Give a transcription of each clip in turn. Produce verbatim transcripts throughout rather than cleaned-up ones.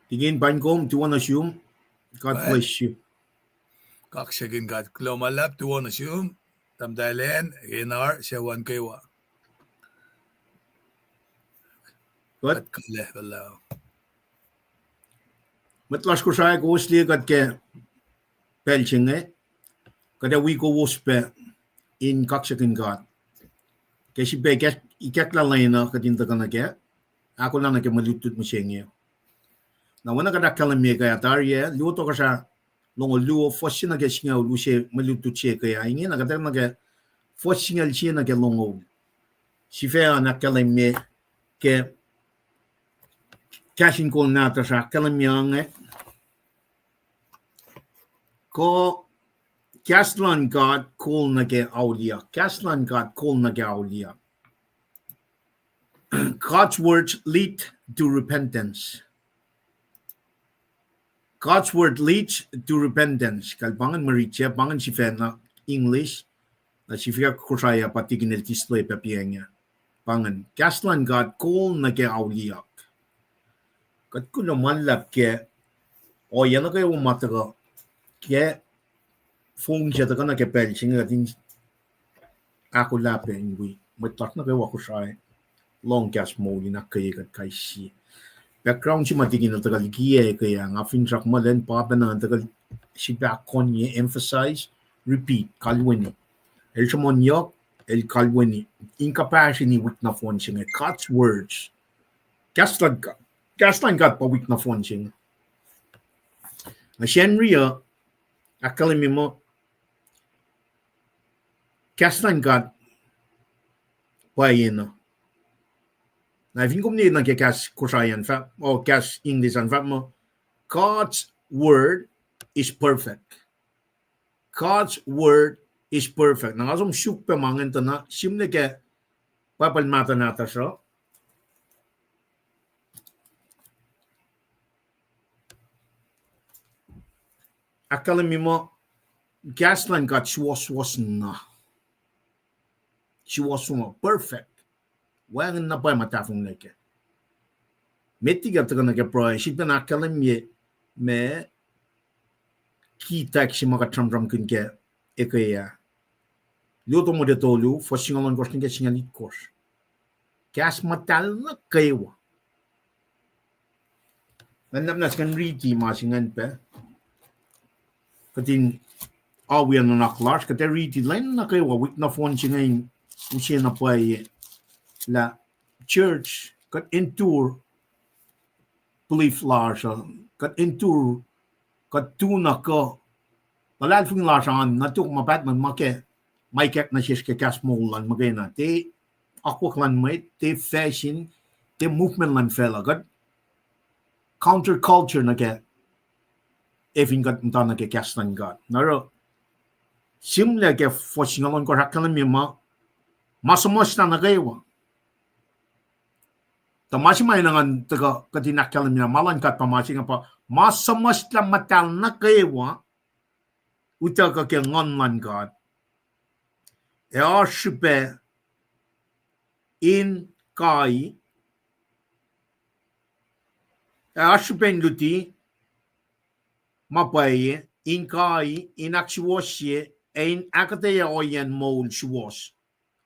Tikin, paing kom, tuwo nuh sum. God bless you. Kaksakihn God, kuloh ma luhlahp, tuwo nuh sum. Tahmtahel Enar, sucu an kwewa. Kuht, kuht kuh lah, kuh lah. Mwet lasr Kosrae, kowos liye kuht ke pacl se inge, kuht ac wi kowos pac in kaksakihn God. Ke srihpac ikacklah lwen uh kuht in tuhkuh nuh kac, ahkolah nuh ke mwe lutlut mihsenge. Na oacna kuht ahkkahlwemye ke tari ah, Luo Tohkohsrah longoul luo, fuhs se nuh ke singucul, use mwe lutlut se ke ah, ingena kuht ac nuh ke fuhs singucul sie nuh ke longoul. Sifac an ahkkahlwemye ke kahs in kol nahtuhsr ah ahkkahlwemye inge. Kuh kahs luhn God kol nuh ke auliyak. Kahs luhn God kol nuh ke auliyak. God's words lead to repentance. God's word leads to repentance. Kal pa ingacn mwe rit se, pa ingacn sifacna English, na sifacna Kosrae ah pa tikin el display pac piacng ah. Pa ingacn, kahs luhn God kol nuh ke auliyak. Kuht kuloh ma luhlahp ke ohiyac nuh kwewa ma tuhkuh ke fong se tuhkuh nuh ke pacl se inge kuht in ahkolah pac in wi mwet lasr nuh kwewa Kosrae lohng kahs moul in ahkkweye kuht kais sie. Background se ma tikin el tuhkuh likiyac ke ah, nga finsrak muh lwen pa pacna tuhkuh srihpac konye emphasize, repeat, kalweni. El sruhmuhnyuck, el kalweni. In compassion wik nohfohn se inge, God's words. Kahs luhn God, kahs luhn God pa wik nohfohn se inge. Na Sacnri uh ahkkahlwemye muh kahs luhn God pwacyena. Na fin kom liye nuh ke kahs Kosrae an fahk, oh, kahs English an fahk muh, God's word is perfect. God's word is perfect. Na nga som suk pac ma ingacn tuh na sihmlac ke Bible mahtuh nahtuhsr uh. Ahkkahlwemye muh kahs luhn God suwohswohs na. Suwohswohs na, perfect. Wacngihn na pwacye ma tahfonglac kac. Met liki tuhkuh nuh ke pruhe, sifacna ahkkahlwemye ma kitack se ma kuht sramsramkihn kac eke ah. Luo Timote tolu, fuhs singucul ohnkohsr nuh ke singucul itkohsr. Kahs muhtahl nuh kwewa. Ngan nap na skan riti ma se ingacn pac. Kuht in oacyacpac nuhnak lasr, kuht ac riti lwen nuh kwewa wik nohfohn se inge in use na pwacye lah church, kuht endure belief lasr uh, kuht endure, kuht tu na kuh, luhlahlfongi lasr an, na tok ma pahtpaht ma ke, ma ikack nuh sesr ke kahs moul luhn muhkwena, tiac akwuck luhn mwet, tiac fashion, tiac movement luhn facluh, kuht counter culture nuh ke, ac fin kuht muhta nuh ke kahs luhn God. Na oruh, sihmlac ke fuhs singucul ohnkohsr ahkkahlwemye muh, ma suhmuhslah nuh kwewa. Tuh ma se ma enenuh ngan tuhkuh kuht in ahkkahlwemye, ma luhn God pa ma se inge pa, ma suhmuhslah muhtahl nuh kwewa, utuckuh ke Nguhn luhn God, ac oasr srihpac in kai, ac oasr srihpac in luti ma pwacye, in kai, in ahksuwohsye, ac in ahkuhtweyac ohiyacn moul suwohs.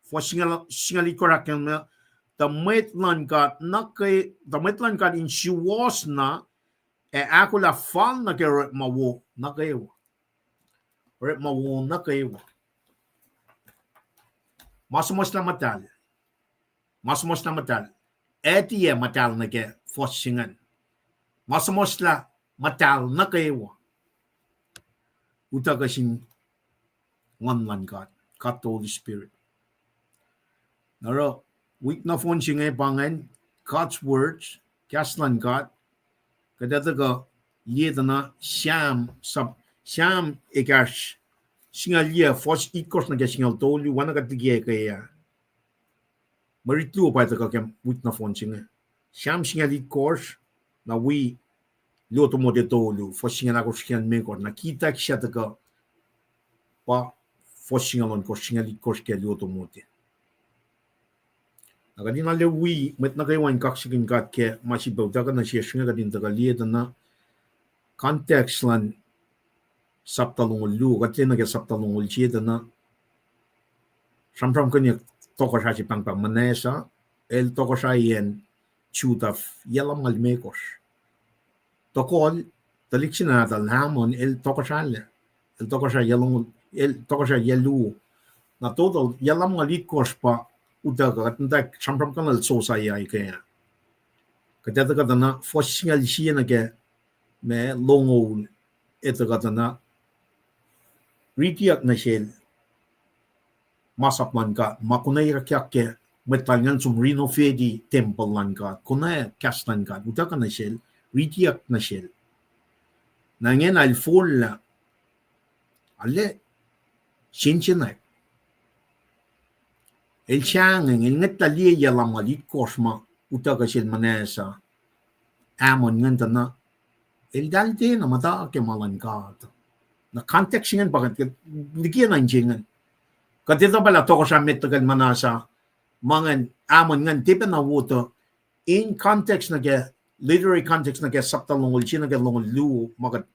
Fuhs singucul itkohsr ahkkahlwemye, tuh mwet luhn God nuh ke, tuh mwet luhn God in suwohs na, ac ahkolah fal nuh ke orekma wo nuh kwewa. Orekma wo nuh kwewa. Ma suhmuhslah muhtahl. Ma suhmuhslah muhtahl. Ac tiac muhtahl nuh ke fuhs se ingacn. Ma suhmuhslah muhtahl nuh kwewa, utuckuh sin Nguhn luhn God, God the Holy Spirit. Na oruh, wik nohfohn se inge pa ingacn, God's words, kahs luhn God, kuht ac tuhkuh liye tuh na Sam, sap, Sam ekahsr singucul yac, fuhs itkohsr nuh ke singucul tolu, oacna kuht likiyac ke ah. Mwe rit luo pa tuhkuh ke wik nohfohn se inge. Sam singucul itkohsr, na wi Luo Timote tolu, fuhs singucul ahkosr, singucul limekohsr, na kitack se tuhkuh pa fuhs singucul ohnkohsr, singucul itkohsr ke Luo Timote. Na kuht in arlac wi mwet nuh kwewa in kaksakihn God ke ma srihpac utuckuh nuh sesr inge, kuht in tuhkuh liye tuh na context luhn sapta longoul luo, kuht liye nuh ke sapta longoul sie tuh na sramsramkihnyuck tohkohsrah se pahngpahng Manasseh, el tohkohsrah acn Judah yac lumngaul limekohsr. Tohkohl, tuhlihk se nahtuhl Amon, el tohkohsrah, el tohkohsrah yac longoul, el tohkohsrah yac luo. Na total yac lumngaul itkohsr pa utuckuh, kuht muhta sramsramkihn Josiah ke. Kuht etuh kuh tuh na fuhs singucul sie nuh ke ma longoul, etuh kuh tuh na ritiyuck nuh sel masap luhn God, ma konweyuckyak ke mwet lal ingacn som renovate tempuhl luhn God, konwacack kahs luhn God, utuckuh nuh sel, ritiyuck nuh sel. Na ingena el forlah, arlac sensenwack. El sahngweng, el ngwetlah liye yac lumngaul itkohsr ma utuckuh sel Manasseh, Amon ingacn tuh na eltahl tiacna muhta ke ma luhn God. Na context ingacn pa kuht likiyac nuh in se ingacn. Kuht etuh pacl ah tohkohsrah met tuhkuh Manasseh, ma ingacn Amon ingacn tiac pacna wo tuh in context nuh ke, literary context nuh ke sapta longoul sie nuh ke longoul luo ma kuht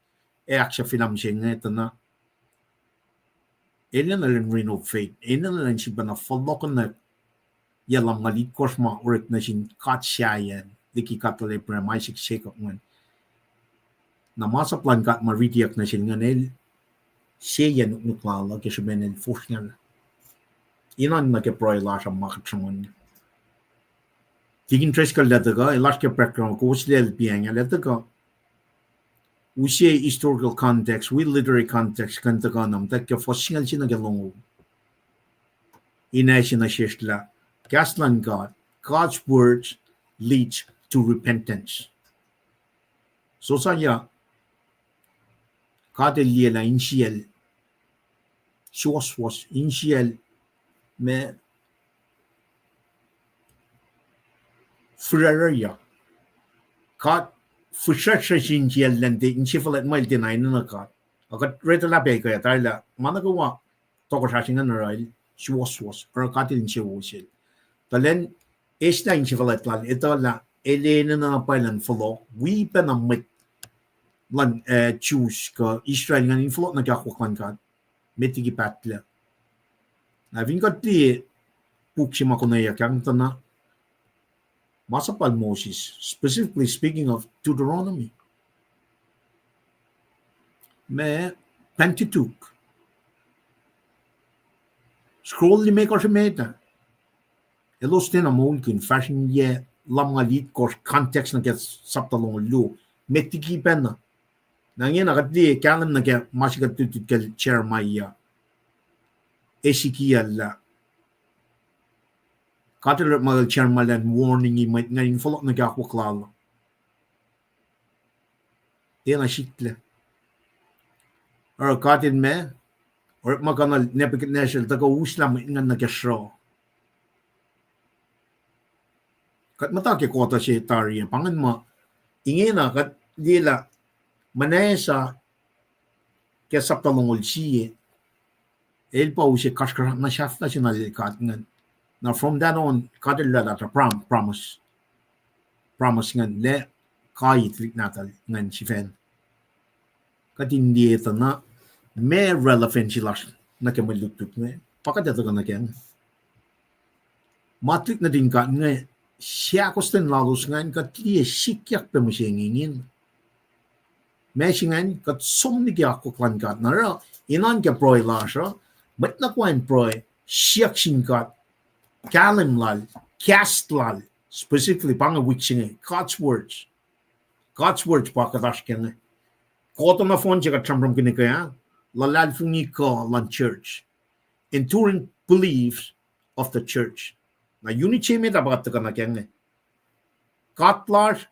ac ahksahfyelah mihsenge tuh na enenuh in renovate, enenuh in sifacna fohlohkohnwack yac lumngaul itkohsr ma orek nuh sin God sahyacn, liki God lal Abraham, Isaac, Jacob ingacn. Na masap luhn God ma ritiyuck nuh sel ingacn el seyac nuknuk lal uh ke srihpen el fosrngahlah. Inan nuh ke pruhe lasr uh ma kuht sruhmuhn. Tikin Driscoll el tuhkuh, el oasr ke background, kowos lel piangel el tuhkuh. Use historical context, wi literary context kuh in tuhkuh na muhtwacwacack ke fuhs singucul sie nuh ke longoul. In ase nuh sesr lah kahs luhn God, God's words leads to repentance. Josiah, God el liye lah insiyacl suwohswohs, insiyacl ma fihsrwacsrwacsr. God fihsrwacsrwacsr insiyacl, elan tiac insefuhlwact muh el tiacna enenuh God. Ac kuht retuh lah pac kuh tari lah ma nuh kwewa tohkohsrah se ingacn oruh el suwohswohs, oruh God el insewowos el. Tuh elan eislah insefuhlwact lal, etuh lah el enenuh na pwacye in fohlohk, wi pacna mwet luhn, eh, Jews kuh Israel ingacn in fohlohk nuh ke akwuck luhn God met liki pahtlac. Na fin kuht liye puk se ma konweyuckyak tuh na masap lal Moses, specifically speaking of Deuteronomy, ma Pentateuch, scroll limekohsr emet ah, elos tiacna moulkihn fahsr in yac lumngaul itkohsr, context nuh ke sapta longoul luo, met liki pacna. Na ingena kuht liye kahlwem nuh ke ma se kuht lutlut kacl Jeremiah, Ezekiel lah God el orekmakihn Jeremiah elan warning-i mwet ingacn in fohlohk nuh ke akwuck lal. Tiacna siklac. Oruh God el ma orekmakihn Nebuchadnezzar el tuhkuh uslah mwet ingacn nuh ke sruh. Kuht muhta ke kohtuh se tari ah, pa ingacn muh ingena kuht liye lah Manasseh ke sapta longoul sie, el pa use kasrkuhsrak na sahflah se na lel God ingacn. Na from that on, God el oraclah prom-, promise, promise ingacn lah kai tuhlihk nahtuhl ingacn sifacna. Kuht in liye tuh na ma relevancy lasr nuh ke mwe lutlut inge, pa kuht etuh kuh nuh ke inge. Ma tuhlihk nuhtin God inge, seahkostwen lalos ingacn kuht liye sikyak pac mihsenge ingena. Ma se ingacn kuht som liki akwuck luhn God. Na oruh, inan ke pruhe lasr uh, mwet nuh kwewa in pruhe, siyuck sin God kahlwem lal, kahs lal, specifically pa inge wik se inge, God's words. God's words pa kuht oasr ke inge. Kohtuh nohfohn se kuht sramsramkihn ke ah, luhlahlfongi kuh luhn church, enduring beliefs of the church. Na unit se met ah pa kuht tuhkuh nuh ke inge. God lasr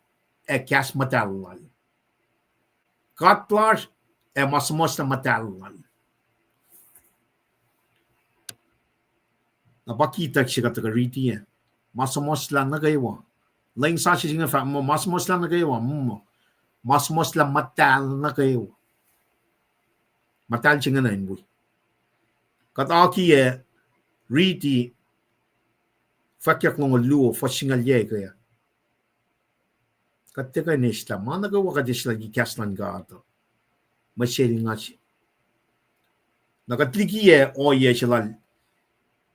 ac kahs muhtahl lal. God lasr ac ma suhmuhslah muhtahl lal. Na pa key text se kuht tuhkuh riti ah, ma suhmuhslah nuh kwewa. Lwen sasuc se inge fahk muh ma suhmuhslah nuh kwewa, mm, ma suhmuhslah muhtahl nuh kwewa. Muhtahl se ingena in wi. Kuht akiyac riti Fwackyuck longoul luo, fuhs singucul yac ke. Kuht tiac kuh in eslah ma nuh kwewa kuht eslah ke kahs luhn God uh. Mwe selnga se. Na kuht likiyac ohiyac se lal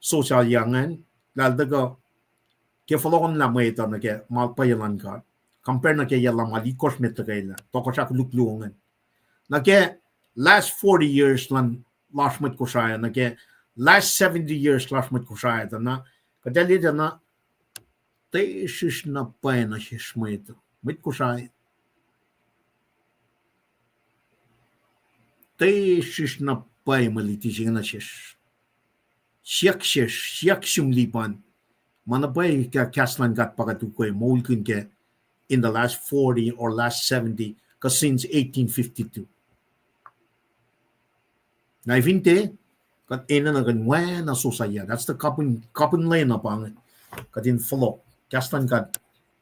Josiah ingacn, lah el tuhkuh ke fohlohkohnlah mwet uh nuh ke ma pwacye luhn God. Compare nuh ke yac luhman itkohsr met tuhkwelah, tohkohsra koluk luo ingacn. Nuh ke last forty years luhn lasr mwet Kosrae, nuh ke last seventy years lasr mwet Kosrae tuh na, kuht ac liye tuh na, tiac srihsr na pwacye nuh sesr mwet uh, mwet Kosrae. Tiac srihsr na pwacye mwe luti se inge nuh sesr. Siyuck sesr, siyuck sum lipan. Ma na pwacye ke kahs luhn God pa kuht ukwe moulkihn kac in the last forty or last seventy, kuh since eighteen fifty-two. Na fin tiac, kuht enenuh kuh in oacna Josiah. That's the kapihn, kapihn lwen uh pa inge. Kuht in fohlohk kahs luhn God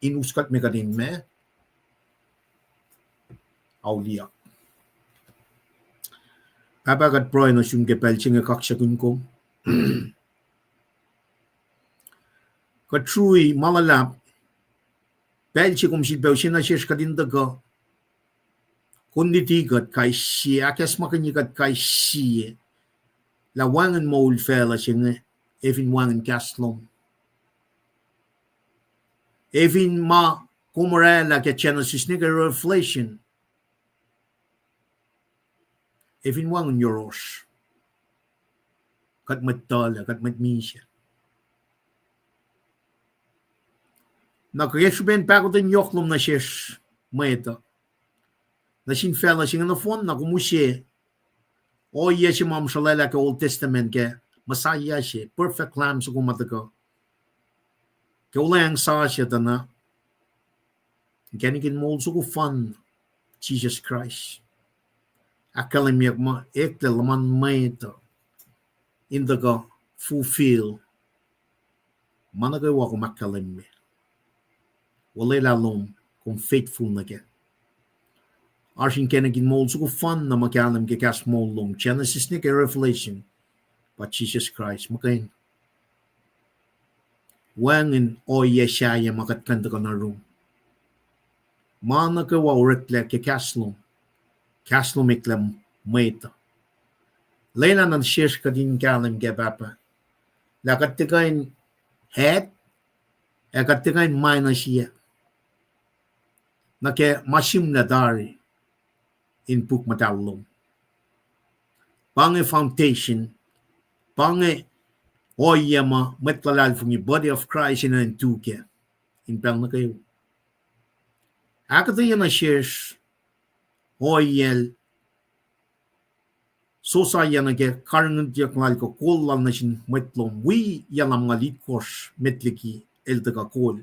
in us kuht me kuht in ma auliyak. Pahpah, kuht pruhe nuh sum ke pacl se inge kaksakihn kom. Kuht rui ma luhlahp, pacl se kom sifilpac use nuh sesr kuht in tuhkuh, kom luti kuht kais sie, ahkacsmakihnye kuht kais sie, lah wacngihn moul facluh se inge, ac fin wacngihn kahs lom, ac fin ma kom orwaclah ke Genesis nuh ke Revelation, ac fin wacngihn yohrohsr, kuht mwet tuhlac, kuht mwet misac. Na ke srihpen pahkotwen yohk lom nuh sesr mwet uh, nuh sin facluh se inge nohfohn, na kom use ohiyac se ma sruhlwaclah ke Old Testament ke Messiah se, perfect lamb soko ma tuhkuh ke olweacng sasuc tuh na, inkacnek in moul soko fanna, Jisus Kraist. Ahkkahlwemyeyuck muh eklac luhman mwet uh in tuhkuh fulfill ma nuh kwewa kom ahkkahlwemye. Olwelah lom, kom faithful nuh kac. Oasr inkacnek in moul soko fanna ma kahlwem ke kahs moul lom, Genesis nuh ke Revelation, pa Jisus Kraist muhkwena. Wacngihn ohiyac sahyac ma kuht kuh in tuhkuh nuh yurum. Ma nuh kwewa oreklac ke kahs lom, kahs lom eklac mwet uh. Lwelah nuh sesr kuht in kahlwem kac, Pahpah, lah kuht tiac kuh in add, ac kuht tiac kuh in minus-ye nuh ke ma sihmlac tari in puk muhtahl lom. Pa inge foundation, pa inge ohiyac ma mwet luhlahlfongi, body of Christ, enenuh in tu kac in pacl nuh kwewa. Ahkuhtweyac nuh sesr ohiyac Josiah nuh ke karihngihnyuck lal kuh kol lal nuh sin mwet lom, wi yac lumngaul itkohsr met liki el tuhkuh kol.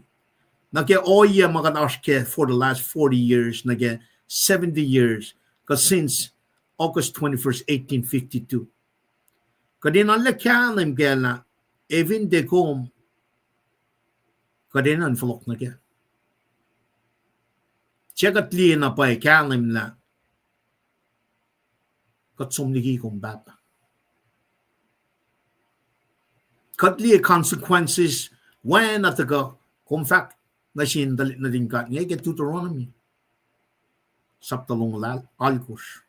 Nuh ke ohiyac ma kuht oasr kac for the last forty years, nuh ke seventy years, kuh since August twenty-first, eighteen fifty-two. Kuht enenuh in kahlwem kac lah, ac fin tiac kom, kuht enenuh in fohlohk nuh kac. Tiac kuht liye na pwacye kahlwem lah kuht som liki kom, Pahpah. Kuht liye consequences, oacna tuhkuh kom fahk nuh sin tuhlihk nuhtin God inge ke Deuteronomy sapta longoul alkosr.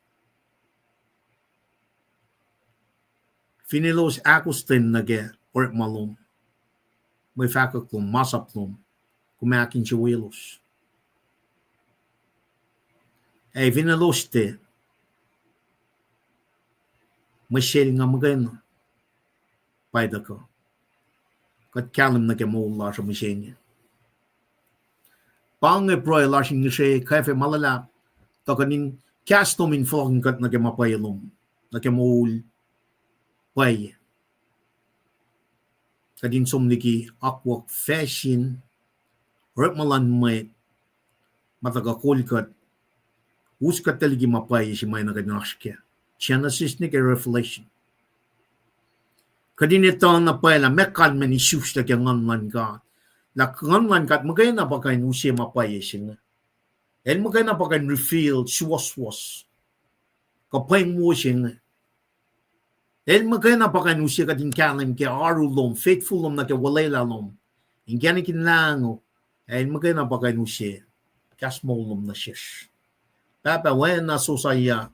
Fin elos ahkostwen nuh ke orekma lom, mwe fahkwack lom, masap lom, kom ahkinsewowoyelos. Ac fin elos tiac, mwe selnga muhkwena pa tuhkuh. Kuht kahlwem nuh ke moul lasr uh mihsenge. Pa inge pruhe lasr in ngihsre kwacfe ma luhlahp, tuh kuht in kahs lom in fohlohkihn kuht nuh ke ma pwacye lom, nuh ke moul pwacye. Kuht in som liki akwuck facsin, orekma luhn mwet, ma tuhkuh kol kuht, us kuht liki ma pwacye se ma enenuh kuht in oasr kac, Genesis nuh ke Revelation. Kuht in etuh na pwacye lah meac kalmacn isuslac ke Nguhn luhn God. Lah Nguhn luhn God muhkwena pa kuh in use ma pwacye se inge. El muhkwena pa kuh in reveal suwohswohs kuh pweng wo se inge. El muhkwena pa kuh in use kuht in kahlwem ke oaru lom, faithful lom nuh ke olwelah lom. Inkacnek in lahngo, ac el muhkwena pa kuh in use kahs moul lom nuh sesr. Pahpah, oacna Josiah,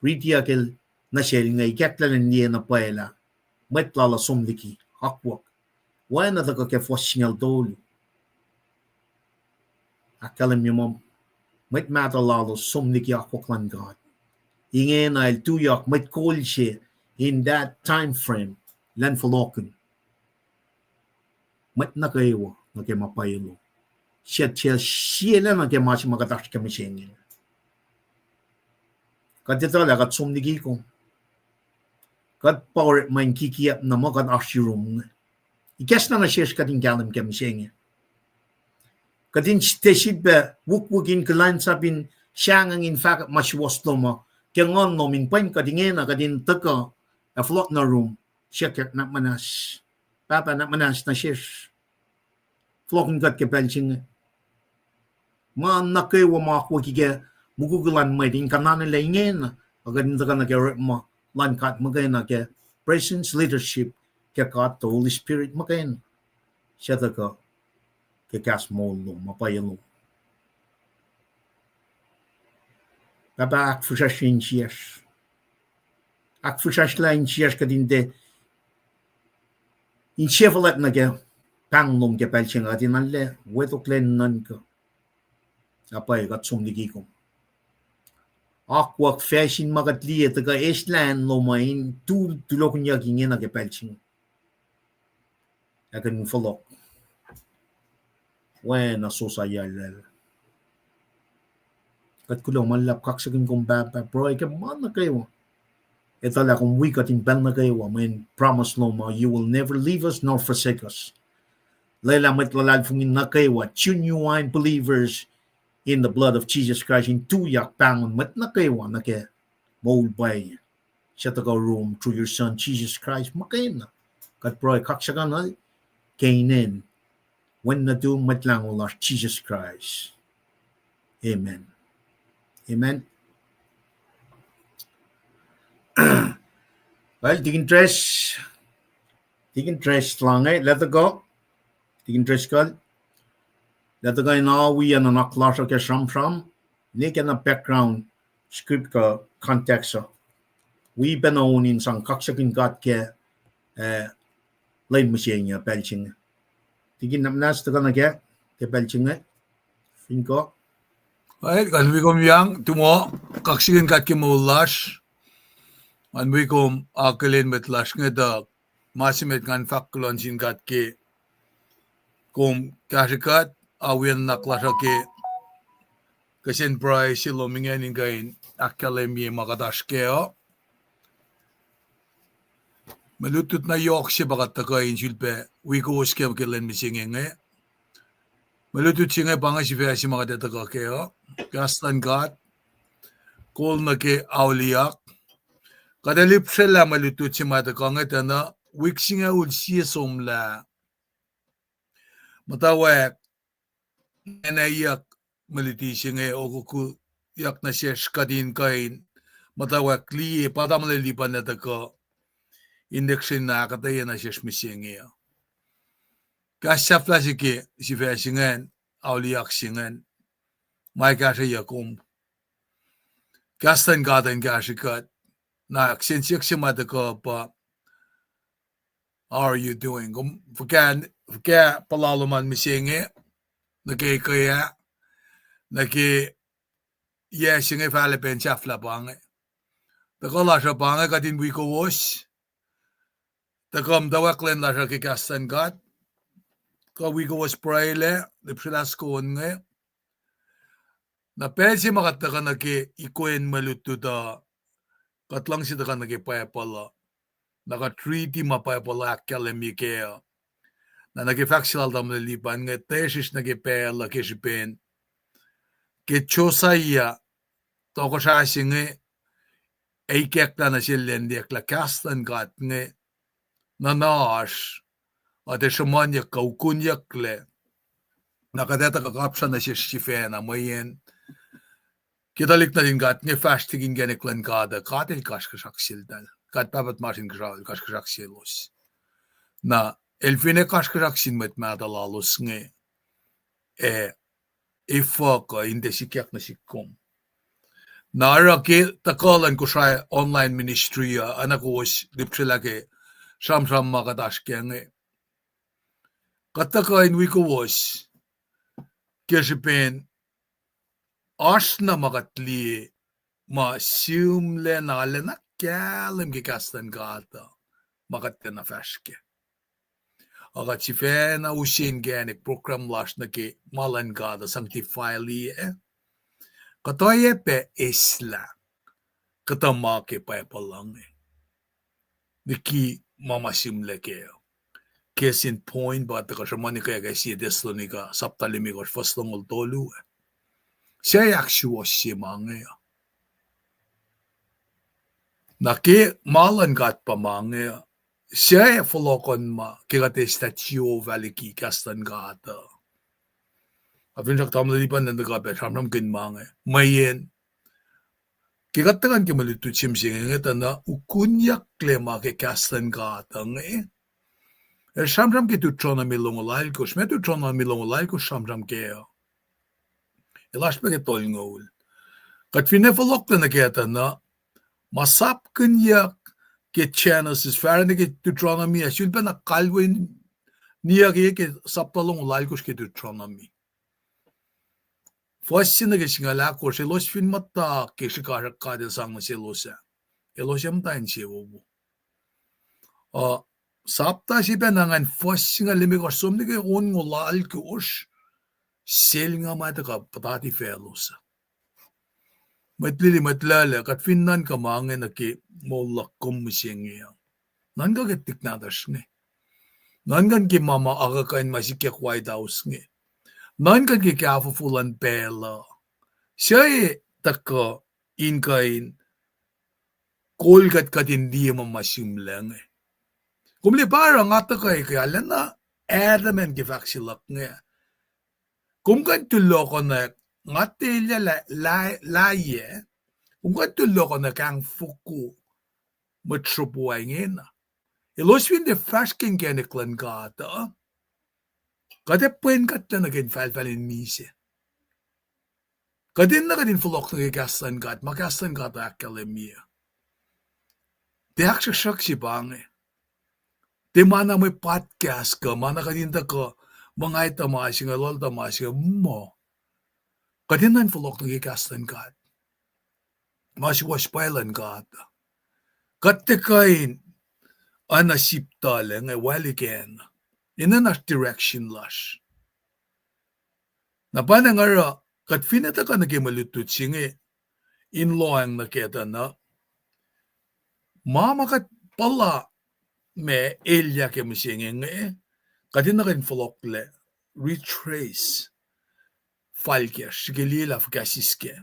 ritiyuck el nuh sel inge, ikacklah elan liye na pwacye lah mwet lal uh som liki akwuck. Oacna tuhkuh ke fuhs singucul tolu. Ahkkahlwemye muh mwet mahtuh lalos som liki akwuck luhn God. Ingena el tuyak mwet kol se in that time frame, elan fohlohkihn mwet nuh kwewa nuh ke ma pwacye lom. Siyuck sie, sie lac nuh ke ma se ma kuht oasr ke mihsenge. Kuht etuh lah kuht som liki kom. Kuht pa orekma in kikiacp na muh kuht oasr yurum inge. Ikacslah nuh sesr kuht in kahlwem ke mihsenge. Kuht in tiac sifilpac wukwuck in kuhlwacnsap in sahngweng in fahkwack ma suwohs lom uh ke nguhn lom in pwen kuht ingena kuht in tuhkuh ac fohlohk nuh yurum, siyuck nuhnak muhnahs. Pahpah, nuhnak muhnahs nuh sesr. Fohlohkihn kuht ke pacl se inge. Ma nuh kwewa ma akwucki ke mukwikwi luhn mwet in kuhnahoslah ingena, ac kuht in tuhkuh nuh ke orekma luhn God muhkwena ke presence, leadership ke God the Holy Spirit muhkwena. Suc tuhkuh ke kahs moul lom, ma pwacye lom. Pahpah, ahkfihsracsrye insiyacsr. Ahkfihsracsryelah insiyacsr kuht in tiac, in sie fuhlwact nuh ke pahng lom ke pacl se inge, kuht in arlac wetoklac in nuhnkuh. Na pwacye kuht som liki kom. Akwuck facsin ma kuht liye tuhkuh eislah acn lom uh in tul, tulokihnyuck ingena ke pacl se inge. Ac kuht in fohlohk oacna Josiah el. Kuht kuloh ma luhlahp, kaksakihn kom Pahpah, pruhe ke ma nuh kwewa. Etuh lah kom wi kuht in pacl nuh kwewa, mweyen promise lom uh, you will never leave us nor forsake us. Lwelah mwet luhlahlfongi nuh kwewa, genuine believers in the blood of Jesus Christ, in tuyak pahngon mwet nuh kwewa nuh ke moul pwacye. Suc tuhkuh yurum through your Son, Jesus Christ muhkwena. Kuht pruhe kaksakihnuhl ke inen Wen nuhtum, Mwet Lahngo lasr, Jisus Kraist. Amen. Amen. Well, tikin Tres, tikin Tres lange, lah tuhkuh, tikin Tres kal, lah tuhkuh in awi nuhnak lasr uh ke sramsram, ne ke na background script kuh context uh. Wi pacna on in sang kaksakihn God ke, eh, lwen mihsenge, pacl se inge. Tikin Nahmnas tuhkuh nuh kac ke pacl se inge. Fin kuh. Well, ngan wi kom yang, tumo, kaksakihn God ke moul lasr. Ngan wi kom akihlen mwet lasr inge tuh ma se met ngan fahk kuloh nuh sin God ke kom kahsrwe kuht, awi nuhnak lasr uh ke kihsen pruhe se lom ingacn in kuh in ahkkahlwemye ma kuht oasr kac uh. Mwe lutlut na yohk se pa kuht tuhkuh in sulpac wi kowos ke, ke lwen mihsenge inge. Mwe lutlut se inge pa inge sifac se ma kuht ac tuhkuh kac uh. Kahs luhn God, kol nuh ke auliyak. Kuht ac lihpsrelah mwe lutlut se ma tuhkuh inge tuh na wik singucul sie somlah muhtwacwacack ngenayuck mwe luti se inge, okokuyuck nuh sesr kuht in kuh in muhtwacwacack liye pa tamuhlwel Lipan el tuhkuh in lihksreni na ahkuhtweyac nuh sesr mihsenge uh. Kahs sahflah se ke sifac se ingacn, auliyak se ingacn, ma kahsrweyuc kom. Kahs luhn God in kahsrwe kuht. Na kihsen siyuck se ma tuhkuh pa, how are you doing? Kom fuhkah, fuhkah puhla lom an mihsenge, nuh ke ke ah, nuh ke yac se inge, fahlac pacna sahflah pa inge. Tuhkuh lasr uh pa inge kuht in wi kowos, tuhkuh muhtwacwacack lwen lasr uh ke kahs luhn God, kuh wi kowos pruhelac, lihpsrelah soko inge. Na pacl se ma kuht tuhkuh nuh ke ikwen mwe lutlut uh, kuht luhngse tuhkuh nuh ke Bible uh. Na kuht riti ma Bible uh ahkkahlwemye kac uh. Na nuh ke fahk se lal tamuhlwel Lipan inge, tiac srihsr nuh ke pacl uh ke srihpen ke Josiah, tohkohsrah se inge, ac ikacklah nuh sel lwen liyacl lah kahs luhn God inge nuhna oasr, uh, tiac sruhmuhnyuck kuh ukunyucklac. Na kuht etuh kuh kapsra nuh sesr sifacna mweyen ke tuhlihk nuhtin God inge fahsr liki inkacnek luhn God uh, God el kasrkuhsrak seltahl. God Pahpah Tuhmasr Inkuhsrao el kasrkuhsrak selos. Na El finne kasrkuhsrak sin mwet mahtuh lalos inge, ac efuh kuh in tiac sikyak nuh sihk kom. Na oruh ke tuhkuh luhn Kosrae online ministry uh, oacna kowos lihpsrelah ke sramsram ma kuht oasr kac inge, kuht tuhkuh in wi kowos ke srihpen oasr na ma kuht liye ma sihmlac na lacna kahlwem ke kahs luhn God uh, ma kuht tiacna fahsr kac. Ac kuht sifacna use inkacnek program lasr nuh ke ma luhn God uh sang defile-i, kuht oacyacpac eslah kuhtuh ma ke Bible uh inge. Liki ma ma sihmlac kac. Case in point, pa tuhkuh sruhmuhn ke, ke sie Thessalonica sapta limekohsr fuhs longoul tolu ah. Suc ahksuwohsye ma inge uh? Na ke ma luhn God pa ma inge uh, suc fohlohkohn ma ke kuht eslah Jehovah liki kahs luhn God uh? Ac finsrak tamuhlwel Lipan el tuhkuh pac sramsramkihn ma inge. Mweyen ke kuht tuhkuh nuh ke mwe lutlut se mihsenge inge tuh na ukwiyaklac ma ke kahs luhn God uh inge. El sramsram ke Deuteronomy longoul alkosr, ma Deuteronomy longoul alkosr sramsram kac uh. El oasr pac ke tolngoul. Kuht finne fohlohklac nuh kac tuh na, ma sapkihnyuck ke Genesis, fahsr nuh ke Deuteronomy ah, sulpacna kalweni niyuck ke sapta longoul alkosr ke Deuteronomy. Fuhs se nuh ke singucul ahkosr, elos fin muhta ke srihkasrak God El sang nuh selos ah, elos ac muhta insewowo. Uh, sapta se pacna ngan fuhs singucul limekohsr som nuh ke onngoul alkosr, selnguh ma tuhkuh puhtati faclos uh. Mwet lili, mwet lala, kuht fin nuhnkuh ma inge nuh ke moul luhk kom mihsenge uh, nuhnkuh ke tik nahtuhsr inge. Nuhnkuh ke ma ma akuhkuhin ma sikyak White House inge. Nuhnkuh ke kahfofo luhn pacl uh. Suc tuhkuh in kuh in kol kuht kuht in liye ma ma sihmlac inge? Kom liye pa oruh nga tuhkuh ke arulacna adamant ke fahk se luhk inge. Kom kuh in tulohkohnak, nga tiac elyah lah, lah, lah yac, kom kuh in tulohkohnak ahng foko mwet sropo ingena. Elos fin tiac fahsr ke inkacnek luhn God uh, kuht ac pwen kuhtlac nuh ke infahlfahl in misac. Kuht enenuh kuht in fohlohk nuh ke kahs luhn God, ma kahs luhn God ahkkahlwemye. Tiac ahksruhksruhk se pa inge. Tiac ma na mwe podcast kuh ma na kuht in tuhkuh muh nga etuh ma se inge, lal etuh ma se inge, muh kuht enenuh in fohlohk nuh ke kahs luhn God, ma suwohs pwacye luhn God. Kuht tiac kuh in oacna sip tuhlac inge waclikacna. Enenuh oasr direction lasr. Na pa na nga oruh, kuht finne tuhkuh nuh ke mwe lutlut se inge in lohacng nuh kac tuh na, ma ma kuht puhla ma elyah ke mihsenge inge, kuht enenuh kuht in fohlohklac, retrace fal kacsr, srihke liye lah fuhkah siskac.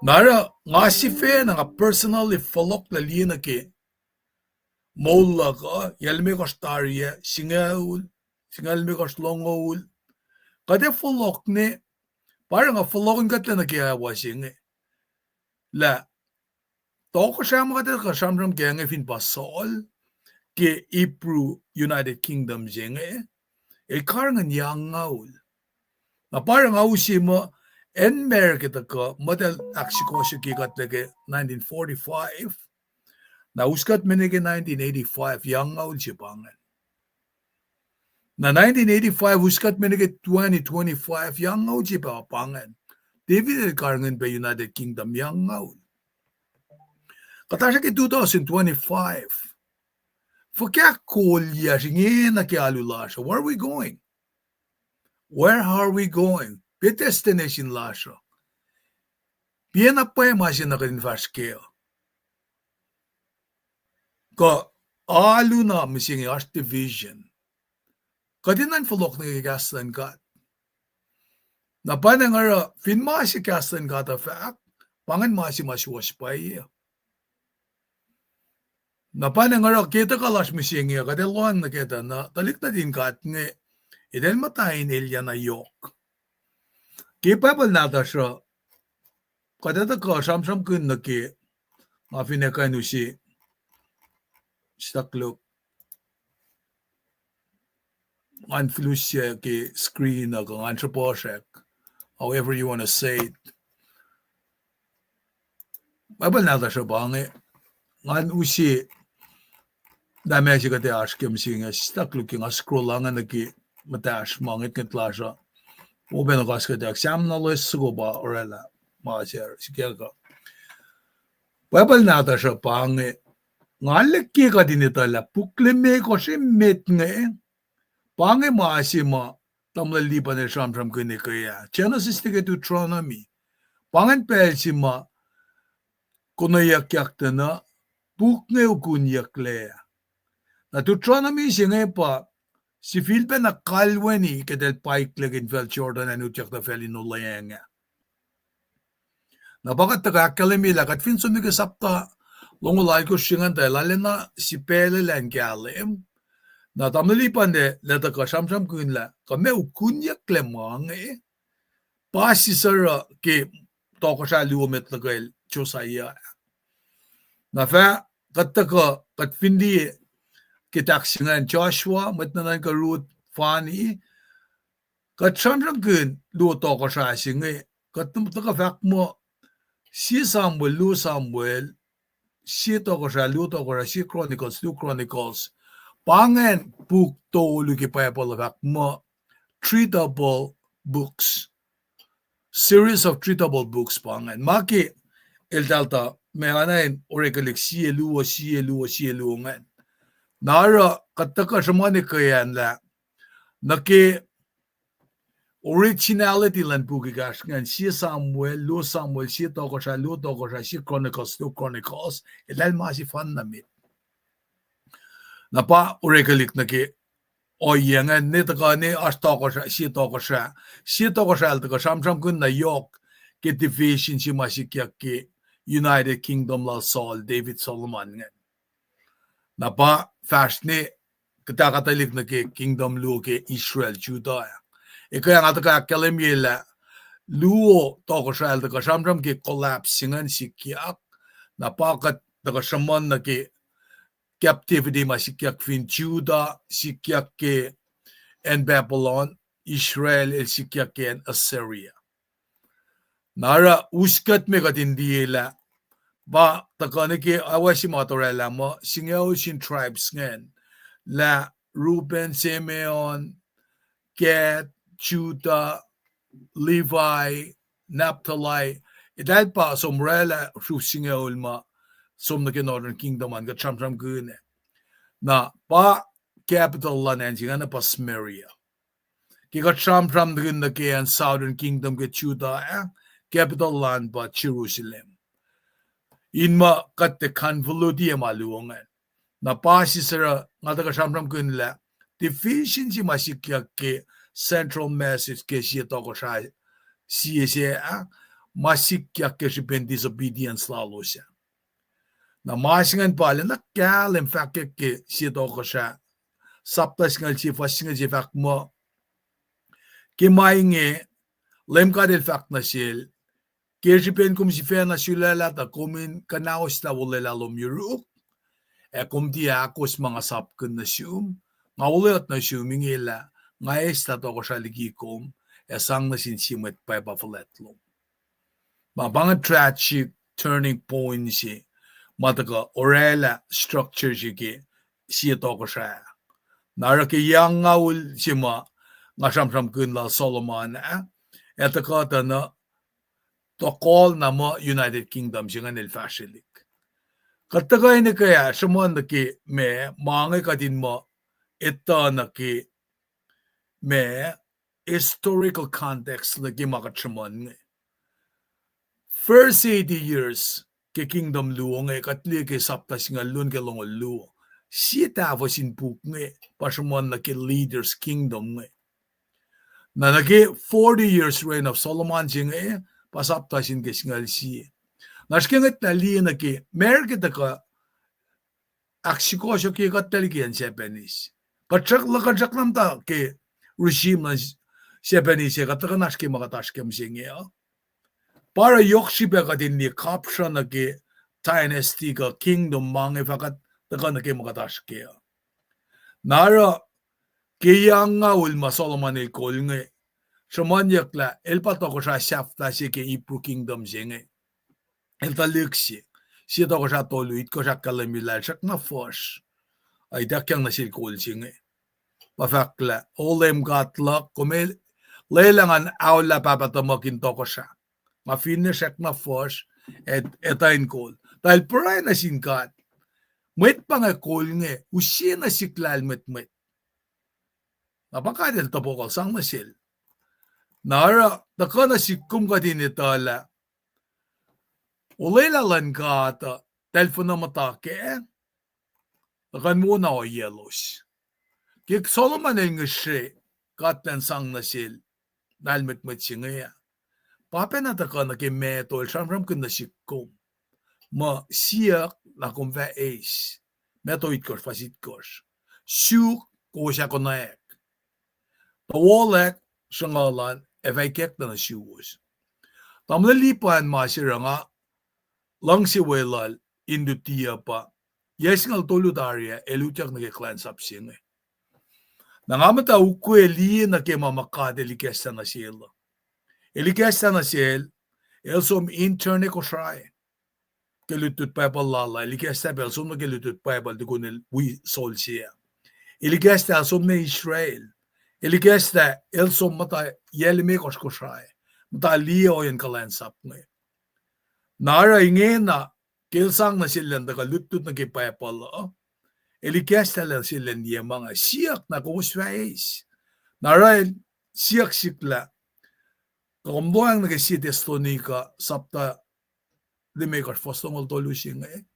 Na oruh nga sifacna, nga personally fohlohklac liye nuh ke moul luhk uh, yac limekohsr tari ah, singucul, singucul limekohsr longoul. Kuht ac fohlohk ne, pa oruh nga fohlohk in kuhtlac nuh ke awa se inge, lah tohkohsrah ma kuht ac kuh sramsram kac inge fin pa Saul, ke Hebrew United Kingdom se inge, el karihngihn yac angngaul. Na pa oruh nga use muh acn America tuhkuh muhtahl ahksukohsohkye kuhtlac ke nineteen forty-five. Na us kuht mene ke nineteen eighty-five, yac angngaul se pa ingacn. Na nineteen eighty-five us kuht mene ke twenty twenty-five, yac angngaul se pa, pa ingacn. David el karihngihn pac United Kingdom yac angngaul. Kuht oasr ke two thousand twenty-five. Fuhkah kol yac se ingena ke alu lasr uh? Where are we going? Where are we going? Piac destination lasr uh? Piac na pwacye ma se na kuht in fahsr kac uh? Kuh alu na mihsenge oasr division. Kuht enenuh in fohlohk nuh ke kahs luhn God. Na pa na nga oruh fin ma se kahs luhn God uh fahk, pa ingacn ma se ma suwohs pwacye. Na pa na nga oruh ke tuhkuh lasr mihsenge uh, kuht ac lohacng nuh kac tuh na tuhlihk nuhtin God inge, eltahl muhta in elyah na yohk. Ke Bible nahtuhsr uh, kuht ac tuhkuh sramsramkihn nuh ke, nga finne kuh in use, stuck look. ngan filusyac ke screen uh kuh ngan sruhpuhsrak, however you want to say it. Bible nahtuhsr uh pa inge, ngan use lah ma se kuht ac oasr ke mihsenge, sislah koluk ke nga scroll inge nuh ke muhtahsr ma ngwetngwet lasr uh. Open okas kuht ac Sam na loes soko pa oraclah ma se sikyak uh. Bible nahtuhsr uh pa inge, nga liki kuht in etuh lah puk limekohsr emet inge, pa inge ma se ma tamuhlwel Lipan el sramsramkihn ke ah, Genesis nuh ke Deuteronomy. Pa ingacn pacl se ma konweyuckyak tuh na puk inge ukunyucklac. Na Deuteronomy se inge pa sifilpacna kalweni ke eltahl paiklac ke infacl Jordan ac utyak nuh facl in olweacng ah. Na pa kuht tuhkuh ahkkahlwemye lah kuht fin som nuh ke sapta longoul alkosr se ingacn tuh el arulacna sipacluclah in kahlwem. Na tamuhlwel Lipan el ac tuhkuh sramsramkihn lah kuh meac ukunyucklac ma inge, pa Sisera ke tohkohsrah luo met luhkel Josiah. Na fah kuht tuhkuh, kuht fin liye ke tahk se ingacn Joshua, mwet nuhnuhnkuh Ruth, fani, kuht sramsramkihn luo tohkohsrah se inge, kuht tuhkuh fahk muh sie Samuel, luo Samuel, sie tohkohsrah, luo tohkohsrah, sie Chronicles, luo Chronicles. Pa ingacn puk tolu ke Bible uh fahk muh three double books. Series of three double books pa ingacn. Ma ke eltahl tuh ma na in orekwelihk sie luo, sie luo, sie luo ingacn. Na oruh kuht tuhkuh sruhmuhn ke acn lah nuh ke originality luhn puk ekahsr ingacn, sie Samuel, luo Samuel, sie tohkohsrah, luo tohkohsrah, sie Chronicles, luo Chronicles, eltahl ma sefanna met. Na pa orekwelihk nuh ke ohiyac ingacn, ne tuhkuh ne oasr tohkohsrah, sie tohkohsrah, sie tohkohsrah el tuhkuh sramsramkihn na yohk ke division se ma sikyak ke United Kingdom lal Saul, David, Solomon ingacn. Na pa fahsr ne kuht ahkuhtwelik nuh ke kingdom luo ke Israel, Judah ah. Ekuh nga tuhkuh ahkkahlwemye lah luo tohkohsrah el tuhkuh sramsram ke collapse se ingacn sikyak. Na pa kuht tuhkuh sruhmuhn nuh ke captivity ma sikyak fin Judah, sikyak ke acn Babylon, Israel el sikyak ke acn Assyria. Na oruh us kuht me kuht in liye lah pa tuhkuh nuh ke awa se ma oraclah muh singucul sin tribes ingacn, lah Reuben, Simeon, Gad, Judah, Levi, Naphtali, eltahl pa som oraclah sruf singucul ma som nuh ke Northern Kingdom an kuht sramsramkihn ah. Na pa capital luhn acn se ingacn pa Samaria. Ke kuht sramsramkihn nuh ke acn Southern Kingdom ke Judah ah, capital lal pa Jerusalem. In ma kuht tiac convolutiyac ma luo ingacn. Na pa Sisera, nga tuhkuh sramsramkihn lah division se ma sikyak ke central message ke sie tohkohsrah sie se ah, ma sikyak ke srihpen disobedience lalos ah. Na ma se ingacn pa lwelah kahlwem fahkwack ke sie tohkohsrah, sapta singucul sie, fuhs singucul sie fahk muh, ke ma inge, Leum God El fahk nuh sel, ke srihpen kom sifacna sulaclah tuh kom in kuhnahoslah olwelah lom yuruk, ac kom tiac ahkos ma nga sapkihn nuh sum, nga olwelah nuh sum inge lah nga eslah tohkohsrah liki kom, ac sang nuh sin sie mwet pwacpa fuhlwact lom. Ma pa inge tragic turning point se ma tuhkuh oraclah structure se ke sie tohkohsrah. Na oruh ke yac se ma nga sramsramkihn lal Solomon ah, ac tuhkuh tuh na tohkohl na muh United Kingdom se ingacn el fahsrwelihk. Kuht tuhkuh in ekuh ah sruhmuhn nuh ke ma, ma inge kuht in muh etuh nuh ke ma historical context nuh ke ma kuht sruhmuhn inge. First eighty years ke kingdom luo inge, kuht liye ke sapta singucul luo nuh ke longoul luo. Sie tahfuh sin puk inge pa sruhmuhn nuh ke leaders kingdom inge. Na nuh ke forty years reign of Solomon se inge, pa sapta sin ke singucul sie. Na srihke ngwetlah liye nuh ke, America tuhkuh ahksikohsohkye kuht tuh liki acn Japanese. Kuht srack, kuht srackna muhta ke regime luhn Japanese, kuht tuhkuh na oasr ke ma kuht oasr ke mihsenge uh. Pa oruh yohk srihpac kuht in liye kapsra nuh ke dynasty kuh kingdom ma inge fah kuht tuhkuh nuh ke ma kuht oasr ke uh. Na oruh Ke yac nga ul ma Solomon el kol inge, sruhmuhnyuck lah el pa tohkohsrah sahflah se ke Hebrew Kingdom se inge. El tuhlihk se. Sie Tohkohsrah tolu, itkohsr ahkkahlwemye lah el srackna fuhsr. Ac ituckyang nuh sel kol se inge. Pa fahk lah, O Leum God luhk, kom lwelah ngan aolah pahpah tuhmuhk in tohkohsrah. Nga finne srackna fuhsr, ac, etuh in kol. Tuh el pruhe nuh sin God. Mwet pa inge kol inge, use nuh sihk lahlmwetmwet. Na pa God el topuk el sang nuh sel. Na oruh, tuhkuh nuh sihk kom kuht in etuh lah olwelah luhn God uh, tahlfuna muhta kac, tuhkuh in wona ohiyaclos. Ke Solomon el ngihsre, God elan sang nuh sel lahlmwetmwet se inge ah, pa pacna tuhkuh nuh ke Matthew el sramsramkihn nuh sihk kom. Muh siyuck na kom fah eis. Matthew itkohsr fuhs itkohsr. Suk, kowos ac konwacack. Tuh wolack, sruhnguhl an ac fah ikacklah nuh suwos. Tamuhlwel Lipan ma se oruh nga luhngse weluhl in lutiyuc pa, yac singucul tolu tari ah el utyak nuh ke kuhlwacnsap se inge. Na nga muhta ukwe liye nuh ke ma ma God el ikacslah nuh sel uh. El ikacslah nuh sel, el som intern Kosrae. Ke lutlut Bible lal ah, el ikacslah pac el som nuh ke lutlut Bible tukun el wi sol se ah. El ikacslah el som nuh Israel. El ikacslah el som muhta yac limekohsr Kosrae. Muhta liye ohiyacn kuhlwacnsap inge. Na oruh ingena, ke el sang nuh sel elan tuhkuh lutlut nuh ke Bible uh, el ikacslah nuh sel elan liye ma inge, siyuck na kowos fah eis. Na oruh el siyuck sihk lah, kom lohacng nuh ke sie Thessalonica sapta limekohsr fuhs longoul tolu se inge.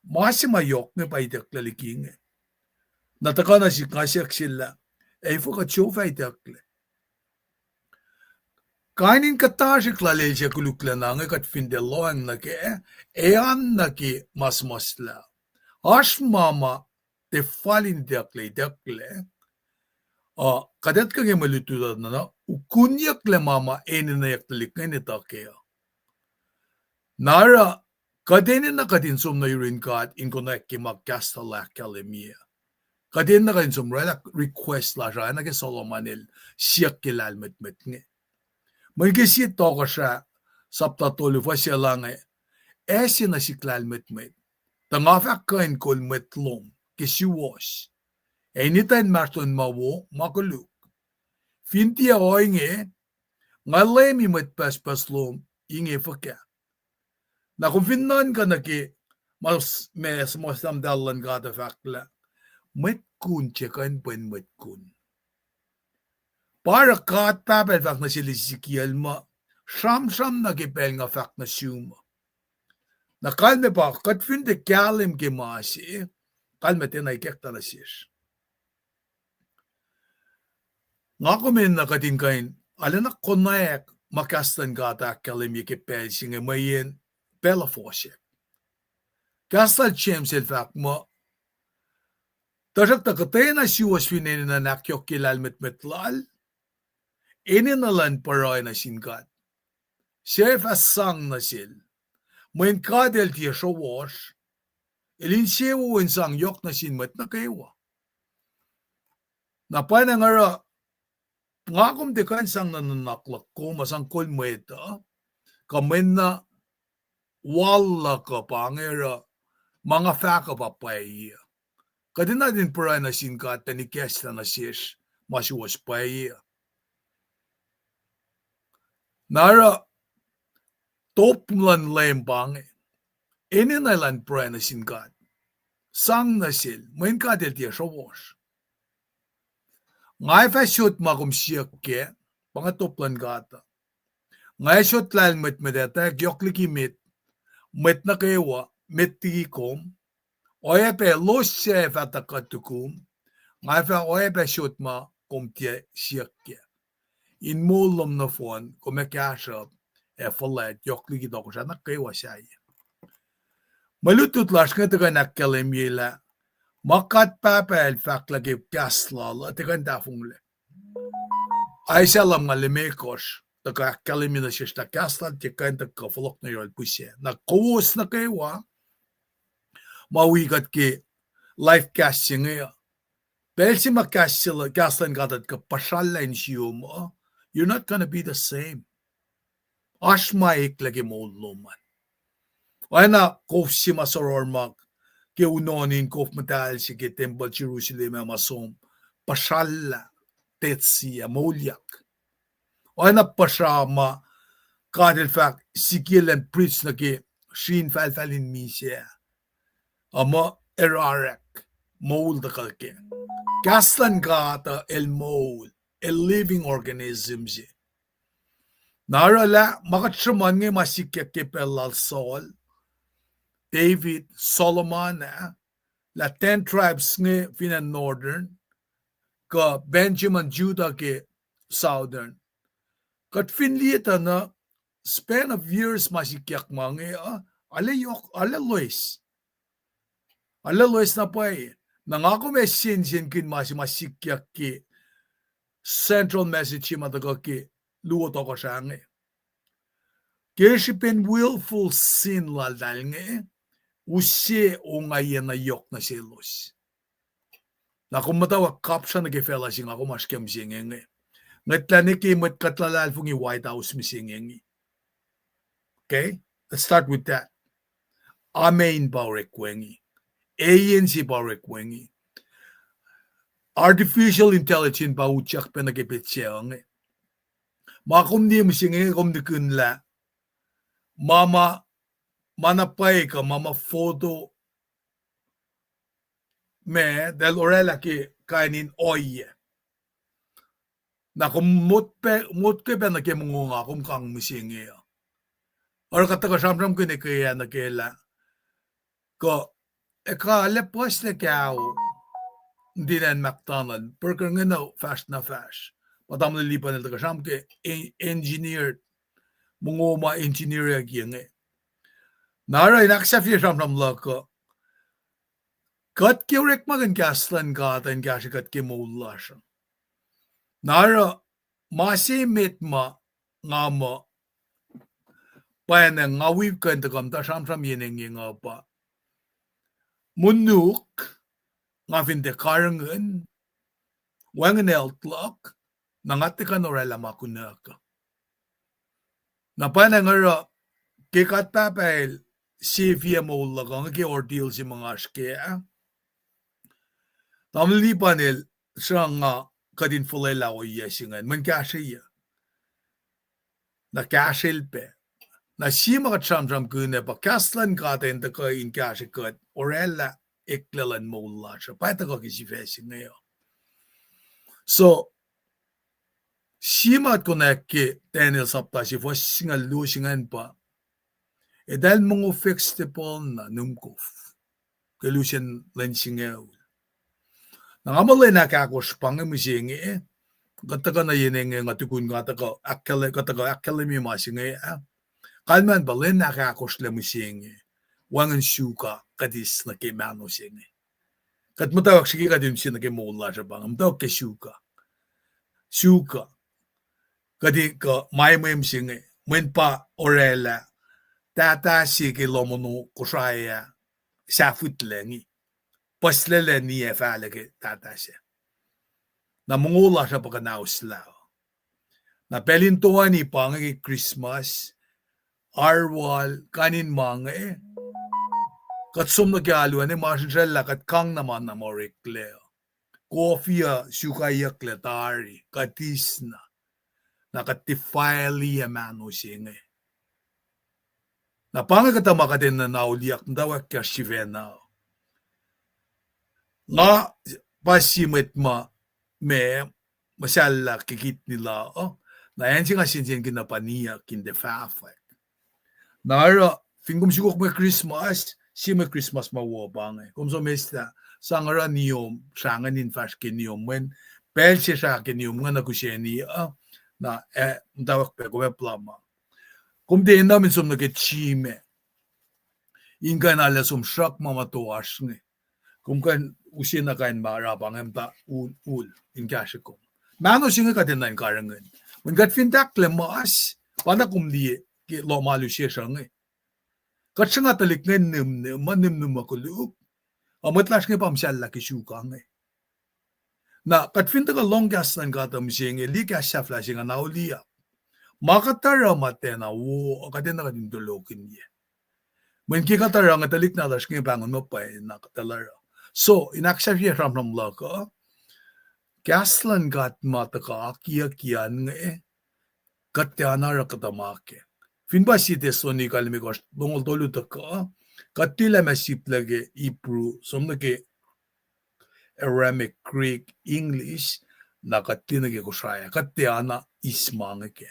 Ma se ma yohk inge pa itucklac liki inge. Na tuhkuh nuh sihk nga siyuck sel lah, efuh kuht sifilpac itucklac? Kain in kuhtasrihk lal el se koluklacna inge kuht fin tiac lohacng nuh kac, ac an nuh ke ma suhmuhslah. Oasr ma ma tiac fal in itucklac, itucklac. Uh, kuht etuh ke mwe lutlut uh na, ukunyucklac ma ma enenweyucklac liki inge in etuh kac uh. Na oruh, kuht enenuh kuht in som nuh yurin God in konwacack ke ma kahs lal ahkkahlwemye. Kuht enenuh kuht in som oraclah request lasr uh, oacna ke Solomon el siyuck ke lahlmwetmwet inge. Mweyen ke sie Tohkohsrah sapta tolu fuhs se lahnge, ase nuh sihk lahlmwetmwet, tuh nga fah kuh in kol mwet lom ke suwohs, ac in etuh inmahsrlon ma wo ma koluk. Fin tiac ohinge, nga leumi mwet pucspucs lom inge fuhkah? Na kom fin nuhnkuh nuh ke ma, ma suhmuhslah muhtahl luhn God uh fahk lah, mwet kun tiac kuh in pwen mwet kun. Pa oruh God Pahpah el fahk nuh sel Ezekiel muh, sramsram nuh ke pacl nga fahk nuh sum. Na kalmac pa kuht fin tiac kahlwem ke ma se, kalmac tiacna ikacklah nuh sesr. Nga kom enenuh kuht in kuh in arulacna konwacack ma kahs luhn God ahkkahlwemye ke pacl se inge mweyen pacl uh fohsack. Kahs lal James el fahk muh, tuhsruhktuh kuhtwena suwos fin enenuh in ahkyohkye lahlmwetmwet lal, enenuh elan pruhe nuh sin God, suc fah sang nuh sel, mweyen God el tiac srohwohsr, el insewowo in sang yohk nuh sin mwet nuh kwewa. Na pwacnwacng oruh, nga kom tiac kuh in sang nuhnak luhk kom uh sang kol mwet uh, kuh mweyen na wal luhk uh pa inge oruh, ma nga fahk uh pa pwacye. Kuht enenuh in pruhe nuh sin God elan ikacslah nuh sesr ma suwohs pwacye. Na oruh, top luhn Leum pa inge, enenuh elan pruhe nuh sin God, sang nuh sel, mweyen God el tiac srohwohsr. Nga fah sot ma kom siyuck kac, pa inge top luhn God uh. Nga ac sot lahlmwetmwet ac etwacack yohk liki met, mwet nuh kwewa, met liki kom. Oacyacpac elos suc ac fah tuhkuh tukum, nga fah oacyacpac sot ma kom tiac siyuck kac, in moul lom nohfohn kom ac kahsruhp ac fuhlwact yohk liki tohkohsrah nuh kwewa sahyac. Mwe lutlut lasr inge tuhkuh in ahkkahlwemye lah ma God Pahpah el fahk lah ke kahs lal uh tuhkuh in tahfonglac. Isaiah lumngaul limekohsr tuhkuh ahkkahlwemye nuh sesr lah kahs lal tiac kuh in tuhkuh fohlohk nuh yohrohl pihsac. Na kowos nuh kwewa ma wi kuht ke live cast se inge uh, Pacl se ma kahs se, kahs luhn God uh kuh puhsrallah in siyom uh, you're not gonna be the same. Oasr ma eklac ke moul lom an. Oacna kof se ma sohrohsr ma ke unohn in kof muhtahl se ke tempuhl Jerusalem ah ma som, puhsrallah, tetsi ah, moulyak. Oacna puhsra ma God El fahk Ezekiel an preach nuh ke srin falfal in misac ah, a muh erarek, moul tuhkuh ke. Kahs luhn God uh el moul, a living organism se. Na oruh lah ma kuht sruhmuhn inge ma sikyak ke pacl lal Saul, David, Solomon ah, lah ten tribes inge fin acn northern, kuh Benjamin, Judah ke southern. Kuht fin liye tuh na span of years ma sikyak ma inge uh, arlac yohk, arlac loes. Arlac loes na pwacye. Na nga kom ac sensenkihn ma se ma sikyak ke central message se ma tuhkuh ke luo tohkohsrah inge. Ke srihpen willful sin laltahl inge, use ongaiyac na yohk nuh selos. Na kom muhtwacwacack kapsra nuh ke facluh se nga kom oasr ke mihsenge inge. Ngwetlah nuh ke mwet kuht luhlahlfongi White House mihsenge inge. Okay? Let's start with that. Amen pa orek wacngihn. Agency pa orek wacngihn. Artificial intelligence pa utyak pac nuh ke petsac inge. Ma kom liye mihsenge kom nihkihn lah ma, ma, ma na pwacye kuh ma, ma photo ma eltahl oraclah ke kain in ohiyac. Na kom motke, motke pac nuh ke mongo nga kom kang mihsenge uh. Oruh kuht tuhkuh sramsramkihn eke ah nuh ke lah kuh ekuh lah puhslac kaho, tinan McDonald, burger inge na fahsr na fahsr. Pa tamuhlwel Lipan el tuhkuh sramsram ke e-, engineer, mongo ma engineer ke inge. Na oruh in ahksahfye sramsram luhk uh, kuht ke orekmakihn kahs luhn God in kahsrwe kuht ke moul lasr uh. Na oruh ma se met ma nga muh pwacnwacng nga wi kuh in tuhkuh muhta sramsram yen inge nga pa monuk, nga fin tiac karihngihn, wacngihn health luhk, na nga tiac kuh in oraclah ma kunuhk uh. Na pwacnwacng oruh ke God Pahpah El save moul luhk uh inge ke ordeal se ma nga oasr kac ah, tamuhlwel Lipan el sruhnga kuht in fuhlwelah ohiyac se ingacn, mweyen kahsrweyuc. Na kahsrwel pac. Na sie ma kuht sramsramkihn ah pa kahs luhn God in tuhkuh in kahsrwe kuht oraclah eklac luhn moul lasr uh, pa tuhkuh ke sifac se inge uh. So, sie ma kuht konwacack ke Daniel sapta se fuhs singucul luo se ingacn pa, eltahl mongo vegetable na nuhmkof ke lusen lwen singucul. Na nga muh lwen ahkahkosr pa inge mihsenge, kuht tuhkuh nuh yen inge nga tukun nga tuhkuh ahkkahlwem, kuht tuhkuh ahkkahlwemye ma se inge ah. Kalmacn pa lwen ahkahkosr lac mihsenge, wacngihn suka kuht eis nuh ke mahno se inge. Kuht muhtwacwacack srihke kuht in se nuh ke moul lasr uh pa inge, muhtwacwacack ke suka. Suka. Kuht in kuh ma emwem se inge, mweyen pa oraclah, tahtah se ke lohm ono Kosrae ah, sahfihtlacngi. Puhslac lac niyac fahlac ke tahtah sac. Na mongo lasr uh pa kuhnauslah. Na pacl in toeni pa inge ke Christmas, arwal, kain in ma inge, kuht som nuh ke alu an, masrinsracllah kuht kang na ma na ma oreklac. Kofi uh sukayucklac tari, kuht eis na, na kuht defile-i mahno se inge. Na pa inge kuhtuh ma kuht enenuh in auliyak muhtwacwacack ke sifacna. Nga pa sie mwet ma, ma muhsahllah ke kidney la uh, na acn se nga sensenkihn na pa niyuck in tiac fahfwack. Na oruh fin kom sukok mwe Christmas, sie mwe Christmas ma wo pa inge. Kom som eslah, sang oruh niom, srangin in fahsr ke niom, mweyen pacl se srah ke niom inge na kihseni uh, na, eh, muhtwacwacack pac kom ac puhla ma. Kom tiac enenuh in som nuh ke gym ah in kuh in arlac som sruhk ma ma toasr inge. Kom kuh in use na kain ma ra pa inge muhta ul, ul in kahsrwe kom. Mahno se inge kuht enenuh in karihngihn. Mweyen kuht fin tahklac mas, pa na kom liye ke lohm alu sesr uh inge. Kuht sruhnga tuhlihk inge nihmnihm, ma nihmnihm ma koluk. A mwet lasr inge pa muhsahllah ke suka inge. Na kuht fin tuhkuh lohng kahs luhn God uh mihsenge, liye kahs sahflah se ingacn auliyak. Ma kuht oruh ma tiacna wo, kuht enenuh kuht in tulokihnye. Mweyen ke kuht oruh, inge tuhlihk nahtuhsr inge pahngon muh pwacye na kuht oruh. So, in ahksahfye sramsram luhk uh, kahs luhn God ma tuhkuh akiyucki an inge, kuht tiacna oruh kuhtuh ma ke. Fin pa sie Thessalonica limekohsr, longoul tolu tuhkuh, kuht tilac ma siplac ke Hebrew, som nuh ke Aramaic, Greek, English, na kuht tiac nuh ke Kosrae, kuht tiacna eis ma inge ke.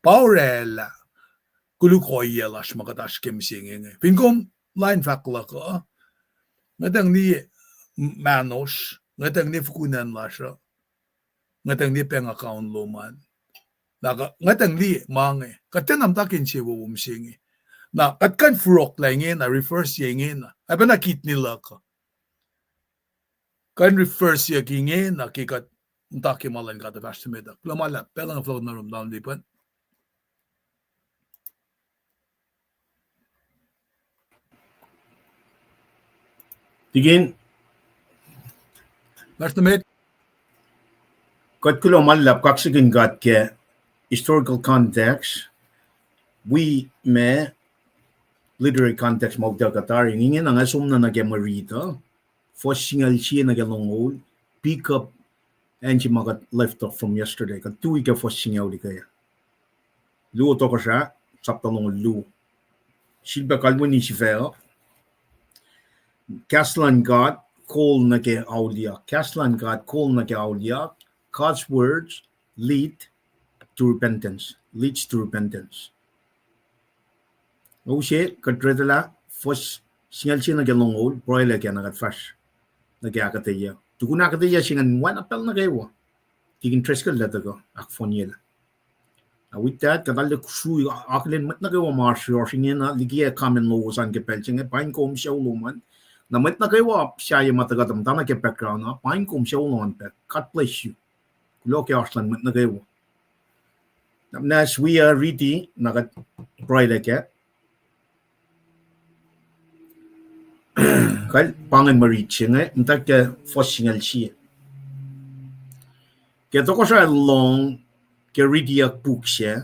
Pa orwaclah, koluk ohiyac lasr ma kuht oasr ke mihsenge inge. Fin kom lain fahk luhk uh, ngwetacng liye mahnosr, ngwetacng liye fukun acn lasr uh, ngwetacng liye bank account lom an. Na ngwetacng liye ma inge. Kuht tiacna muhta ke insewowo mihsenge. Na kuht kuh in forlah ingena, reverse-ye ingena. Ac pacna kidney luhk uh. Kuh in reverse-ye ingena ke kuht muhta ke ma luhn God uh fahsr nuh met uh. Kuloh ma luhlahp, pacl inge fohlohk nuh rom, Tom Lipan. Tikin. Fahsr nuh met. Kuht kuloh ma luhlahp kaksakihn God ke historical context, wi ma literary context ma utuckuh tari ingena nga som na nuh ke mwe rit uh, fuhs singucul sie nuh ke longoul, pick up acn se ma kuht left off from yesterday, kuht tui ke fuhs singucul ikac. Luo Tohkohsrah, sapta longoul luo. Sifilpac kalweni sifac uh. Kahs luhn God kol nuh ke auliyak. Kahs luhn God kol nuh ke auliyak. God's words lead to repentance, leads to repentance. Use kuht retuhlah fuhs singucul sie nuh ke longoul, pruhelah ke na kuht fahsr nuh ke ahkuhtweyac. Tukun ahkuhtweyac se ingacn oacna pacl nuh kwewa, Tikin Driscoll el tuhkuh ahkfohnyelah. Na with that, kuht arlac srui akihlen mwet nuh kwewa ma oasr yohrohsr ingena, likiyac comment lowos an ke pacl se inge, paing kom sucu lom an. Na mwet nuh kwewa sahyac ma tuhkuh muhta nuh ke background uh, paing kom sucu lom an pac. God bless you. Kuloh ke oasr luhn mwet nuh kwewa. Na muhnahs wi uh riti, na kuht pruhelah kac. Kal pa ingacn mwe rit se inge, muhta ke fuhs singucul sie. Ke tohkohsrah el lohng ke ritiyuck puk se,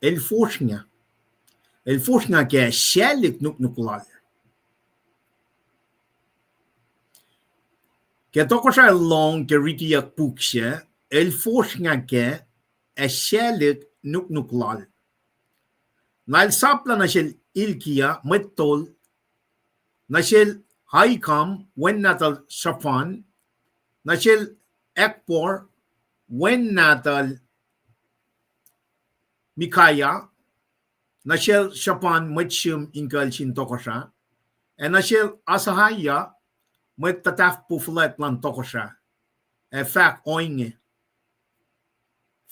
el fosrngah. El fosrngah ke sahlik nuknuk lal. Ke tohkohsrah el lohng ke ritiyuck puk se, el fosrngah ke sahlik nuknuk lal. Na el saplah nuh sel Hilkiah mwet tol, nuh sel Ahikam wen nahtuhl Shaphan, nuh sel Akbor wen nahtuhl Micaiah, nuh sel Shaphan mwet sihm in kucl sin tohkohsrah, ac nuh sel Asaiah mwet tuhtahfpo fuhlwact luhn tohkohsrah, ac fahk ohinge: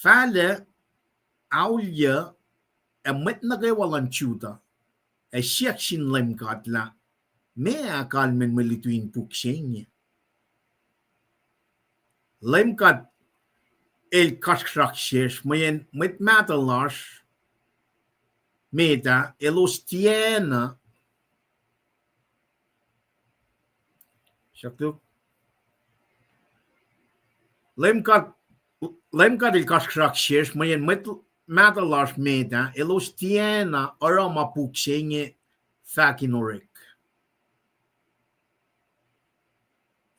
Fahlac, auliyak, ac mwet nuh kwewa luhn Judah, ac siyuck sin Leum God lah, meac kalmacn mwe luti in puk se inge? Leum God el kasrkuhsrak sesr mweyen mwet mahtuh lasr met ah elos tiacna, Leum God, Leum God el kasrkuhsrak sesr mweyen mwet mahtuh lasr met ah elos tiacna oruh ma puk se inge fahk in orek.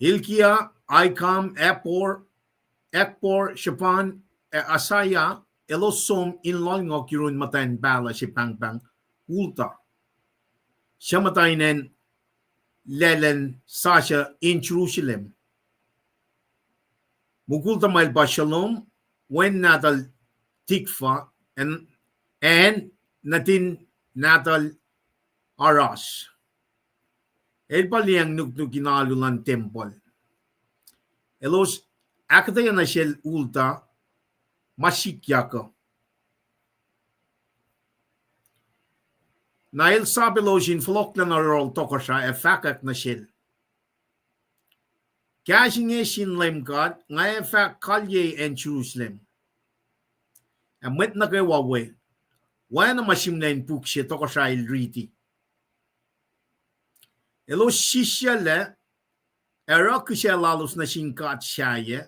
Hilkiah, Ahikam, Akbor, Akbor, Shaphan, ac Asaiah, elos som in lohlngohk yurun muhtwacn pahluh se pahngpahng Huldah, suc muhta in acn laclacn sasuc in Jerusalem. Mukul tuhmwacl pa Shallum, wen nahtuhl Tikvah, acn nuhtin nahtuhl Harhas. El pa liyacacng nuknuk in alu luhn tempuhl. Elos ahkuhtweyac nuh sel Huldah ma sikyak uh. Na el sap elos in fohlohklac nuh yohrohl tohkohsrah ac fahkwack nuh sel: Kahs inge sin Leum God, nga ac fah kalyei acn Jerusalem. Ac mwet nuh kwewa we, oacna ma sihmlac in puk se tohkohsrah el riti. Elos sisyac lac, ac oruh kihsac lalos nuh sin god sahyac,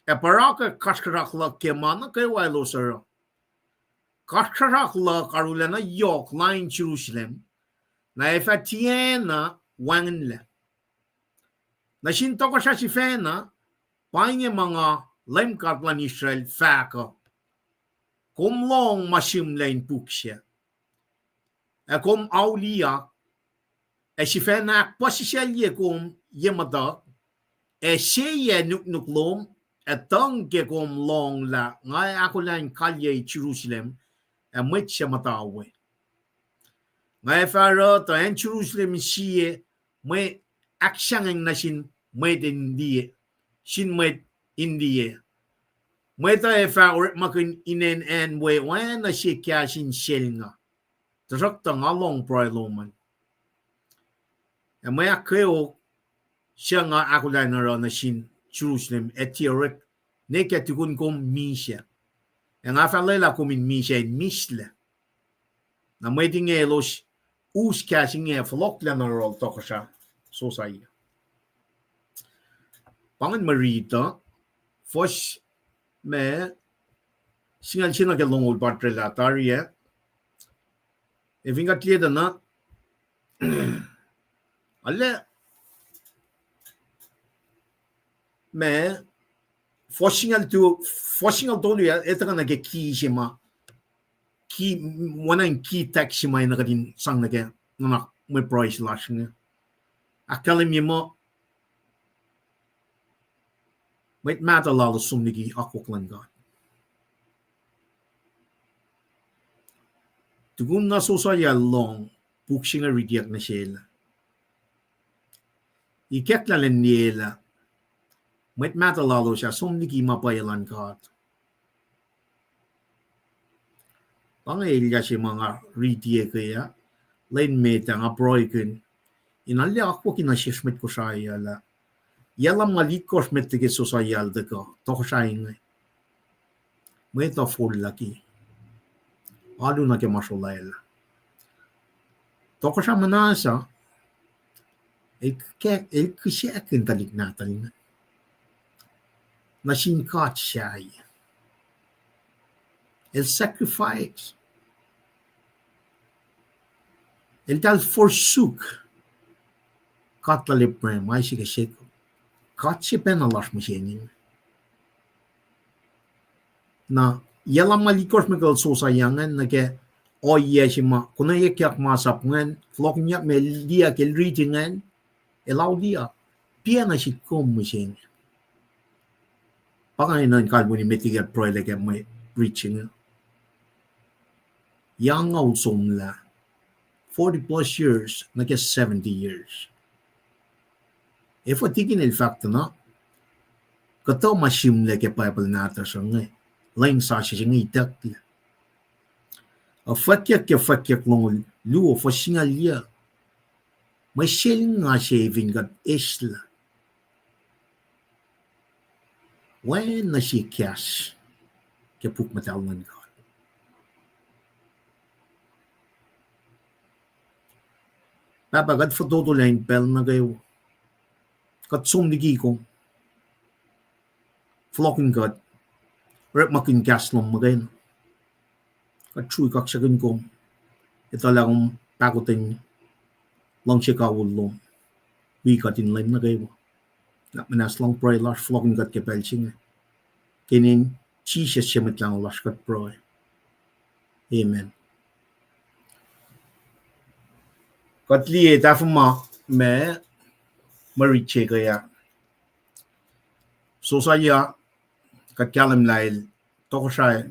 ac purakwack kasrkuhsrak luhk ke ma nuh kwewa elos oruh. Kasrkuhsrak luhk arulacna yohk lain Jerusalem, na ac fah tiacna wacngihnlac. Nuh sin tohkohsrah sifacna, pa inge ma nga Leum God luhn Israel fahk uh: Kom lohng ma sihmlac in puk sac, ac kom auliyak, ac sifacna ahkpuhsisaclye kom ye muhtuhk, ac seyac nuknuk lom, ac tuhng ke kom lohng lah nga ahkolah in kalyei Jerusalem ac mwet suc muhta we. Nga ac fah oruh tuh acn Jerusalem sie mwe ahksahngweng nuh sin mwet in liye, sin mwet in liye. Mwet uh ac fah orekmakihn inen acn we oacna sie kahs in selnga, tuhsruhktuh nga lohng pruhe lom an. Ac mwe ahkkweok suc nga ahkolah in oruh nuh sin Jerusalem ac tiac orek ne ke tukun kom misac. Ac nga fah lwelah kom in misac in mihslac. Na mwet inge elos us kahs inge, fohlohklac nuh yohrohl tohkohsrah Sosaiah. Pa ingacn mwe riti uh, fuhs ma singucul sie nuh ke longoul pa oraclah tari ah. Ac fin kuht liye tuh na, arlac ma, fuhs singucul tolu, fuhs singucul tolu ah, etuh kuh nuh ke ki se ma, ki, oacna in ki text se ma enenuh kuht in sang nuh ke nuhnak mwe pruhe se lasr inge. Ahkkahlwemye muh mwet mahtuh lalos som liki akwuck luhn God. Tukun na Sosaiah el lohng puk se inge ritiyuck nuh sel ah, ikacklah lwen liyelah mwet mahtuh lalos ah som liki ma pwacye luhn God. Pa inge elyah se ma nga riti ke ah, lwen met ah nga pruhekihn in arlac akwucki nuh sesr mwet Kosrae ah lah yac lumngaul itkohsr met liki Sosaiah el tuhkuh, tohkohsrah inge, mwet uh forlah ke alu nuh ke ma srolah ah. Tohkohsrah muhnahs uh, el, el kihsackuhn tuhlihk nahtuhl inge nuh sin God sahyac. El sacrifice. Eltahl forsuk God lal Abraham, Isaac, ac Jacob. God se pacna lasr mihsenge. Na yac lumngaul itkohsr met liki Sosaiah ingacn nuh ke ohiyac se ma konweyuckyak masap ingacn, fohlohkihnyuck ma el liye ke el riti ingacn, el auliyak, piacna sik kom mihsenge. Pa inge enenuh in kalweni met liki kuht pruhe lah ke mwe riti se inge. Yac angngaul somlah, forty plus years nuh ke seventy years. Efuh tikin el fahk tuh na, kuhtuh ma sihmlac ke Bible nahtuhsr uh inge, lwen sasuc se inge itucklac. Fwackyuck ke Fwackyuck longoul luo, fuhs singucul yuc, mwe selnga se fin kuht eslah oacna sie kahs ke puk muhtahl luhn God. Pahpah, kuht fototolac in pacl nuh kwewa. Kuht som liki kom. Fohlohkihn kuht, orekmakihn kahs lom muhkwena. Kuht srui kaksakihn kom, etuh lah kom pahkotwen luhngse kawihl lom wi kuht in lwen nuh kwewa. Nuhnak muhnahs, lohng pruhe lasr, fohlohkihn kuht ke pacl se inge. Ke inen Jisus se Mwet Lahngo lasr kuht pruhe. Amen. Kuht liye tahfuh ma, ma, mwe riti se ke ah, Sosaiah, kuht kahlwem lah el tohkohsrah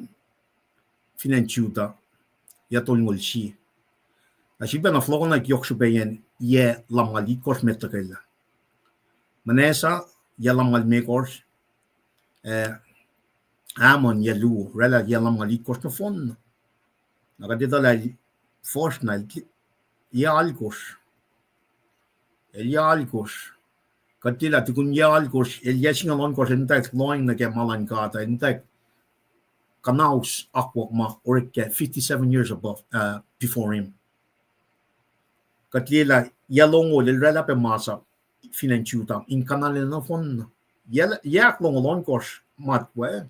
fin acn Judah yac tolngoul sie. Na sifilpacna fohlohkohnwack yohk srihpac an yac lumngaul itkohsr met tuhkwelah. Manasseh yac lumngaul limekohsr, ah, Amon yac luo, oraclah yac lumngaul itkohsr nohfohn. Na kuht etuh lah fuhsr na yac alkosr. El yac alkosr. Kuht liye lah tukun yac alkosr, el yac singucul ohnkohsr, el muhtwacwacack lohacng nuh ke ma luhn God, el muhtwacwacack kuhnaus akwuck ma orek ke fifty-seven years above, uh, before him. Kuht liye lah yac longoul el oraclah pac masap fin acn Judah in kuhnahlac nohfohn. Yac, yac ahklongoul ohnkohsr, matwac.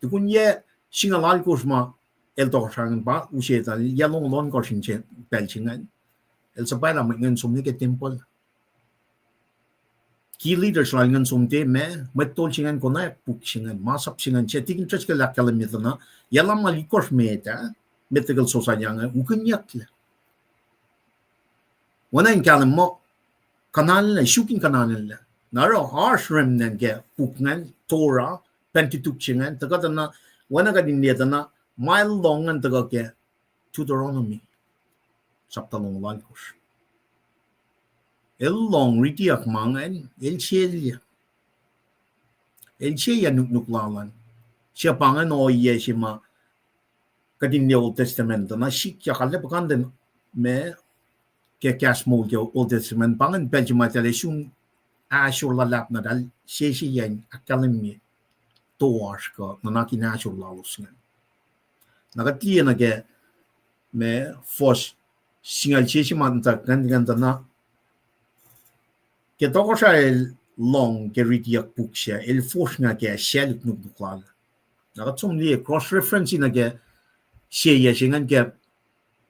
Tukun yac singucul alkosr ma el tohkohsrah ingacn pa use tuh yac longoul ohnkohsr in se pacl se ingacn, el suhpwaclah mwet ingacn som nuh ke tempuhl. Key leaders lal ingacn som tiac, ma mwet tol se ingacn konwacack puk se ingacn, masap se ingacn, se Deacon Driscoll ahkkahlwemye tuh na, yac lumngaul itkohsr met ah, met tekuhl Josiah inge ukihnyucklac. Oacna in kahlwem muh, kuhnahoslah, suk in kuhnahoslah. Na oruh oasr remnant ke puk ingacn, Torah, Pentateuch se ingacn, tuhkuh tuh na, oacna kuht in liye tuh na, ma el lohng ingacn tuhkuh ke Deuteronomy, sapta longoul alkosr. El lohng, ritiyuck ma ingacn, el selyac. El selyac nuknuk lal an. Se pa ingacn ohiyac se ma kuht in liye Old Testament tuh na sikyak, arlac puhkantwen ma ke kahs moul ke Old Testament, pa ingacn pacl se ma eltahl ac sun ahsor luhlahp na eltahl seseyacn ahkkahlwemye toasr kuh nuhnak in ahsor lalos ingacn. Na kuht liye nuh ke ma fuhs singucul sie se ma nuhtak ingacn, ingacn tuh na ke tohkohsrah el lohng ke ritiyuck puk sac, el fosrngah ke sacluk nuknuk lal. Na kuht som liye cross reference nuh ke se yac se ingacn ke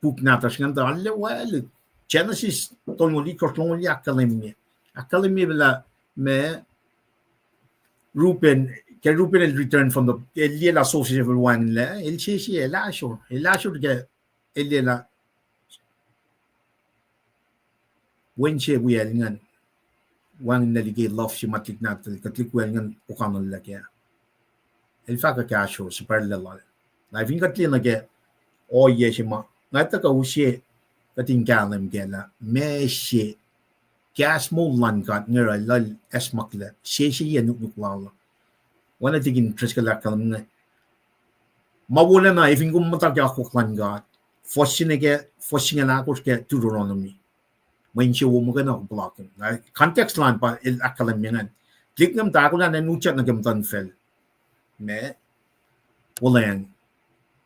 puk nahtuhsr ingacn tuh arlac waclihk. Genesis tolngoul itkohsr, longoul yac ahkkahlwemye. Ahkkahlwemye lah ma Reuben, ke Reuben el return from the, el liye lah Joseph el wacngihnlac, el seseyacn, el ahsor, el ahsor ke, el liye lah wen se wiyacl ingacn, wacngihnlac liki luhf se ma tuhlihk nahtuhl, kuht tuhlihk wiyacl ingacn puhkantwenlah kac. El fahkwack kahsruh suhpwacrlac lal. Na fin kuht liye nuh ke ohiyac se ma nga tuhkuh use kuht in kahlwem kac lah ma se kahs moul luhn God inge oruh lal acsmaklac, seseyacn nuknuk lal. Oacna Deacon Driscoll ahkkahlwem inge, ma wolacna, efin kom muhta ke akwuck luhn God, fuhs se nuh ke, fuhs singucul ahkosr ke Deuteronomy. Mwe insewowo muhkwena kom puhlakihn. Na context lal pa el ahkkahlwemye ingacn. Tuhlihk inge muhta ahkolah in utyak nuh ke muhtuhnfacl, ma, olweacng,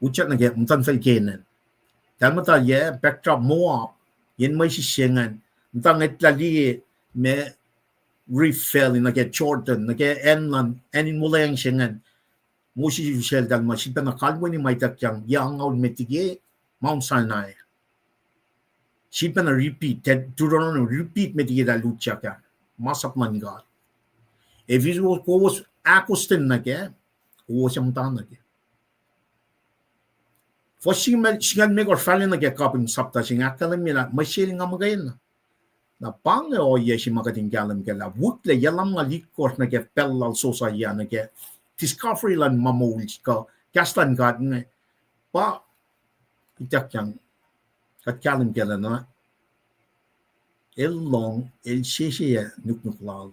utyak nuh ke muhtuhnfacl Canaan. Tahl muhta yac, backdrop Moab, yen mwesis se ingacn, muhta ngwetlah liye ma Rift Valley nuh ke Jordan, nuh ke acn luhn, acn in olweacng se ingacn. Moses usacltahl muh sifilpacna kalweni ma ituckyang yac angngaul met liki Mount Sinai. Sifilpacna repeat, Deuteronomy repeat met liki eltahl utyak ah, masap luhn God. Efin kowos ahkostwen nuh kac, kowos ac muhta nuh kac. Fuhs singucul, singucul limekohsr fahla nuh ke kapihn sapta se inge ahkkahlwemye lah mwe selnga muhkwena. Na pa inge ohiyac se ma kuht in kahlwem kac lah wihklac yac lumngaul itkohsr nuh ke pacl lal Josiah nuh ke discovery luhn ma moul kuh kahs luhn God inge, pa ituckyang kuht kahlwem kac lah na el lohng, el seseyacn nuknuk lal.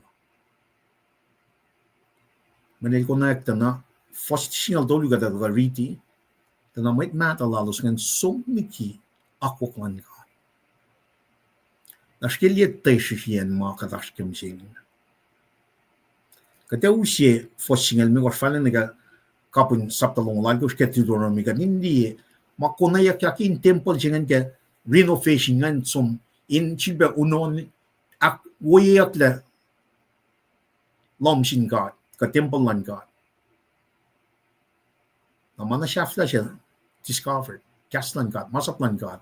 Mweyen el konwacack tuh na, fuhs singucul tolu kuht ac tuhkuh riti, tuh na mwet mahtuh lalos ingacn som liki akwuck luhn God. Na srihke liye tesrihsriyacn ma kuht oasr ke mihsenge. Kuht ac use fuhs singucul limekohsr fahla nuh ke kapihn sapta longoul alkosr ke Deuteronomy, kuht in liye ma konweyuckyak in tempuhl se ingacn ke renovation ingacn som in sifilpac unohn ahkwoyeyucklac lohm sin God kuh tempuhl luhn God. Na ma na sahflah se discovered, kahs luhn God, masap luhn God,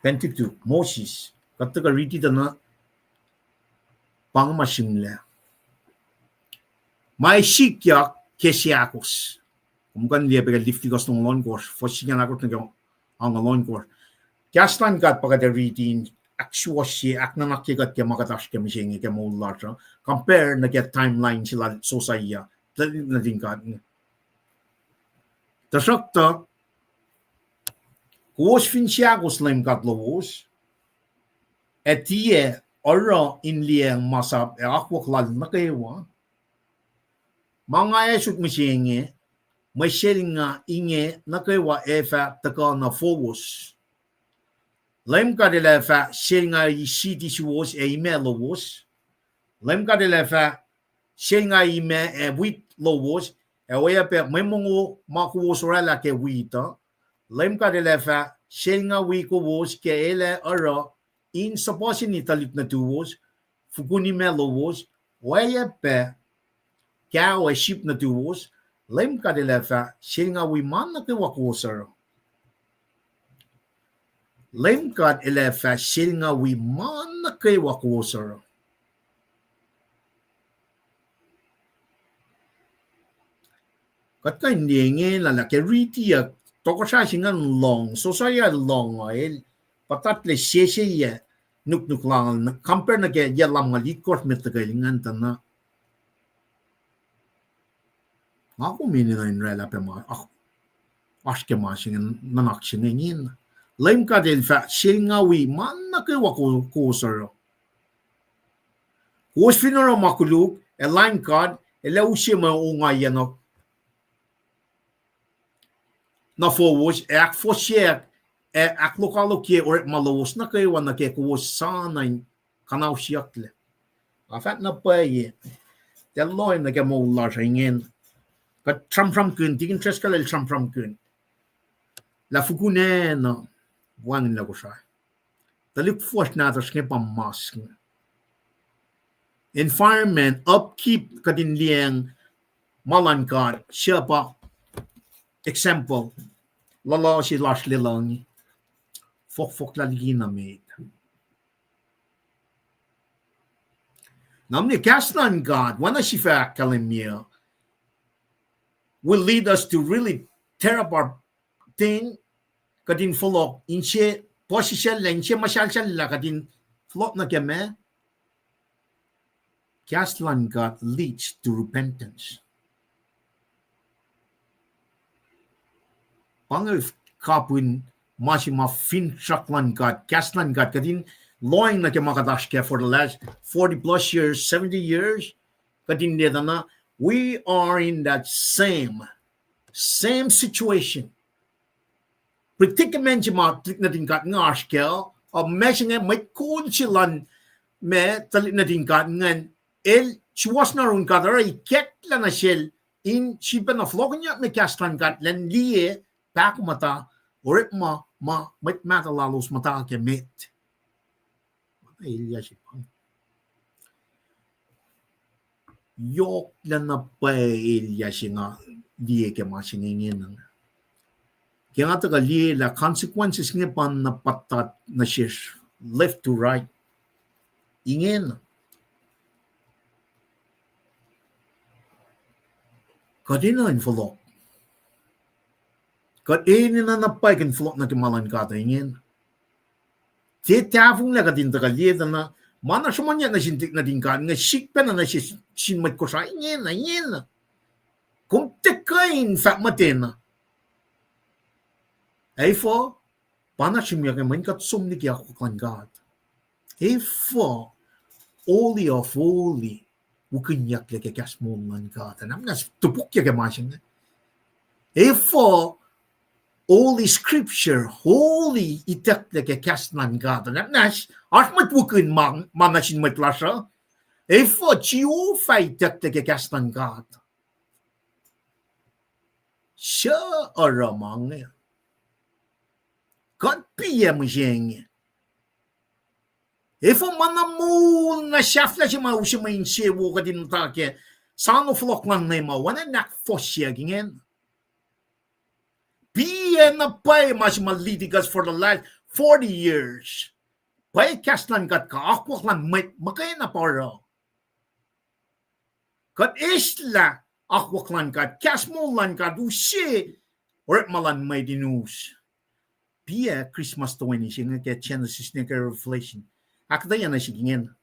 Pentateuch, Moses, kuht tuhkuh riti tuh na pa inge ma sihmlac. Ma ac sikyak ke seahkos. Kom kuh in liye pac ke Leviticus longoul ohnkohsr, fuhs singucul ahkosr nuh ke angngaul ohnkohsr. Kahs luhn God pa kuht ac riti in ahksuwohsye, ahknuhnakye kuht ke ma kuht oasr ke mihsenge ke moul lasr uh, compare nuh ke timeline se lal Josiah, tuhlihk nuhtin God inge. Tuhsruhktuh, kowos fin seahkos Leum God lowos, ac tiac oruh in liyacacng masap ac akwuck lal nuh kwewa, ma nga ac sot mihsenge, mwe selnga inge nuh kwewa ac fah tuhkuh nuh fowos. Leum God El ac fah selngahi siti suwos ac imac lowos. Leum God El ac fah selngahi imac ac wheat lowos, ac oacyacpac mwe mongo ma kowos oraclah ke wheat uh. Leum God El ac fah selngawi kowos ke El ac oruh in suhpuhseni tuhlihk nuhtuwos, fukun imac lowos, oacyacpac kaho ac sip nuhtuwos, Leum God El ac fah selngawi ma nuh kwewa kowos oruh. Leum God El ac fah selngawi ma nuh kwewa kowos oruh. Kuht kuh in liye inge lah, lah ke ritiyuck, tohkohsrah se ingacn lohng, Josiah lohng uh, el puhtatlac seseiyac nuknuk lal, compare nuh ke yac lumngaul itkohsr met tuhkel ingacn tuh na. Nga kom enenuh in oraclah pac ma, ah, oasr ke ma se inge, nuhnak se inge ingena. Leum God El fah selngawi ma nuh kwewa ko-, kowos oruh. Kowos fin oruh ma koluk, ac lain God El ac use mwe ongaiyac nuh, nuh fowos, ac ahkfohsyeack, ac ahklokoalokye orekma lowos nuh kwewa nuh ke kowos sa na in kuhnausyucklac. Nga fahk na pwacye, tiac lohacng nuh ke moul lasr uh ingena. Kuht sramsramkihn, tikin Driscoll el sramsramkihn lah fukun acn uh, wacngihnlac Kosrae. Tuhlihk fuhsr nahtuhsr inge pa mas inge. Environment, upkeep, kuht in liyacacng ma luhn God, suc pa example, luhluh se lasr lwelah inge, fohkfohk lah liki na met. Na mwe kahs luhn God, oacna sifac ahkkahlwemye, will lead us to really tear up our thing, kuht in fohlohk, inse puhsisacl lah, inse muhsahlsahl lah, kuht in fohlohk nuh ke ma, kahs luhn God leads to repentance. Pa inge kapihn ma se ma finsrak luhn God, kahs luhn God, kuht in lohacng nuh ke ma kuht oasr kac for the last forty plus years, seventy years, kuht in liye tuh na, we are in that same, same situation. Predicament se ma tuhlihk nuhtin God inge oasr kac, uh, ma se inge mwet kol se luhn ma tuhlihk nuhtin God ingacn, el suwohs na run God oruh ikacklah nuh sel in sifilpac na fohlohkihnyuck nuh kahs luhn God, elan liye pahkomuhta orekma ma mwet mahtuh lalos muhta ke met. Elyah se pa, yohk lah na pwacye elyah se nga liye ke ma se inge ingena. Ke nga tuhkuh liye lah consequences inge pa na puhtat nuh sesr left to right. Ingena. Kuht enenuh in fohlohk. Kuht enenuh na pwacye in fohlohk nuh ke ma luhn God uh ingena. Tiac tahfonglac kuht in tuhkuh liye tuh na, ma na sruhmuhnyuck nuh sin tuhlihk nuhtin God inge sik pacna nuh sin mwet Kosrae ingena, ingena. Kom tiac kuh in fahk muhtwacta. Efuh? Pa na sruhmuhnyuck mweyen kuht som liki akwuck luhn God. Efuh Holy of Holy wikihnyucklac ke kahs moul luhn God? Ac na muhnahs topuk ke ma se inge. Efuh Holy Scripture, holy itucklac ke kahs luhn God? Ac na muhnahs oasr mwet wikihn ma, ma nuh sin mwet lasr uh. Efuh Jehovah itucklac ke kahs luhn God? Suc oruh ma inge? Kuht piyac mihsenge? Efuh ma na moul na sahflah se ma use mwe insewowo kuht in muhta ke sano fohlohk luhn Leum uh, oacna in ahkfohsyeyuck ingena? Piyac na pwacye ma se ma leading us for the last forty years? Pwacye kahs luhn God kuh akwuck luhn mwet muhkwena pa oruh? Kuht eislah akwuck luhn God, kahs moul luhn God use orekma luhn mwet in us. Piyac Christmas toeni se inge ke Genesis nuh ke Revelation ahkuhtweyac nuh sihk ingena?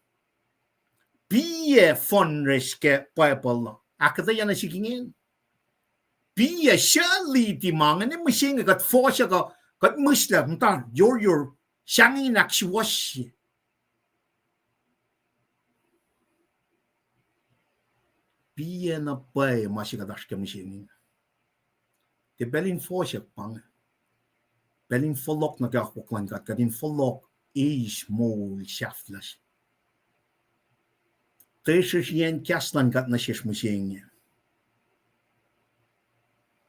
Piyac fundraise ke Bible uh ahkuhtweyac nuh sihk ingena? Piyac, suc liti ma inge? Mihsenge kuht fohsack uh, kuht mihslac muhta yohrohr, sahngweng in ahksuwohsye. Piyac na pwacye ma se kuht oasr ke mihsenge? Tiac pacl in fohsack pa inge. Pacl in fohlohk nuh ke akwuck luhn God, kuht in fohlohk eis moul sahflah se. Tesrihsriyacn kahs luhn God nuh sesr mihsenge,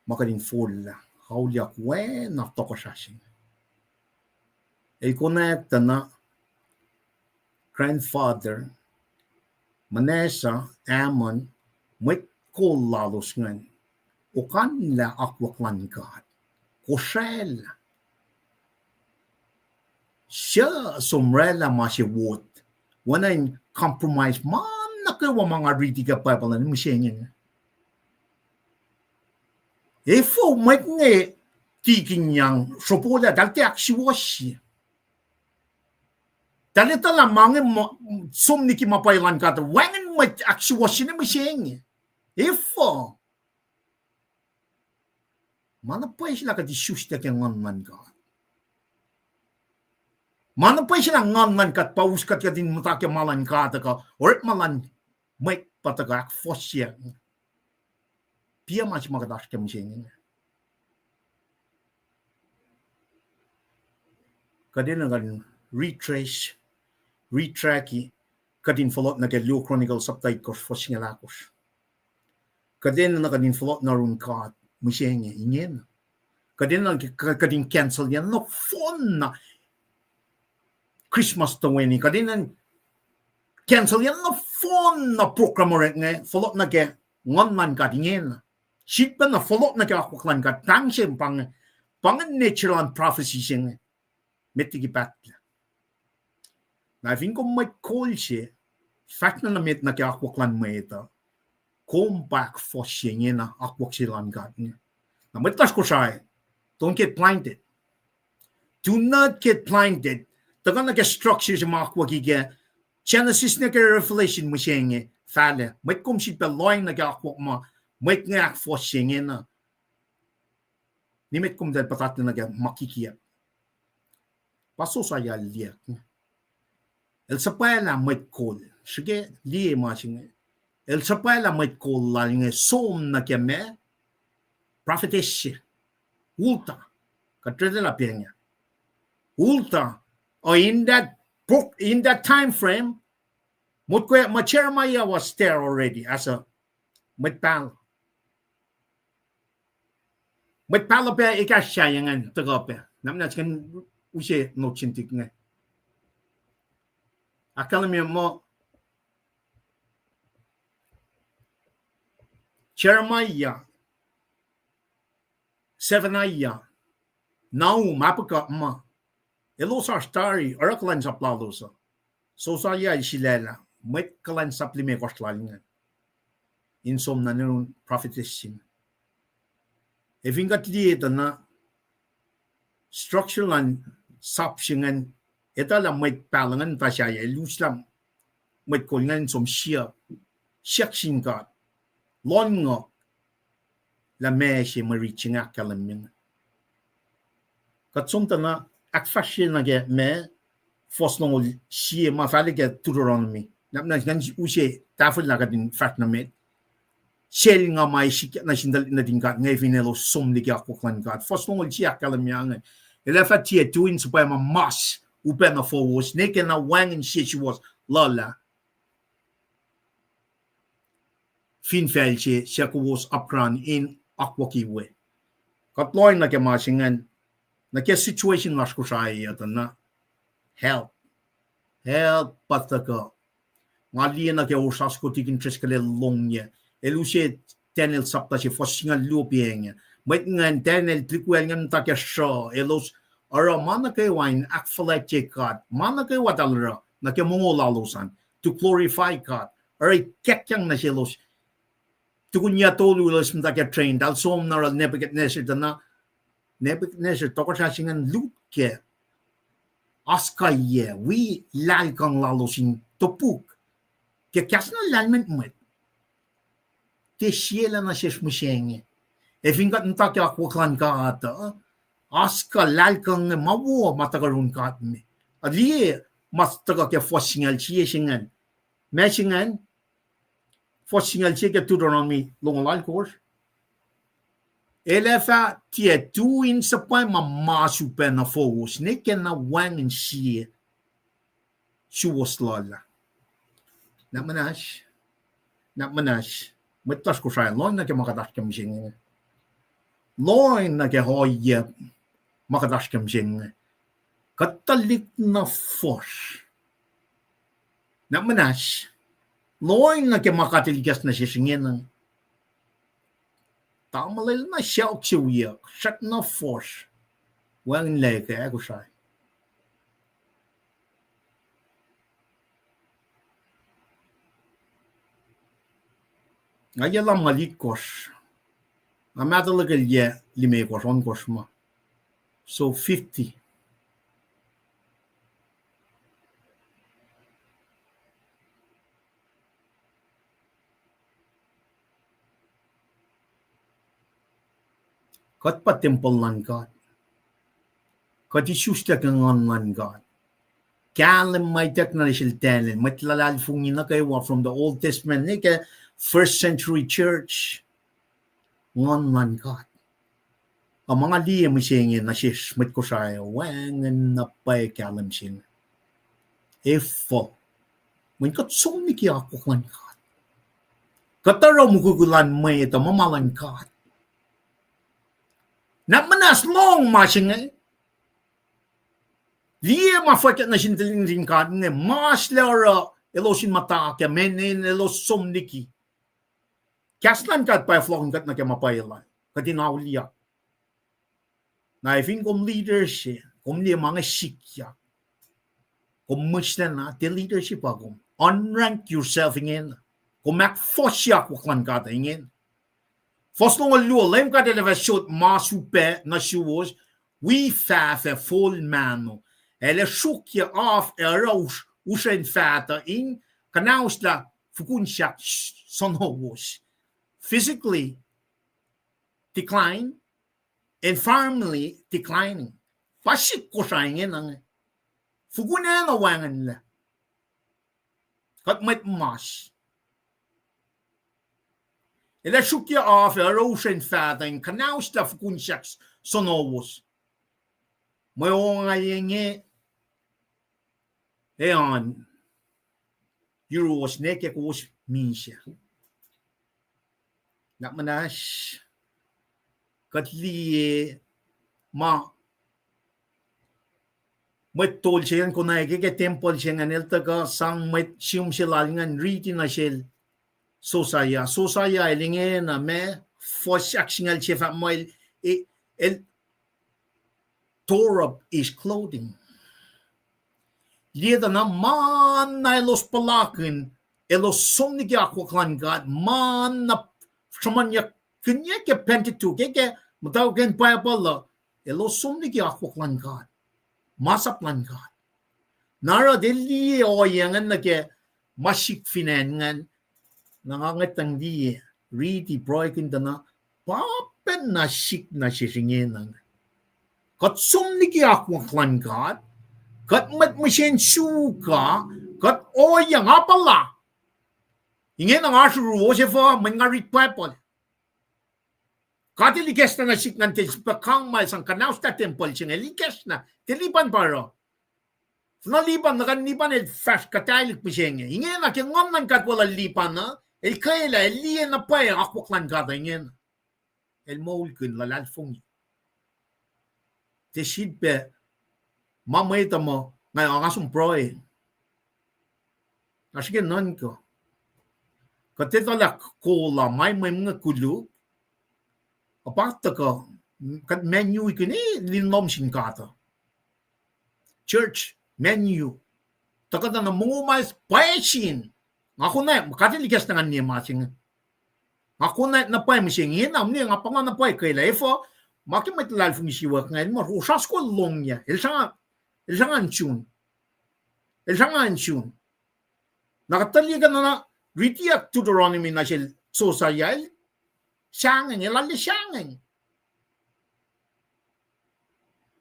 ma kuht in forlah auliyak oacna tohkohsrah se inge. El konwacack tuh na grandfather, Manasseh, Amon, mwet kol lalos ingacn, okanlah akwuck luhn God. Kosraclah. Suc som oraclah ma se wot, oacna in compromise ma nuh kwewa ma nga riti ke Bible an mihsenge inge. Efuh mwet inge tikinyang sropolah, tahl tiac ahksuwohsye. Tahl etuh lah ma inge som liki ma pwacye luhn God, wacngihn mwet ahksuwohsye nuh mihsenge. Efuh? Ma na pwacye se lah kuht isuslac ke Nguhn luhn God. Ma na pwacye se lah Nguhn luhn God pa us kuht kuht in muhta ke ma luhn God uh, kuh orekma luhn mwet pa tuhkuh ahkfohsye. Piac ma se ma kuht oasr ke mihsenge inge. Kuht enenuh kuht in retrace, retracki, kuht in fohlohk nuh ke Luo Chronicles sapta itkohsr fuhs singucul ahkosr. Kuht enenuh kuht in fohlohk nuh yurin God mihsenge ingena. Kuht enenuh kuht in cancel-ye nohfohn na Christmas toeni. Kuht enenuh cancel-ye nohfohn na program orek inge, fohlohk nuh ke Nguhn luhn God ingena. Sifilpac na fohlohk nuh ke akwuck luhn God, pahng se pa inge, pa inge nature luhn prophecy se inge. Met liki pahtlac. Na fin kom mwet kol se, fahsr na nuh met nuh ke akwuck luhn mwet uh, kom pa ahkfohsye ingena akwuck se luhn God inge. Na mwet lasr Kosrae, don't get blinded. Do not get blinded. Tuhkuh nuh ke structure se ma akwucki ke Genesis nuh ke Revelation mihsenge, fahlac. Mwet kom sifilpac lohng nuh ke akwuck ma mwet inge ahkfohsye ingena. Nimet kom tahl puhtatlac nuh ke ma kikiacp. Pa Josiah el liyacacng. El suhpwaclah mwet kol. Srihke liye ma se inge. El suhpwaclah mwet kol lal inge som nuh ke ma, prophetess se, Huldah. Kuht riti lah pacna Huldah. Uh, in that book, in that time frame, motko ma Jeremiah was there already as a mwet pahluh. Mwet pahluh pac ekahsr sahyac ingacn tuhkuh pac. Na muhnahs kuh in use note sin tik inge. Ahkkahlwemye muh Jeremiah, Zephaniah, Nahum, Habakkuk ma, elos oasr tari oruh kuhlwacnsap lalos uh. Josiah el sulaclah mwet kuhlwacnsap limekohsr lal ingacn in som nuh yurin prophetess se inge. Ac fin kuht liye tuh na structure luhn sap se ingacn, etuh lah mwet pahluh ingacn muhta sahyac, el uslah mwet kol ingacn in som siyuck, siyuck sin God, lohnguck lah meac se mwe rit se inge ahkkahlwemye inge. Kuht som tuh na ahkfahsrye nuh ke ma, fuhs longoul sie ma fahla ke Deuteronomy. Na muhnahs kuh in use tahfwelah kuht in fahsr nuh met. Sel nga ma sikyak nuh sin tuhlihk nuhtin God inge fin elos som liki akwuck luhn God. Fuhs longoul sie ahkkahlwemye inge. El ac fah tiac tui in suhpwacma mas upac nuh fowos, ne ke na wacngihn sie suwohs lal ah fin facl se suc kowos apkuhran in akwucki we. Kuht lohng nuh ke ma se ingacn, nuh ke situation lasr Kosrae uh tuh na, help. Help pa tuhkuh. Nga liye nuh ke Osas Kotikin Treskel el longyac, el use Daniel sapta se fuhs singucul luo pa inge. Mwet ingacn Daniel tuhlihk wiyacl ingacn muhta ke sruh, elos oruh ma nuh kwewa in ahkfuhlwactye God, ma nuh kwewa tahl oruh nuh ke mongo lalos an to glorify God, oruh ikackyak nuh selos. Tukun yac tolu elos muhta ke train, tahl som na oruh Nebuchadnezzar tuh na, Nebuchadnezzar tohkohsrah se ingacn lut ke oaskuhyac, wi lahlkuhng lalos in topuk ke kahs na lahlmwetmwet. Tiac sielah nuh sesr mihsenge. Ac fin kuht muhta ke akwuck luhn God uh, oaskuh lahlkuhng inge ma wo ma tuhkuh yurin God me. Ac liye ma tuhkuh ke fuhs singucul sie se ingacn. Ma se ingacn, fuhs singucul sie ke Deuteronomy longoul alkosr. El ac fah tiac tui in suhpwacma mas upac nuh fowos, ne ke na wacngihn sie suwohs lal ah. Na muhnahs, na muhnahs, mwet lasr Kosrae, lohng nuh ke ma kuht oasr ke mihsenge. Lohng nuh ke ohiyac ma kuht oasr ke mihsenge. Kuht tuhlihk na fuhsr. Na muhnahs, lohng nuh ke ma kuht elikahs nuh sesr ingena. Tamuhlwel na suk se wiyuck, srackna fuhsr. Wacngihnlac ke Kosrae. Nga yac lumngaul itkohsr. Nga mahtuh lukel yac limekohsr, ohnkohsr ma. So fifty. Kuht pa tempuhl luhn God. Kuht isuslac ke Nguhn luhn God. Kahlwem ma ituckyang nuh sel Daniel, mwet luhlahlfongi nuh kwewa from the Old Testament, ne ke first century church. Nguhn luhn God. Ac ma nga liye mihsenge nuh sesr mwet Kosrae, wacngihn na pwacye kahlwem se inge. Efuh? Mweyen kuht som liki akwuck luhn God. Kuht oruh mukwikwi luhn mwet uh, ma ma luhn God. Na muhnahs lohng ma se inge. Liye ma fwackyuck nuh sin tuhlihk nuhtin God inge, mas lac oruh elos in muhta ke mweyen elos som liki. Kahs luhn God pa fohlohkihn kuht nuh ke ma pwacye lal, kuht in auliyak. Na efin kom leader se, kom liye ma inge sikyak, kom mihslac na, tiac leadership pa kom. Unrank yourself ingena. Kom ahkfohsye akwuck luhn God ingena. Fuhs longoul luo, Leum God El ac fah sot ma sulpac nuh suwos, wi fahfac fol mahno. El ac sruokyac af ac oruh us-, usren faht uh in kuhnahoslah fukun sahk s-, sonowos. Physically decline, environmentally declining. Pa sik Kosrae ingena inge. Fukun acn uh wacngihnlac. Kuht mwet mas. El ac sruokyac af ac oruh usren faht uh in kuhnahoslah fukun sahk s-, sonowos. Mwe ongaiyac inge, e an, yuruwos ne ke kowos misac. Na muhnahs, kuht liye ma mwet tol se ingacn konwacack ke tempuhl se ingacn, el tuhkuh sang mwet sihm se lal ingacn riti nuh sel Josiah. Josiah el ingena ma, fuhs ahksingucul se fahk muh el, el tore up his clothing. Liye tuh na ma na elos puhlakihn, elos som liki akwuck luhn God, ma na sruhmuhnyuckihnyac ke Pentateuch, ke, ke muhtwacwacack in Bible uh, elos som liki akwuck luhn God, masap luhn God. Na oruh tiac liye ohiyac ingacn nuh ke ma sik fin acn ingacn, na nga ngwetacng liye, riti pruhekihn tuh na, pa pacna sik nuh sesr ingena. Kuht som liki akwuck luhn God, kuht mwet mihsenge suka, kuht ohiyac nga puhla. Ingena nga sruruo se fuh, mweyen nga riti Bible. God El ikacslah na sik ngan tiac sifilpac kang ma el sang kuhnahoslah tempuhl se inge, El ikacslah, tiac Lipan pa oruh. Fin na Lipan, na kuh in Lipan el fahsr kuhtaclihk mihsenge. Ingena ke Nguhn luhn God wacluh Lipan uh, el kwelah, el liye na pwacye akwuck luhn God uh ingena. El moulkihn luhlahlfongi. Tiac sifilpac ma mwet uh muh, nga, nga som pruhe. Nga srihke nuhnkuh. Kuht etuh lah kol uh, ma mwe mwe koluk. Ac pa tuhkuh, kuht menyuikihn, e, lin lohm sin God uh. Church, menu. Tuhkuh tuh na mongo ma pwacye sin. Nga konwacack, God El ikacslah ngan liye ma se inge. Nga konwacack na pwacye mihsenge, na mne nga pa nga na pwacye kwelah. Efuh, ma ke mwet luhlahlfongi siwack inge, el muh, osra soko el longyac, el srange, el srange in sun. El srange in sun. Na kuht tuh liye kuh na, na ritiack Deuteronomy nuh sel Josiah, el sahngweng, el arlac sahngweng.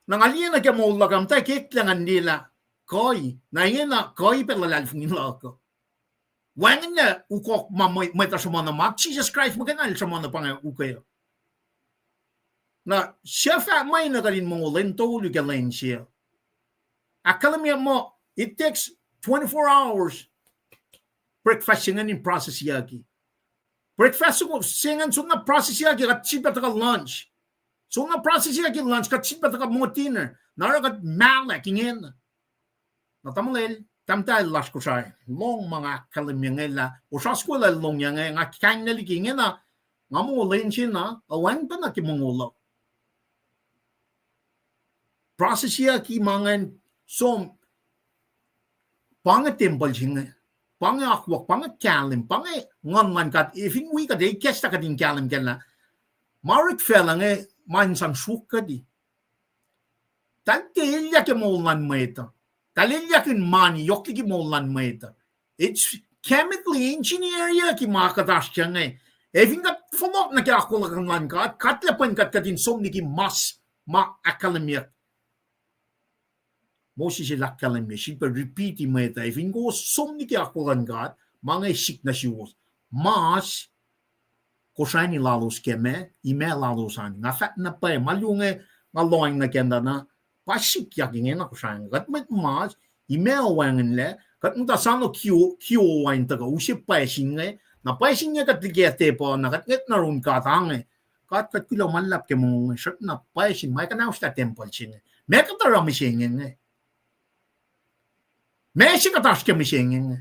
Na nga liye nuh ke moul luhk ah, muhta ke eklac ngan liye lah kuhi, na ingena kuhi pac luhlahlfongi luhk uh. Wacngihn lah ukok ma mwe-, mwet uh sruhmuhn uh, ma Jisus Kraist muhkwena El sruhmuhn uh pa inge ukwe uh. Na suc fahk muh na kuht in mongo lwen tolu ke lwen se uh. Ahkkahlwemye muh it takes twenty-four hours breakfast se ingacn in processyucki. Breakfast se ingacn soenna processyucki, kuht sifilpac tuhkuh lunch. Soenna processyucki lunch, kuht sifilpac tuhkuh muh dinner. Na oruh kuht mahlwek ingena. Na tamuhlwel, tahmtahel lasr Kosrae, lohng ma nga ahkkahlwemye inge lah osra soko el longyac inge, nga kainglac liki ingena, Nga mongo lwen se na, a wacngihn pacna ke mongo luhk. Process-iyucki ma ingacn som, pa inge tempuhl se inge, pa inge akwuck, pa inge kahlwem, pa inge nguhn luhn God, e fin wi kuht, e ikacslah kuht in kahlwem kacl ah. Ma orek facluh inge, ma in sang sruok kuht. Tahl tiac elyah ke moul luhn mwet uh. Tahl elyah in mani yohk liki moul luhn mwet uh. It's chemically engineer-iyucki ma kuht oasr kac inge. E fin kuht fohlohk nuh ke akwuck luhn God, God El pwen kuht, kuht in som liki mas ma ahkkahlwemyeyuck. Moses el ahkkahlwemye, sifilpac repeat-i mwet uh, e fin kowos som liki akwuck luhn God, ma inge sik nuh suwos. Mas, kosrani lalos ke meac, imac lalos an. Nga fahk na pwacye, ma luo inge, nga lohacng nuh kac na, pa sikyak ingena kosrani. Kuht mwet mas, imac wacngihnlac, kuht muhta soano kio, kio in tuhkuh, use pwacye se inge, na pwacye se inge kuht liki tepuh, na kuht ngwet nuh yurin God ange. God, kuht kuloh ma luhlahp ke mongo inge, srackna pwacye se inge, ma kunauslah tempuhl se inge. Meac kuht oruh mihsenge inge? Meac se kuht oasr ke mihsenge inge?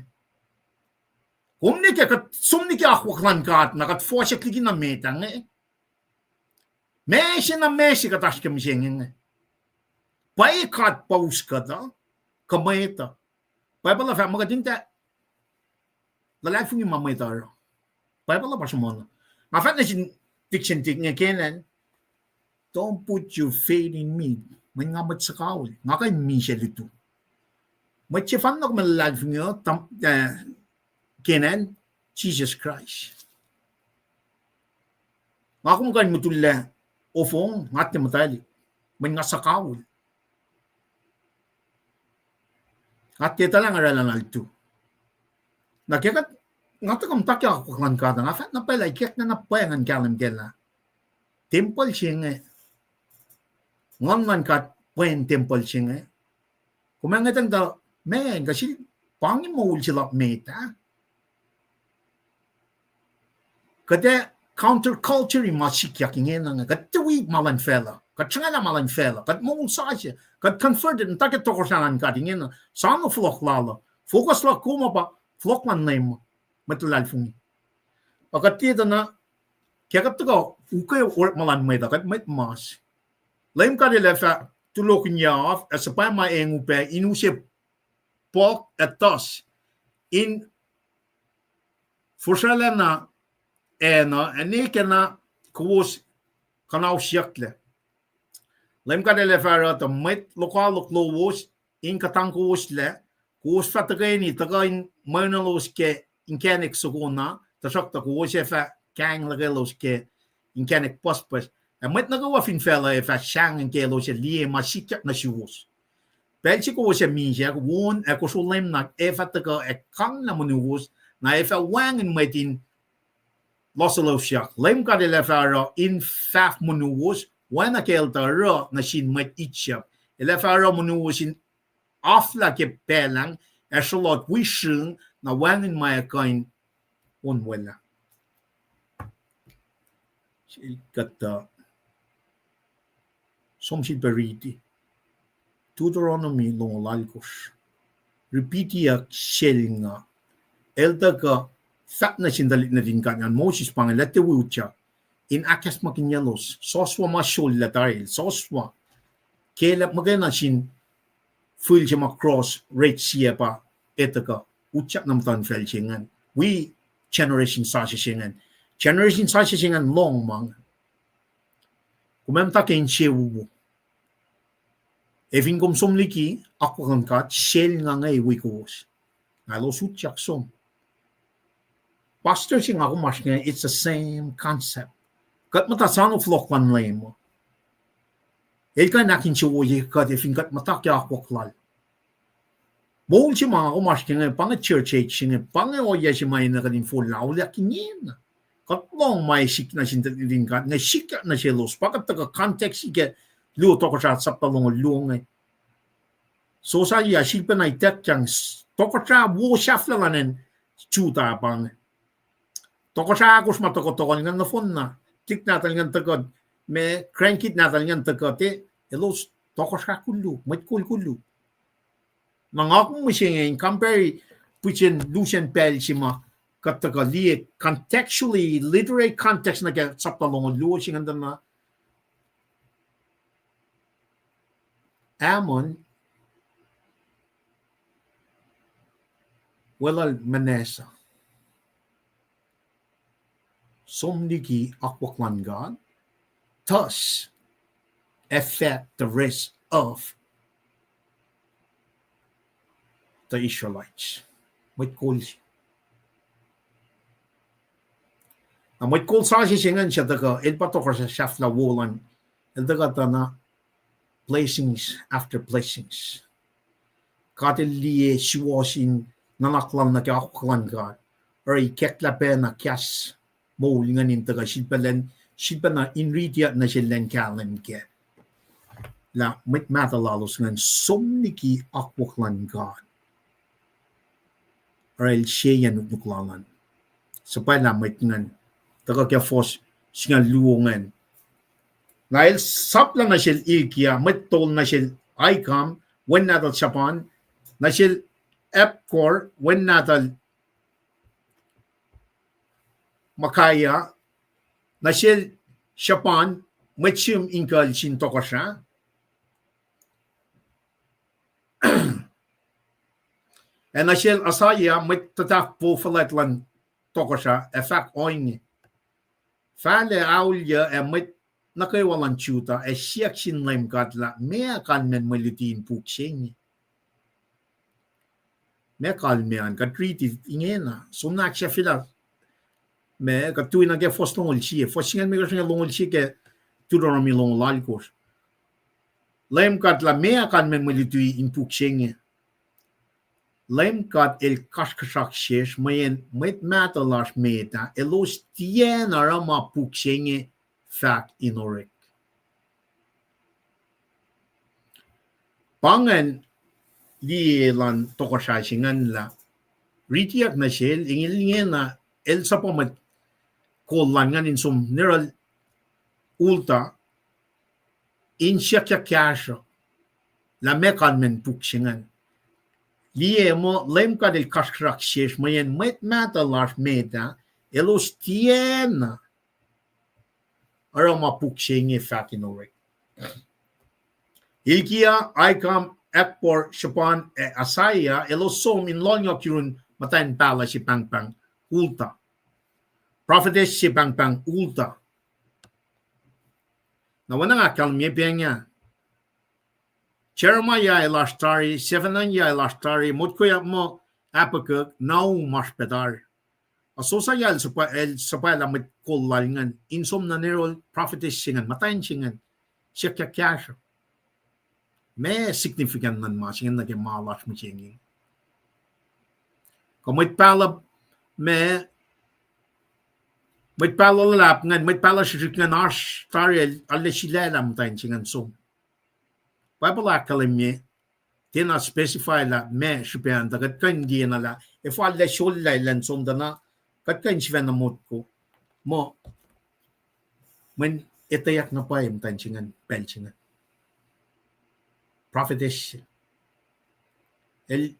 Kom ne ke kuht som liki akwuck luhn God, na kuht fohsack liki na met ah inge. Meac se na meac se kuht oasr ke mihsenge inge? Pwacye God pa us kuht uh, kuh mwet uh? Bible uh fahk muh kuht in tiac luhlahlfongi ma mwet uh oruh. Bible uh pa sruhmuhn uh. Nga fahk nuh sin dictionary inge, Canaan, don't put your faith in me. Mweyen nga mwet suhkawihl, nga kuh in misac lutu. Mwet sefanna kom luhlahlfongi uh, Canaan, Jesus Christ. Nga kom kuh in mutullac ofong, nga tiac muhtwaclihk, mweyen nga suhkawihl. Nga tiac etuh lah nga oraclah na lutu. Na ke kuht, nga tuhkuh muhta ke akwuck luhn God, nga fahk na pwacye lah ikackna na pwacye ngan kahlwem kac lah tempuhl se inge, nguhn luhn God pwen tempuhl se inge. Kom ac ngwetacng tuh, man, kuh sel, pa inge moul se luhk met ah. Kuht ac counterculture ma sikyak ingena inge. Kuht tuh wi ma luhn facluh. Kuht sruhngaclah ma luhn facluh. Kuht moul sasuc. Kuht converted muhta ke tohkohsrahi luhn God ingena. Soano fohlohk lal uh. Focus luhk kom uh pa fohlohk luhn Leum uh, mwet luhlahlfongi. A kuht tiac etuh na, ke kuht tuhkuh ukwe orekma luhn mwet uh, kuht mwet mas. Leum God El ac fah tulohkihnyac af ac suhpwacma eng upac in use puhk ac tusk in fosraclacna acn uh, ac ne ke na kowos kuhnausyucklac. Leum God El ac fah oruh tuh mwet lokoalok lowos in kuhtangkowoslac, kowos fah tuhkweni tuhkuh in mweun elos ke inkacnek soko na, tuhsruhktuh kowos ac fah kahing luhkelos ke inkacnek pucspucs. Ac mwet nuh kwewa fin facluh ac fah sahngweng ke elos ac liye ma sikyak nuh suwos. Pacl se kowos ac misac, won ac kosro Leum na ac fah tuhkuh ac kanglah monowos, na ac fah wacngihn mwet in lososlosyak. Leum God El ac fah oruh in fahf monowos, oacna ke El tuh oruh nuh sin mwet Egypt. El ac fah oruh monowos in aflah ke pacl ah, ac sruhlot wi srihng, na wacngihn ma ac kuh in onwelah. Sel kuhtuh, som sifilpac riti Deuteronomy longoul alkosr. Ripitiyuck sel nga. El tuhkuh fahk nuh sin tuhlihk nuhtin God, ngan Moses pa inge, lah tiac wi utyak, in ahkacsmakihnyelos, Joshua ma sollah tari, Joshua, Caleb, muhkwena sin fihl se ma cross Red Sea ah pa, e tuhkuh utyak na muhtuhnfacl se ingacn wi generation sasuc se ingacn. Generation sasuc se ingacn lohng ma inge. Kom ac muhta ke insewowo. Ac fin kom som liki akwuck luhn God, sel nga inge wi kowos. Nga elos utyak som. Pastor se nga kom oasr inge, it's the same concept. Kuht muhta soano fohlohk luhn Leum uh. El kuh in ahkinsewowoye kuht ac fin kuht muhta ke akwuck lal. Moul se ma nga kom oasr ke inge, pa inge church age se inge, pa inge ohiyac se ma enenuh kuht in fohlohkyak ingena. Kuht lohng ma ac sik nuh sin tuhlihk nuhtin God inge sikyak nuh selos, pa kuht tuhkuh context ke luo Tohkohsrah sapta longoul luo inge. Josiah sifilpacna ituckyang, tohkohsrah wo sahflah luhn acn Judah pa inge. Tohkohsrah ahkosr ma tohkoh tohkoh ingacn nohfohn na, tuhlihk nahtuhl ingacn tuhkuh, ma grandkid nahtuhl ingacn tuhkuh, te, elos tohkohsrah koluk, mwet kol koluk. Na nga kom mihsenge in compare pihsen lusen pacl se ma kuht tuhkuh liye contextually, literary context nuh ke sapta longoul luo se ingacn tuh na Ammon weluhl Manasseh som liki akwuck luhn God, thus affect the rest of the Israelites. Mwet kol. Na mwet kol sasuc se ingacn suc tuhkuh, el pa tohkohsrah sahflah wo luhn, el tuhkuh tuh na blessings after blessings. God el liye suwohs in nuhnak lal nuh ke akwuck luhn God. Oruh ikacklah pacna kahs moul ingacn in tuhkuh sifilpac lwen, sifilpacna in ritiyuck nuh sel elan kahlwem kac lah mwet mahtuh lalos ingacn som liki akwuck luhn God. Oruh el seyuck nuknuk lal an. Suhpwaclah mwet ingacn. Tuhkuh ke fuhs singucul luo ingacn. Na el saplah nuh sel Hilkiah, mwet tol, nuh sel Ahikam, wen nahtuhl Shaphan, nuh sel Abkor, wen nahtuhl Micaiah, nuh sel Shaphan, mwet sihm inkuhl sin tohkohsrah, ac nuh sel Asaiah, mwet tuhtahkpo fuhlwact luhn tohkohsrah, ac fahk ohinge: Fahlac aolyuc ac mwet nuh kwewa luhn Judah ac siyuck sin Leum God lah meac kalmacn mwe luti in puk se inge. Meac kalmac an? Kuht riti ingena, som na ahksahfyelah. Ma kuht tui na ke fuhs longoul sie, fuhs singucul limekohsr nuh ke longoul sie ke Deuteronomy longoul alkosr. Leum God lah meac kalmacn mwe luti in puk se inge. Leum God El kasrkuhsrak sesr mweyen mwet mahtuh lasr met ah elos tiacna oruh ma puk se inge fahk in orek. Pa ingacn liye luhn tohkohsrah se ingacn lah ritiyuck nuh sel, ingena, el suhpwacr mwet kol lal ingacn in som nuh yohrohl Huldah in siyuckyak kahsruh lah meac kalmacn puk se ingacn. Liye muh Leum God El kasrkuhsrak sesr mweyen mwet mahtuh lasr met ah elos tiacna oruh ma puk se inge fahk in orek. Hilkiah, Ahikam, Akbor, Shaphan, ac Asaiah elos som in lohlngohk yurun muhtwacn pahluh se pahngpahng Huldah, prophetess se pahngpahng Huldah. Na oacna nga ahkkahlwemye pacng ah, Jeremiah el oasr tari, Zephaniah el oasr tari, motko muh Habakkuk, Nahum oasr pac tari. Ac Josiah el suhpwacr, el suhpwacrlah mwet kol lal ingacn in som nuh yohrohl prophetess se ingacn, muhtwacn se ingacn, siyuckyak kahsruh. Meac significant luhn ma se ingacn nuh ke ma lasr mihsenge? Kuh mwet pahluh, ma, mwet pahluh luhlahp ingacn, mwet pahluh srihsrihk ingacn oasr tari, arlac sulaclah muhtwacn se ingacn som. Bible ahkkahlwemye, tiacna specify lah meac srihpac an, tuh kuht kuh in liye na lah efuh arlac sollah elan som tuh na kuht kuh in sifacna motko muh mweyen etweyuck na pwacye muhtwacn se ingacn pacl se ingacn. Prophetess. El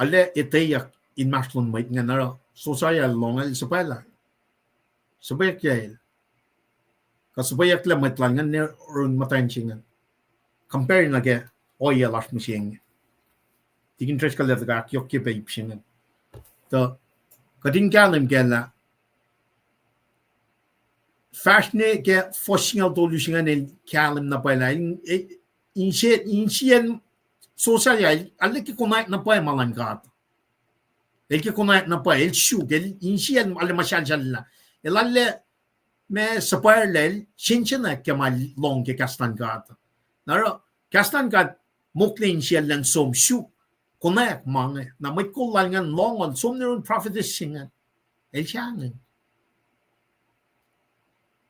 arlac etweyuck inmahsrlon mwet ingacn, oruh Josiah el lohng, el suhpwacrlah. Suhpweyuckyacl. Kuh suhpweyucklac mwet lal ingacn nuh yurin muhtwacn se ingacn. Compare nuh ke ohiyac lasr mihsenge. Tikin Driscoll el tuh ahkyohkye pac ip se ingacn. Tuh kuht in kahlwem kac lah fahsr ne ke fuhs singucul tolu se ingacn el kahlwem na pwacye lah, in, in, insiyacn Josiah el arlac ke konwacack na pwacye ma luhn God. El ke konwacack na pwacye, el suk, el insiyacn arlac muhsahlsahllah. El arlac ma suhpwacrlah, el sensenwack ke ma lohng ke kahs luhn God. Na oruh kahs luhn God mokle insiyacl elan som suk, konwacack ma inge. Na mwet kol lal ingacn lohng, el som nuh yurin prophetess se ingacn. El sahngweng.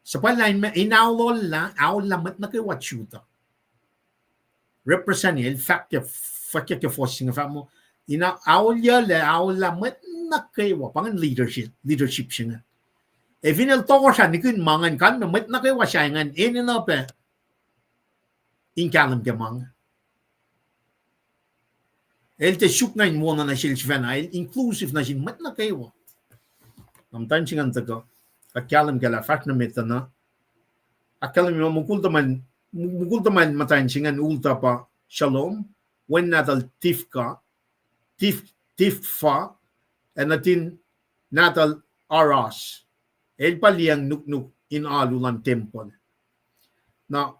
Suhpwacrlah in, in aollah, aollah mwet nuh kwewa Judah. Represent, el fahk ke, fahk ke fuhs se inge fahk muh, in aolyuclac, aollah mwet nuh kwewa, pa ingacn leadership, leadership se ingacn. Ac fin el tohkohsrah nihkihn ma ingacn, kalmac mwet nuh kwewa sahyac ingacn enenuh pac in kahlwem ke ma inge. El tiac suk na in wona nuh sel sifacna, el inclusive nuh sin mwet nuh kwewa. Na muhtwacn se ingacn tuhkuh, ahkkahlwem kac lah fahsr nuh met uh na. Ahkkahlwemye mukul tuhmwacl, mukul tuhmwacl muhtwacn se ingacn ultuh pa Shalom, wen nahtuhl Tifka, Tif-, Tiffa, ac nuhtin nahtuhl Aras. El pa liyacacng nuknuk in alu luhn tempuhl. Na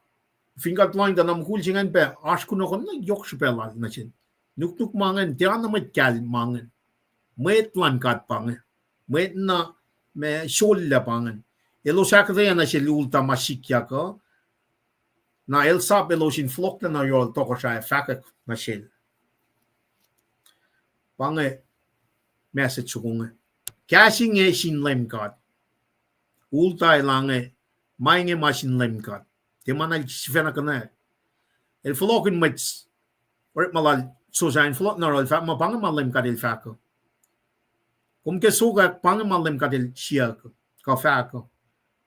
fin kuht lohng tuh na mukul se ingacn pac oasr kunohkohn na yohk srihpac lal nuh sel. Nuknuk ma ingacn, tiacna mwet kahl ma ingacn. Mwet luhn God pa inge. Mwet na ma sollah pa ingacn. Elos ahkuhtweyac nuh sel ultuh ma sikyak uh. Na el sap elos in fohlohklac nuh yohrohl tohkohsrah ac fahkwack nuh sel. Pa inge message soko inge. Kahs inge sin Leum God. Ultuh el inge, ma inge ma sin Leum God. Tiac ma na el sifacna konwacack. El fohlohkihn mwet orekma lal Josiah in fohlohk nuh yohrohl, fahk muh pa inge ma Leum God el fahk uh. Kom ke sokwack, pa inge ma Leum God el siyuck, kuh fahk uh.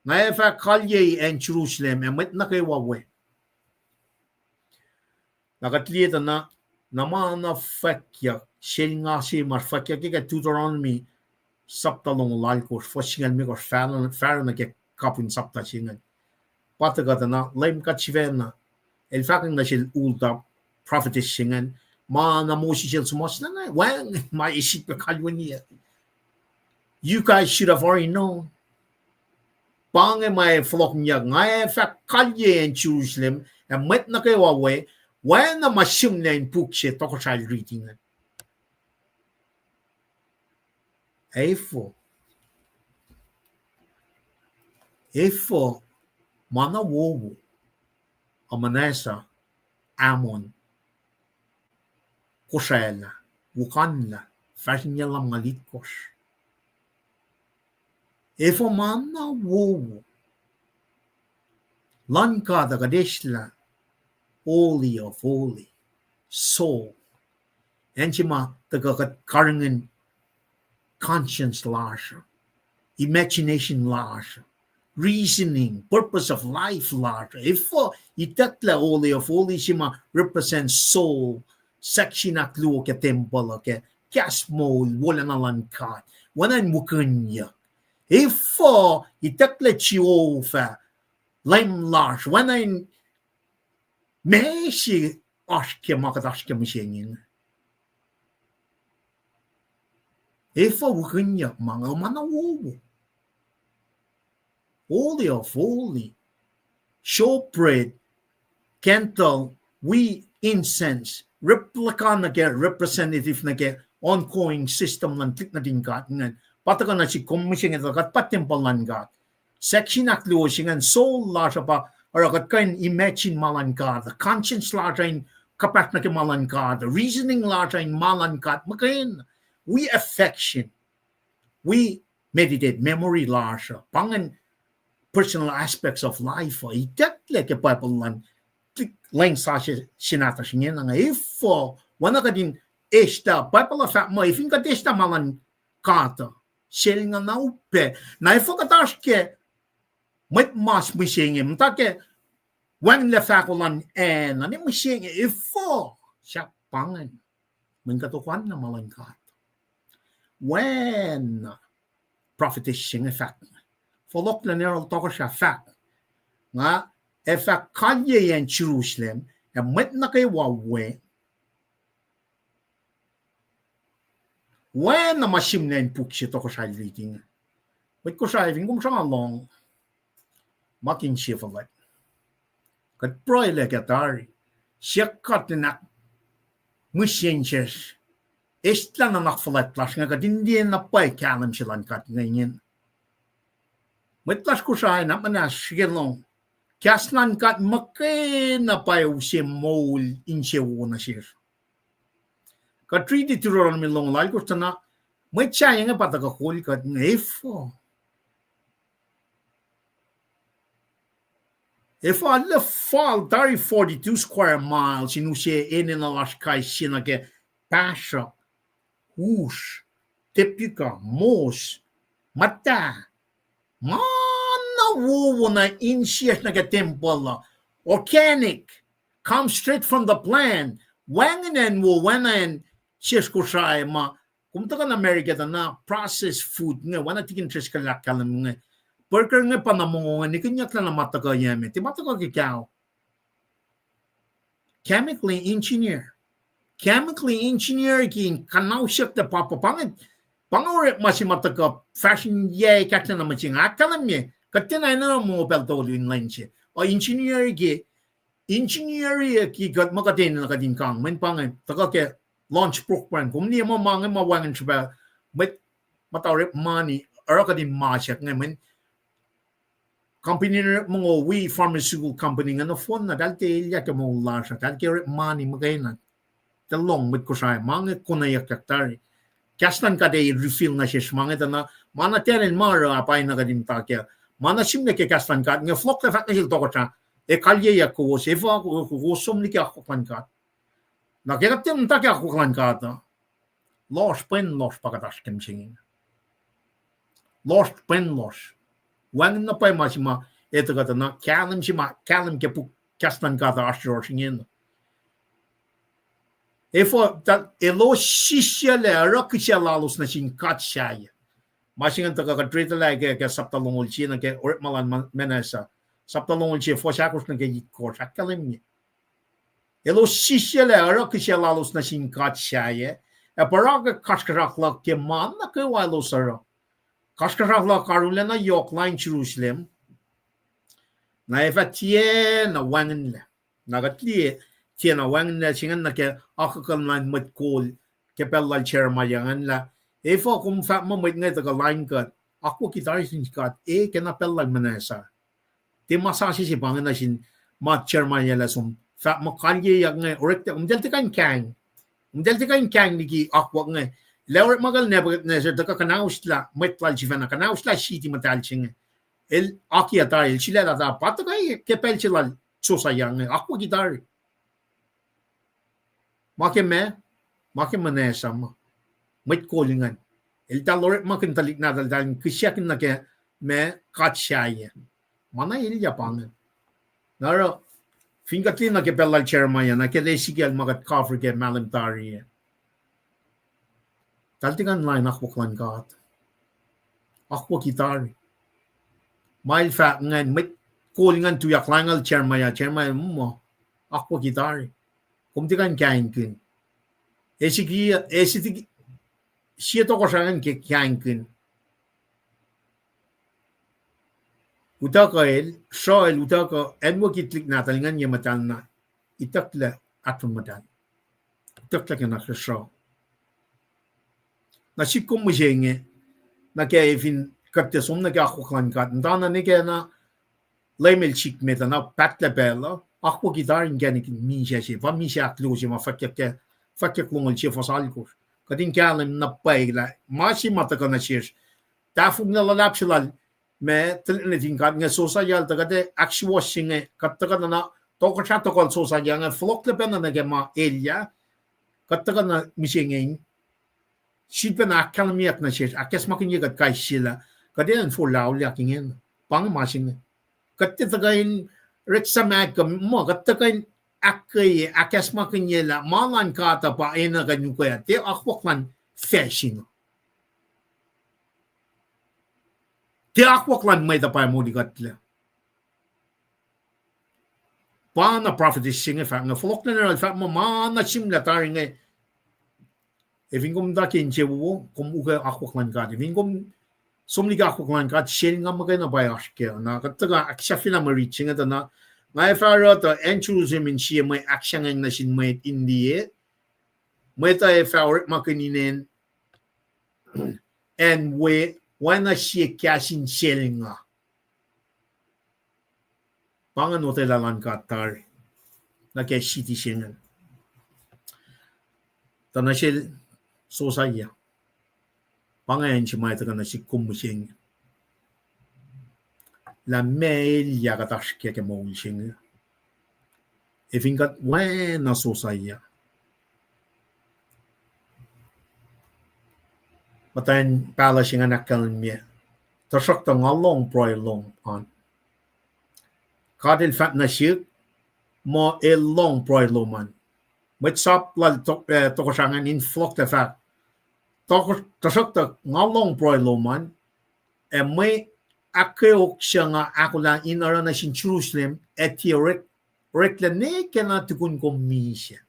Nga ac fah kalyei acn Jerusalem ac mwet nuh kwewa we. Na kuht liye tuh na, na ma na fwackyuck, sel nga se ma fwackyuck ke Deuteronomy sapta longoul alkosr, fuhs singucul limekohsr, fahsr nuh ke kapihn sapta se ingacn. Pa tuhkuh tuh na Leum God sifacna el fahk nuh sel ultuh prophetess se ingacn, ma na Moses el suhmuhslah inge, wacngihn ma e sifilpac kalweni uh. You guys should have already known. Pa inge ma e fohlohkihnyuck, nga ac fah kalyei acn Jerusalem ac mwet nuh kwewa we, oacna ma sihmlac in puk se tohkohsrah el riti ingacn. Efuh, efuh ma na wowo, Manasseh, Ammon, kosraclah, wokanlah, fahsr in yac lumngaul itkohsr. Efuh ma na wowo luhn God uh kuht eslah Holy of Holy, soul. Acn se ma tuhkuh kuht karihngihn conscience lasr uh, imagination lasr uh, reasoning, purpose of life lasr uh. Efuh itucklac Holy of Holy se ma represent soul, section ahkluo ke tempuhl uh ke kahs moul wolacna luhn God, oacna in mukihnyuck. Efuh itucklac Jehovah, Leum lasr, oacna in meac se oasr ke ma kuht oasr ke mihsenge inge. Efuh mukihnyuck ma inge, ma na wowo. Holy of Holy, showbread, candle, wi, incense, replica nuh ke representative nuh ke ongoing system luhn tuhlihk nuhtin God ingacn. Pa tuhkuh nuh sihk kom mihsenge tuh kuht pa tempuhl luhn God. Section ahkluo se ingacn, soul lasr uh pa oruh kuht kuh in imagine ma luhn God, conscience lasr uh in kuhpahsr nuh ke ma luhn God, reasoning lasr uh in ma luhn God muhkwena, wi affection, wi meditate, memory lasr uh, pa ingacn personal aspects of life uh itucklac ke Bible luhn, leng sasuc se nahtuhsr ingena inge. Efuh, oacna kuht in eslah, Bible uh fahk muh, efin kuht eslah ma luhn God uh, sel ingena upac. Na efuh kuht oasr ke mwet mas mihsenge, muhta ke wacngihnlac fahko luhn acn, na ne mihsenge, efuh, sahp pa ingacn, mweyen kuht okanna ma luhn God. Oacna prophetess se inge fahk, fohlohklac nuh yohrohl tohkohsrah, fahk, nga ac fah kalyei acn Jerusalem ac mwet nuh kwewa we, oacna ma sihmlac in puk se tohkohsrah el riti inge. Mwet Kosrae, fin kom sruhnga lohng, ma kihn sie fuhlwact. Kuht pruhelac ke tari, siyuck God in ahkmihsye sesr, eslah nuhnak fuhlwact lasr inge, kuht in tiacna pwacye kahlwem se luhn God inge ingena. Mwet lasr Kosrae, na muhnahs srihke lohng, kahs luhn God muhkwena pwacye use moul insewowo nuh sesr. Kuht riti Deuteronomy longoul alkosr tuh na, mwet sahyac inge pa tuhkuh kol kuht inge, efuh, efuh arlac fal tari forty-two square miles in use enenuh lasr kais sie nuh ke pahsruh, us, tepuka, moss, muhta, ma na wowo na insiyacsr nuh ke tempuhl uh, organic, come straight from the plant, wacngihn acn wo, oacna acn sesr Kosrae ma Kom tuhkuh nuh America tuh na processed food inge, oacna tikin Driscoll el ahkkahlwem inge. Burger inge pa na mongo inge, nikihnyucklah na ma tuhkuh yac me. Tiac ma tuhkuh ke kao. Chemically engineer. Chemically engineer ke in kuhnausyucklac pahpah. Pa inge, pa inge orekma se ma tuhkuh fahsr in yac kahsruh na mihsenge. Ahkkahlwemye, kuht tiacna enenuh mongo pacl tolu in lwen se. O engineer ke, engineer ke kuht ma kuht enenuh kuht in kang, mweyen pa inge tuhkuh ke launch program. Kom liye muh ma inge ma wacngihn srihpac, mwet muhta orekma ni, oruh kuht in masriyak inge, mweyen company mongo wi pharmaceutical company inge nohfohn na, eltahl tiac elyah ke moul lasr uh, eltahl ke orekma ni muhkwena. Tuh lohng mwet Kosrae, ma inge konweyuckyak tari. Kahs luhn God ac reveal nuh sesr ma inge tuh na, ma na tiac enenuh ma oruh, apkuhran na kuht in muhta kac. Ma na sihmlac ke kahs luhn God inge, fohlohklac fahk nuh sel tohkohsrah, ac kalyeyuck kowos, efuh kowos som liki akwuck luhn God. Na ke kuht tiac muhta ke akwuck luhn God uh, lohsr pwen lohsr pa kuht oasr ke mihsenge. Lohsr pwen lohsr. Wacngihn na pwacye ma se ma etuh kuht uh na, kahlwem se ma kahlwem ke puk kahs luhn God uh oasr yohrohsr ingena. Efuh, elos sisyuclac oruh kihsac lalos nuh sin god sahyac. Ma se ingacn tuhkuh kuht read lah ke, ke sapta longoul sie nuh ke orekma lal Manasseh. Sapta longoul sie fuhs ahkosr nuh ke itkohsr, ahkkahlwemye. Elos sisyuclac oruh kihsac lalos nuh sin god sahyac, ac purakak kasrkuhsrak luhk ke ma nuh kwewa elos oruh. Kasrkuhsrak luhk arulacna yohk lain Jerusalem. Na ac fah tiacna wacngihnlac. Na kuht liye tiacna wacngihnlac se ingacn nuh ke akuhkuhin lain mwet kol ke pacl lal Jeremiah ingacn lah, efuh kom fahk muh mwet inge tuhkuh lain kuht, akwucki tari sin God, e, kena pacl lal Manasseh. Tiac ma sasuc se pa inge nuh sin ma Jeremiah el som fahk muh kalyeyuck inge, orek, komtahl tiac kuh in kahing. Komtahl tiac kuh in kahing liki akwuck inge. Lah orekma kacl Nebuchadnezzar tuhkuh kuhnauslah mwet lal sifacna, kuhnauslah siti muhtahl se inge. El akiyac tari, el sulaclah tari, pa tuhkuh ke pacl se lal Josiah inge, akwucki tari. Ma ke ma, ma ke Manasseh ma, mwet kol ingacn. Eltahl orekmakihn tuhlihk nahtuhl, eltahl kihsakihn nuh ke ma, god sahyac. Ma na elyah pa ingacn. Na oruh, fin kuht liye nuh ke pacl lal Jeremiah, nuh ke Ezekiel ma kuht cover ke mahlwem tari ah, eltahl tiac kuh in lain akwuck luhn God. Akwucki tari. Ma el fahk ingacn, mwet kol ingacn tuyak lain lal Jeremiah, Jeremiah muh, akwucki tari. Kom tiac kuh in kahingkihn. Ezekiel, Ezekiel, sie tohkohsrah ingacn ke kahingkihn. Utuckuh el, sruh el utuckuh, acnwucki tuhlihk nahtuhl ingacn ye muhtahl na, itucklac ahtron muhtahl. Itucklac ke na ke sruh. Na sihk kom mihsenge, nuh ke fin kuht tiac som nuh ke akwuck luhn God, muhtana ne ke na Leum el sihk met uh, na pahtlac pacl uh, akwucki tari inkacnek in misac se, pa misac ahkluo se ma fwackyuck, fwackyuck longoul sie fuhs alkosr. Kuht in kahlwem na pwacye lah ma se ma tuhkuh nuh sesr, tahfonglac luhlahp se lal ma tuhlihk nuhtin God inge Josiah el tuhkuh, kuht ac ahksuwohsye inge, kuht tuhkuh na, tohkohsrah tohkohl Josiah inge, fohlohklac pacna nuh ke ma elyah, kuht tuhkuh na mihsenge in sifilpacna ahkkahlwemyeyuck nuh sesr, ahkacsmakihnye kuht kais sie lah kuht enenuh in forlah auliyak ingena. Pa inge ma se inge. Kuht tiac tuhkuh in oreksamack kuh muh, kuht tuhkuh in ahkkweye, ahkacsmakihnye lah ma luhn God uh pa enenuh kuh in ukwe, tiac akwuck luhn facsin uh. Tiac akwuck luhn mwet uh pa moli kuhtlac. Pa na prophetess se inge fahk inge, fohlohklac nuh yohrohl fahk muh ma na sihmlac tari inge. Ac fin kom muhta ke insewowo, kom ukwe akwuck luhn God. Ac fin kom som liki akwuck luhn God, selnga muhkwena pa oasr kac. Na kuht tuhkuh ahksahfyelah mwe rit se inge tuh na, nga ac fah oruh tuh acn Jerusalem in sie mwe ahksahngweng nuh sin mwet in liye, mwet uh ac fah orekmakihn inen acn we, oacna sie kahs in selnga. Pa ingacn otwelah luhn God tari nuh ke siti se ingacn. Tuh nuh sel Josiah, pa inge acn se ma tuhkuh nuh sihk kom mihsenge lah ma elyah kuht oasr kac ke moul se inge. Ac fin kuht oacna Josiah, muhtwacn pahluh se ingacn ahkkahlwemye, tuhsruhktuh nga lohng pruhe lom an. God el fahk nuh sihk muh el lohng pruhe lom an. Mwet sap lal to-, eh, tohkohsrah ingacn in fohlohklac fahk, Tuhsruhktuh nga lohng pruhe lom an, ac mwe ahkkeok suc nga ahkolah in oruh nuh sin Jerusalem, ac tiac orek, oreklac ne ke na tukun kom misac.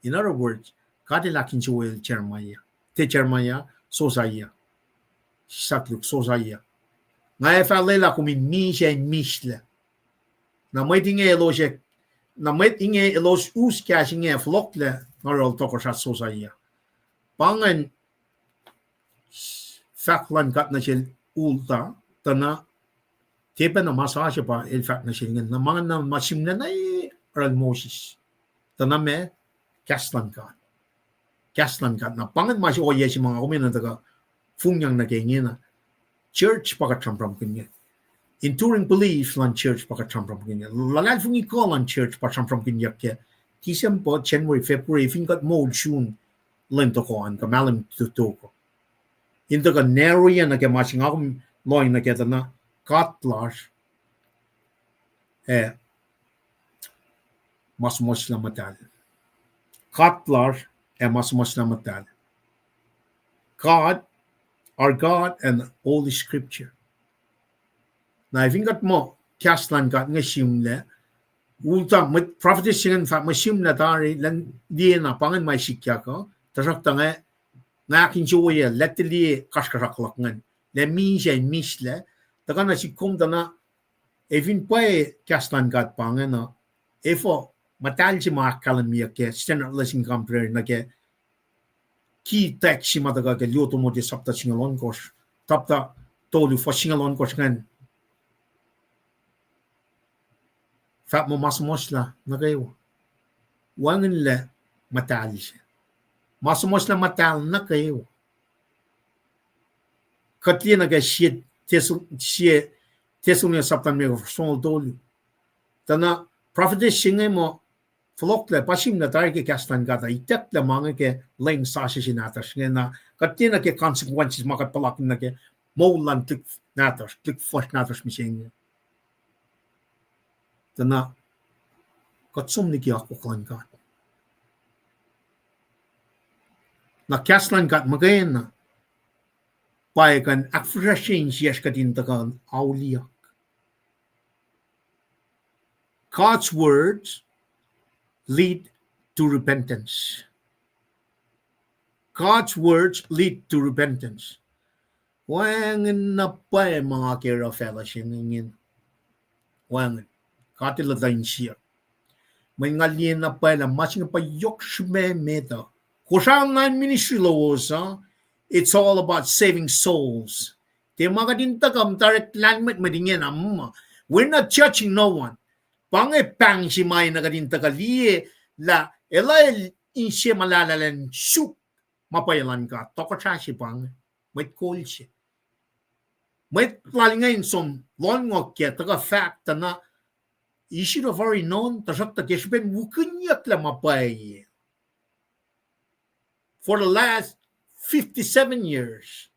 In other words, God El ahkinsewowoyacl Jeremiah. Tiac Jeremiah, Josiah. Sisak luk Josiah. Nga ac fah lwelah kom in misac in mislac. Na mwet inge elos, na mwet inge elos us kahs inge fohlohklac, nga oruh tohkohsrah Josiah. Pa ingacn fahk luhn God nuh sel Huldah, tuh na tiac pacna ma sasuc pa El fahk nuh sel ingacn, na ma ingacn na ma sihmlac nuh yohrohl Moses. Tuh na ma kahs luhn God. Kahs luhn God. Na pa ingacn ma se ohiyac se ma nga kom enenuh tuhkuh fongyang nuh ke ingena. Church pa kuht sramsramkihnyuck. Enduring belief luhn church pa kuht sramsramkihnyuck. Luhlahlfongi kuh luhn church pa sramsramkihnyuck ke December, January, February, fin kuht moul sun lwen tohkoh an, kuh mahlwem to-, tohkoh. In tuhkuh narrow-iyac nuh ke ma se nga kom lohng nuh ke tuh na God lasr, ac ma suhmuhslah muhtahl. God lasr, ac ma suhmuhslah muhtahl. God, our God and Holy Scripture. Na fin kuht muh kahs luhn God inge sihmlac, Huldah, mwet prophetess se ingacn fahk mwe sihmlac tari, elan liye na pa ingacn ma sikyak uh, tuhsruhktuh nga, nga ahkinsewowoye, lah tiac liye kasrkuhsrak luhk ingacn, lah misac in mislac, tuhkuh nuh sihk kom tuh na, ac fin pwacye kahs luhn God pa ingacn uh, efuh muhtahl se ma ahkkahlwemyeyuck ke Standard Lesson Commentary nuh ke ki text se ma tuhkuh ke luo Timothy sapta singucul ohnkohsr, sapta tolu fuhs singucul ohnkohsr ingacn. Fahk muh ma suhmuhslah nuh kwewa. Wacngihnlac muhtahl se. Ma suhmuhslah muhtahl nuh kwewa. Kuht liye nuh ke sie Thess-, sie Thessalonians sapta limekohsr fuhs tolu. Tuh na prophetess se inge muh fohlohklac, pa sihmlac tari ke kahs luhn God uh, itucklac ma inge ke lwen sasuc se nahtuhsr inge na, kuht liye nuh ke consequences ma kuht puhlakihn nuh ke moul luhn tuhlihk nahtuhsr, tuhlihk fuhsr nahtuhsr mihsenge. Tuh na kuht som liki akwuck luhn God. Na kahs luhn God muhkwena pa kuh in ahkfihsrwacsrye insiyacsr kuht in tuhkuh auliyak. God's words lead to repentance. God's words lead to repentance. Wacngihn na pwacye ma nga ke oruh facluh se ingacn. Wacngihn. God El luhtuh insiyuck. Mweyen nga liye na pwacye lah ma se inge pa yohk srihpac met uh. Kosrae online ministry lowos uh, it's all about saving souls. Tiac ma kuht in tuhkuh muhta orek lahlmwetmwet ingena muh. We're not judging no one. Pa inge pahng se ma enenuh kuht in tuhkuh liye lah elah el inse muhlahlah elan suk ma pwacye luhn God. Tohkohsrah se pa inge. Mwet kol se. Mwet lal inge in som lohngohk ke tuhkuh fahk tuh na, he should have already known, tuhsruhktuh ke srihpen wukihniyucklah ma pwacye for the last fifty-seven years.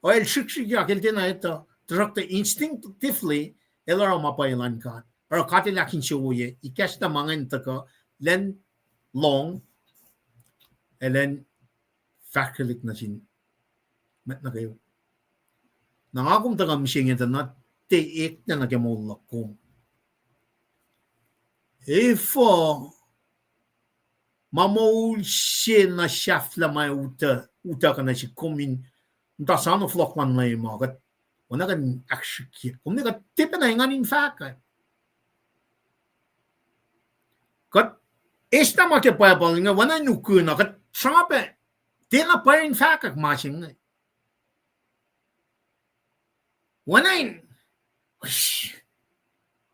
O el srihksrihkyak, el tiacna etuh, tuhsruhktuh instinctively el oruh ma pwacye luhn God. Oruh God El ahkinsewowoye, ikacslah ma ingacn tuhkuh, elan lohng, ac elan fahsrwelihk nuh sin mwet nuh kwewa. Na nga kom tuhkuh mihsenge tuh na tiac eklac nuh ke moul luhk kom. Efuh ma moul se na sahflah ma utuckuh nuh sihk kom in muhta soano fohlohk luhn Leum uh, kuht oacna kuh in ahksrihkye kom ne kuht tiac pacna engan in fahkwack. Kuht eis na ma ke Bible inge oacna in ukuna, kuht srapac tiacna pwacr in fahkwack ma se inge. Oacna in,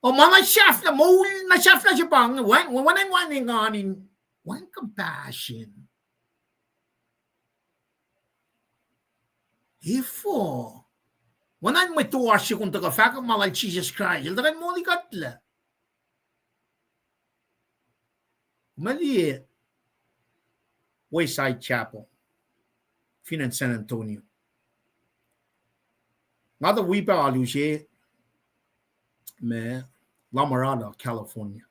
o ma na sahflah, moul na sahflah se pa inge, oacna in wacngihn engan in, wacngihn compassion. Efuh, oacna in mwe toasr se kom tuhkuh fahkwack ma lal Jisus Kraist, El tuhkuh in molikuhtlac. Kom liye Wayside Chapel fin acn San Antonio. Nga tuh wi pac alu se ma La Mirada, California.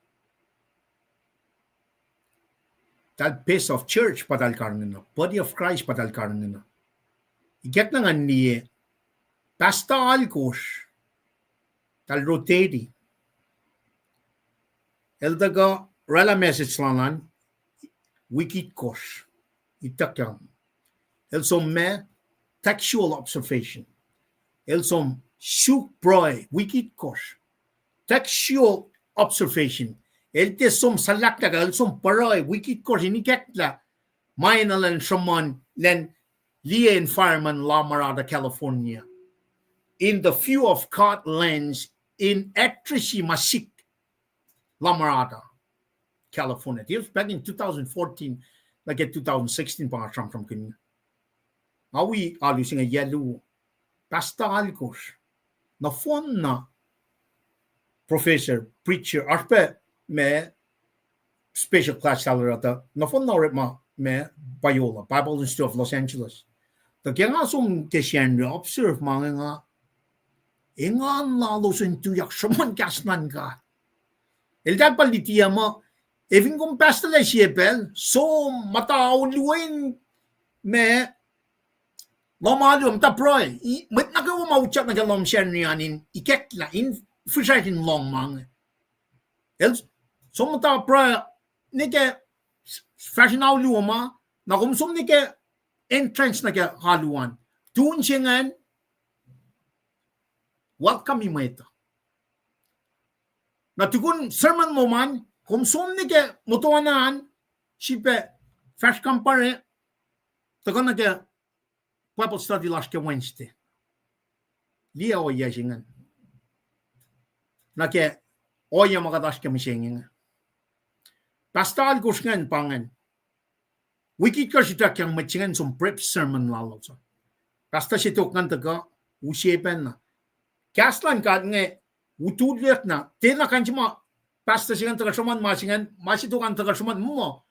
Eltahl pace of church pa eltahl karihngihn uh, body of Christ pa eltahl karihngihn uh. Ikackna ngan liye, pastor alkosr, eltahl rotate. El tuhkuh oraclah message lal an, wik itkohsr, ituckyang. El som ma, textual observation. El som suk pruhe, wik itkohsr, textual observation. El tiac som salahklahk, el som pruhe, wik itkohsr in ikacklah ma enenuh in sruhmuhn, elan liye environment Lamarada, California, in the view of God lens, in address ma sik Lamarada, California. This was back in two thousand fourteen, nuh ke two thousand sixteen pa nga sramsramkihn. Nga wi alu se inge yac luo. Pastor alkosr. Nohfohnna professor, preacher, oasr pac ma special class salurata. Nohfohnna orekma ma Biola, Bible Institute of Los Angeles. Tuh ke nga som ke Sacnri observe ma inge, nga engan lalos in tuyak sruhmuhn kahs luhn God. Eltahl pa luti muh, efin kom pastorlac sie pacl, som muhta oluin ma lohm alu, muhta pruhe. Mwet nuh kwewa ma utyak nuh ke lohm Sacnri an in ikacklah, in fihsracsr in lohng ma inge. El som muhta pruhe nuh ke fahsr in alu ma, na kom som nuh ke entrance nuh ke alu an. Tun se ingacn, welcome-i mwet uh. Na tukun sermon lom an, kom som nuh ke motoana an, sifilpac fahsr kampare, tuhkuh nuh ke Bible study lasr ke Wednesday. Liye ohiyac se ingacn. Nuh ke ohiyac ma kuht oasr ke mihsenge inge. Pastor alkosr ingacn pa ingacn. Wik itkohsr ituckyang mwet se ingacn som prep sermon lalos uh. Pastor se tok ingacn tuhkuh, use pacna. Kahs luhn God inge, utulwekna, tiacna kain se ma pastor se ingacn tuhkuh sruhmuhn ma se ingacn, ma se tok an tuhkuh sruhmuhn muh,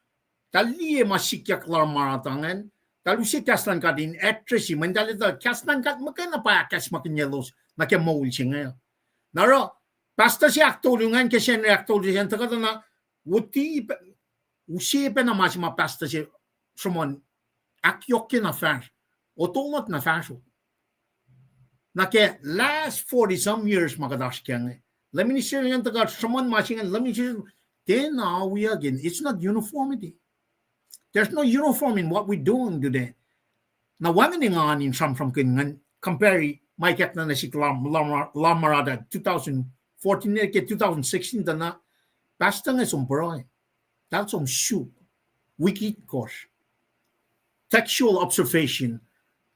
eltahl liye ma sikyak Lamarada ingacn, eltahl use kahs luhn God in address-i, mweyen eltahl etuh kahs luhn God muhkwena pa ahkacsmakihnyelos nuh ke moul se inge. Na oruh, pastor se ahktolu ingacn ke Sacnri ahktolu se ingacn tuhkuh tuh na, uti, use pacna ma se ma pastor se sruhmuhn ahkyohkye na fahsr, otolot na fahsr uh. Na ke last forty some years ma kuht oasr kac inge, Leum minister ingacn tuhkuh sruhmuhn ma se ingacn, Leum minister, tiacna wiyuck in, it's not uniformity. There's no uniform in what we're doing today. Na wacngihn engan in sramsramkihn ingacn compare ma ikackna nuh sihk Lam-, Lam-, Lamarada two thousand fourteen ke two thousand sixteen tuh na, pastor inge som pruhe. Eltahl som suk, wik itkohsr, textual observation.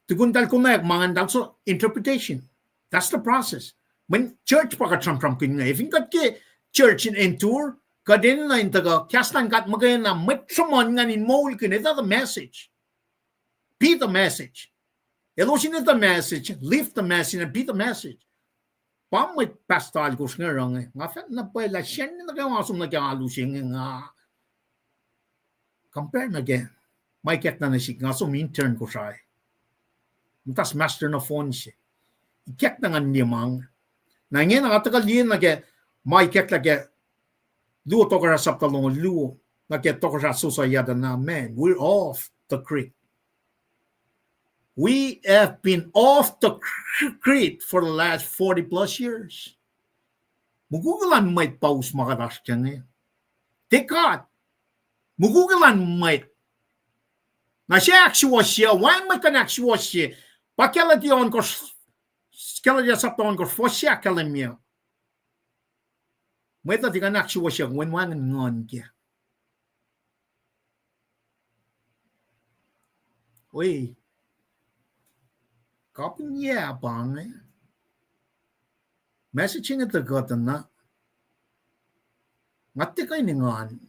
Tukun eltahl konwacack ma ingacn, eltahl som interpretation. That's the process. Mweyen church pa kuht sramsramkihn inge, efin kuht ke church in endure, kuht enenuh in tuhkuh kahs luhn God muhkwena, mwet sruhmuhn ingacn in moulkihn, etuh the message. Be the message. Elos in etuh message, live the message, and be the message. Pa mwet pastor alkosr inge oruh inge. Nga fahk na pwacye lah Sacnri nuh kwewa nga som nuh ke alu se inge nga compare nuh ke ma ikackna nuh sihk, nga som intern Kosrae. Muhta master nohfohn se. Ikackna ngan liye ma inge. Na ingena nga tuhkuh liye nuh ke ma ikacklah ke Luo Tohkohsrah sapta longoul luo, nuh ke tohkohsrah sosai yadana, man, we're off the grid. We have been off the grid for the last forty plus years. Mukul ke luhn mwet pa us ma kuht oasr kac inge. Tiac God. Mukul ke luhn mwet. Na se ahksuwohsye, wacngihn mwet kuh in ahksuwohsye. Pa Galatia ohnkohsr, Galatia sapta ohnkohsr, fuhs se ahkkahlwemye. Mwet uh tiac kuh in ahksuwohsye wen wacngihn nguhn kac. Oi, kapihn yac pa inge. Message inge tuhkuh tuh na, nga tiac kuh in engan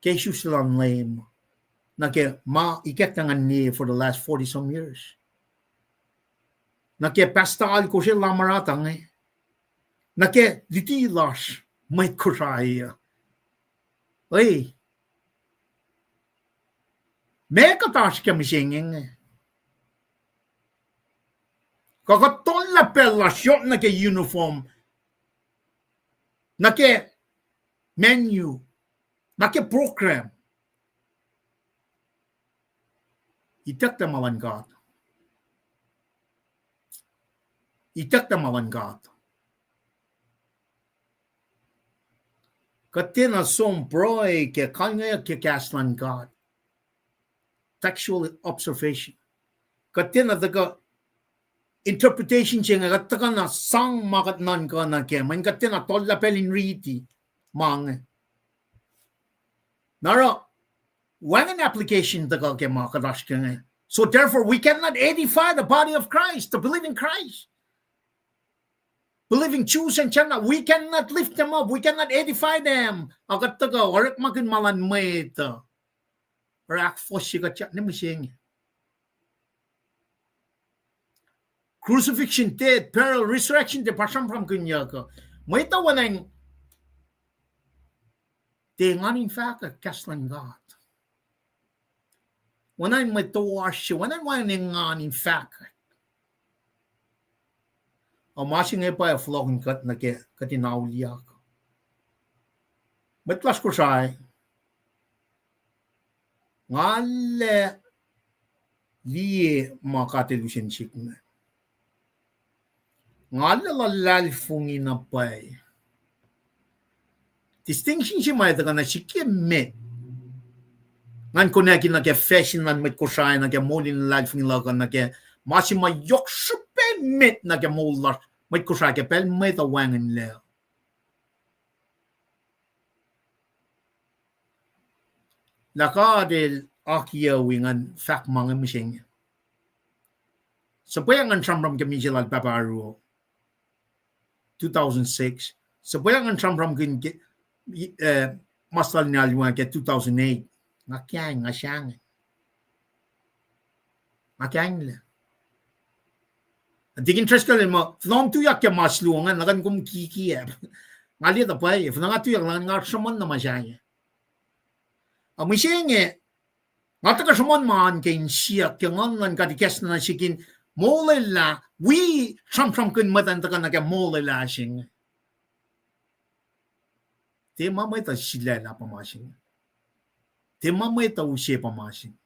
ke isus luhn Leum, nuh ke ma ikackna ngan liye for the last forty some years. Nuh ke pastor alkosr Lamarada inge. Nuh ke luti lasr mwet Kosrae uh. Oi, meac kuht oasr ke mihsenge inge? Kuh kuht tollah pacl lasr yohk nuh ke uniform, nuh ke menu, Na ke program. Itucklac ma luhn God. Itucklac ma luhn God. Kuht tiacna som pruhe ke kalngeyuck ke kahs luhn God. Textual observation. Kuht tiacna tuhkuh interpretation se inge, kuht tuhkuh na sang ma kuht nuhnkuh nuh kac, mweyen kuht tiacna tuhlac pacl in riti ma inge. Na oruh, wacngihn application tuhkuh ke ma kuht oasr ke inge. So therefore, we cannot edify the body of Christ, the believing Christ. Believing Jews and Gentiles, we cannot lift them up, we cannot edify them. Ac kuht tuhkuh orekmakihn ma luhn mwet uh, oruh ahkfohsye kuht sahk ne mihsenge. Crucifixion, death, burial, resurrection, tiac pa sramsramkihnyuck uh. Mwet uh oacna in tiac engan in fahkwack kahs luhn God. Oacna in mwet toasr se, oacna in wacngihn engan in fahkwack. Ac ma se inge pa fohlohkihn kuht nuh ke kuht in auliyak. Mwet lasr Kosrae, nga arlac liye ma God El use nuh sihk inge. Nga arlac luhlahlfongi na pwacye. Distinction se ma tuhkuh nuh sihk ke met. Ngan konwacack nuh ke fashion luhn mwet Kosrae, nuh ke moul in luhlahlfongi luhk uh, nuh ke ma se ma yohk srihpac met nuh ke moul lasr mwet Kosrae ke pacl mwet uh wacngihnlac. Lah God El akiyac wi ngan fahk ma inge mihsenge. Suhpweyuck ngan sramsram ke misac lal pahpah Aruo, two thousand six. Suhpweyuck ngan sramsramkihn ke, eh, mas lal Nialua ke two thousand eight. Nga kaing, nga sahngweng. Nga kainglac. Tikin Driscoll el muh, fuhnuh tuyak ke mas luo ingacn, na kuh in kom kikiacp. Nga liye tuh pwacye, fuhnuh nga tuyak, na kuh in nga sruhmuhn na ma sahyac. Ac mihsenge, nga tuhkuh sruhmuhn ma an ke insiyuck ke Nguhn luhn God ikacslah nuh sihk in molwelah, wi sramsramkihn mwet an tuhkuh nuh ke molwelah se inge. Tiac ma mwet uh sulaclah pa ma se inge. Tiac ma mwet uh use pa ma se inge.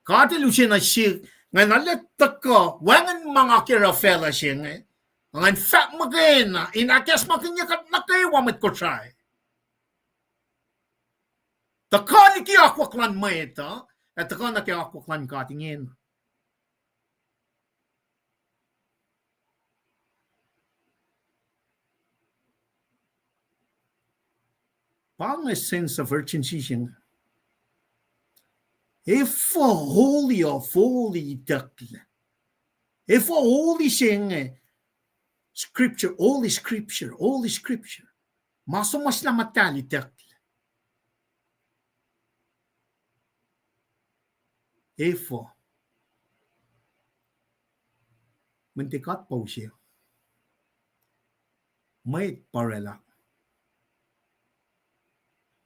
God El use nuh sihk, ngan arlac tuhkuh, wacngihn ma nga ke oruh facluh se inge. Ngan fahk muhkwena, in ahkacsmakihnye kuht nuh kwewa mwet Kosrae. Tuhkuh liki akwuck luhn mwet uh, ac tuhkuh nuh ke akwuck luhn God ingena. Pa inge sense of urgency se inge. Efuh Holy of Holy itucklac? Efuh Holy se inge? Scripture, Holy Scripture, Holy Scripture. Ma suhmuhslah muhtahl itucklac. Efuh? Mweyen tiac God pa use. Mwet pa orwaclah.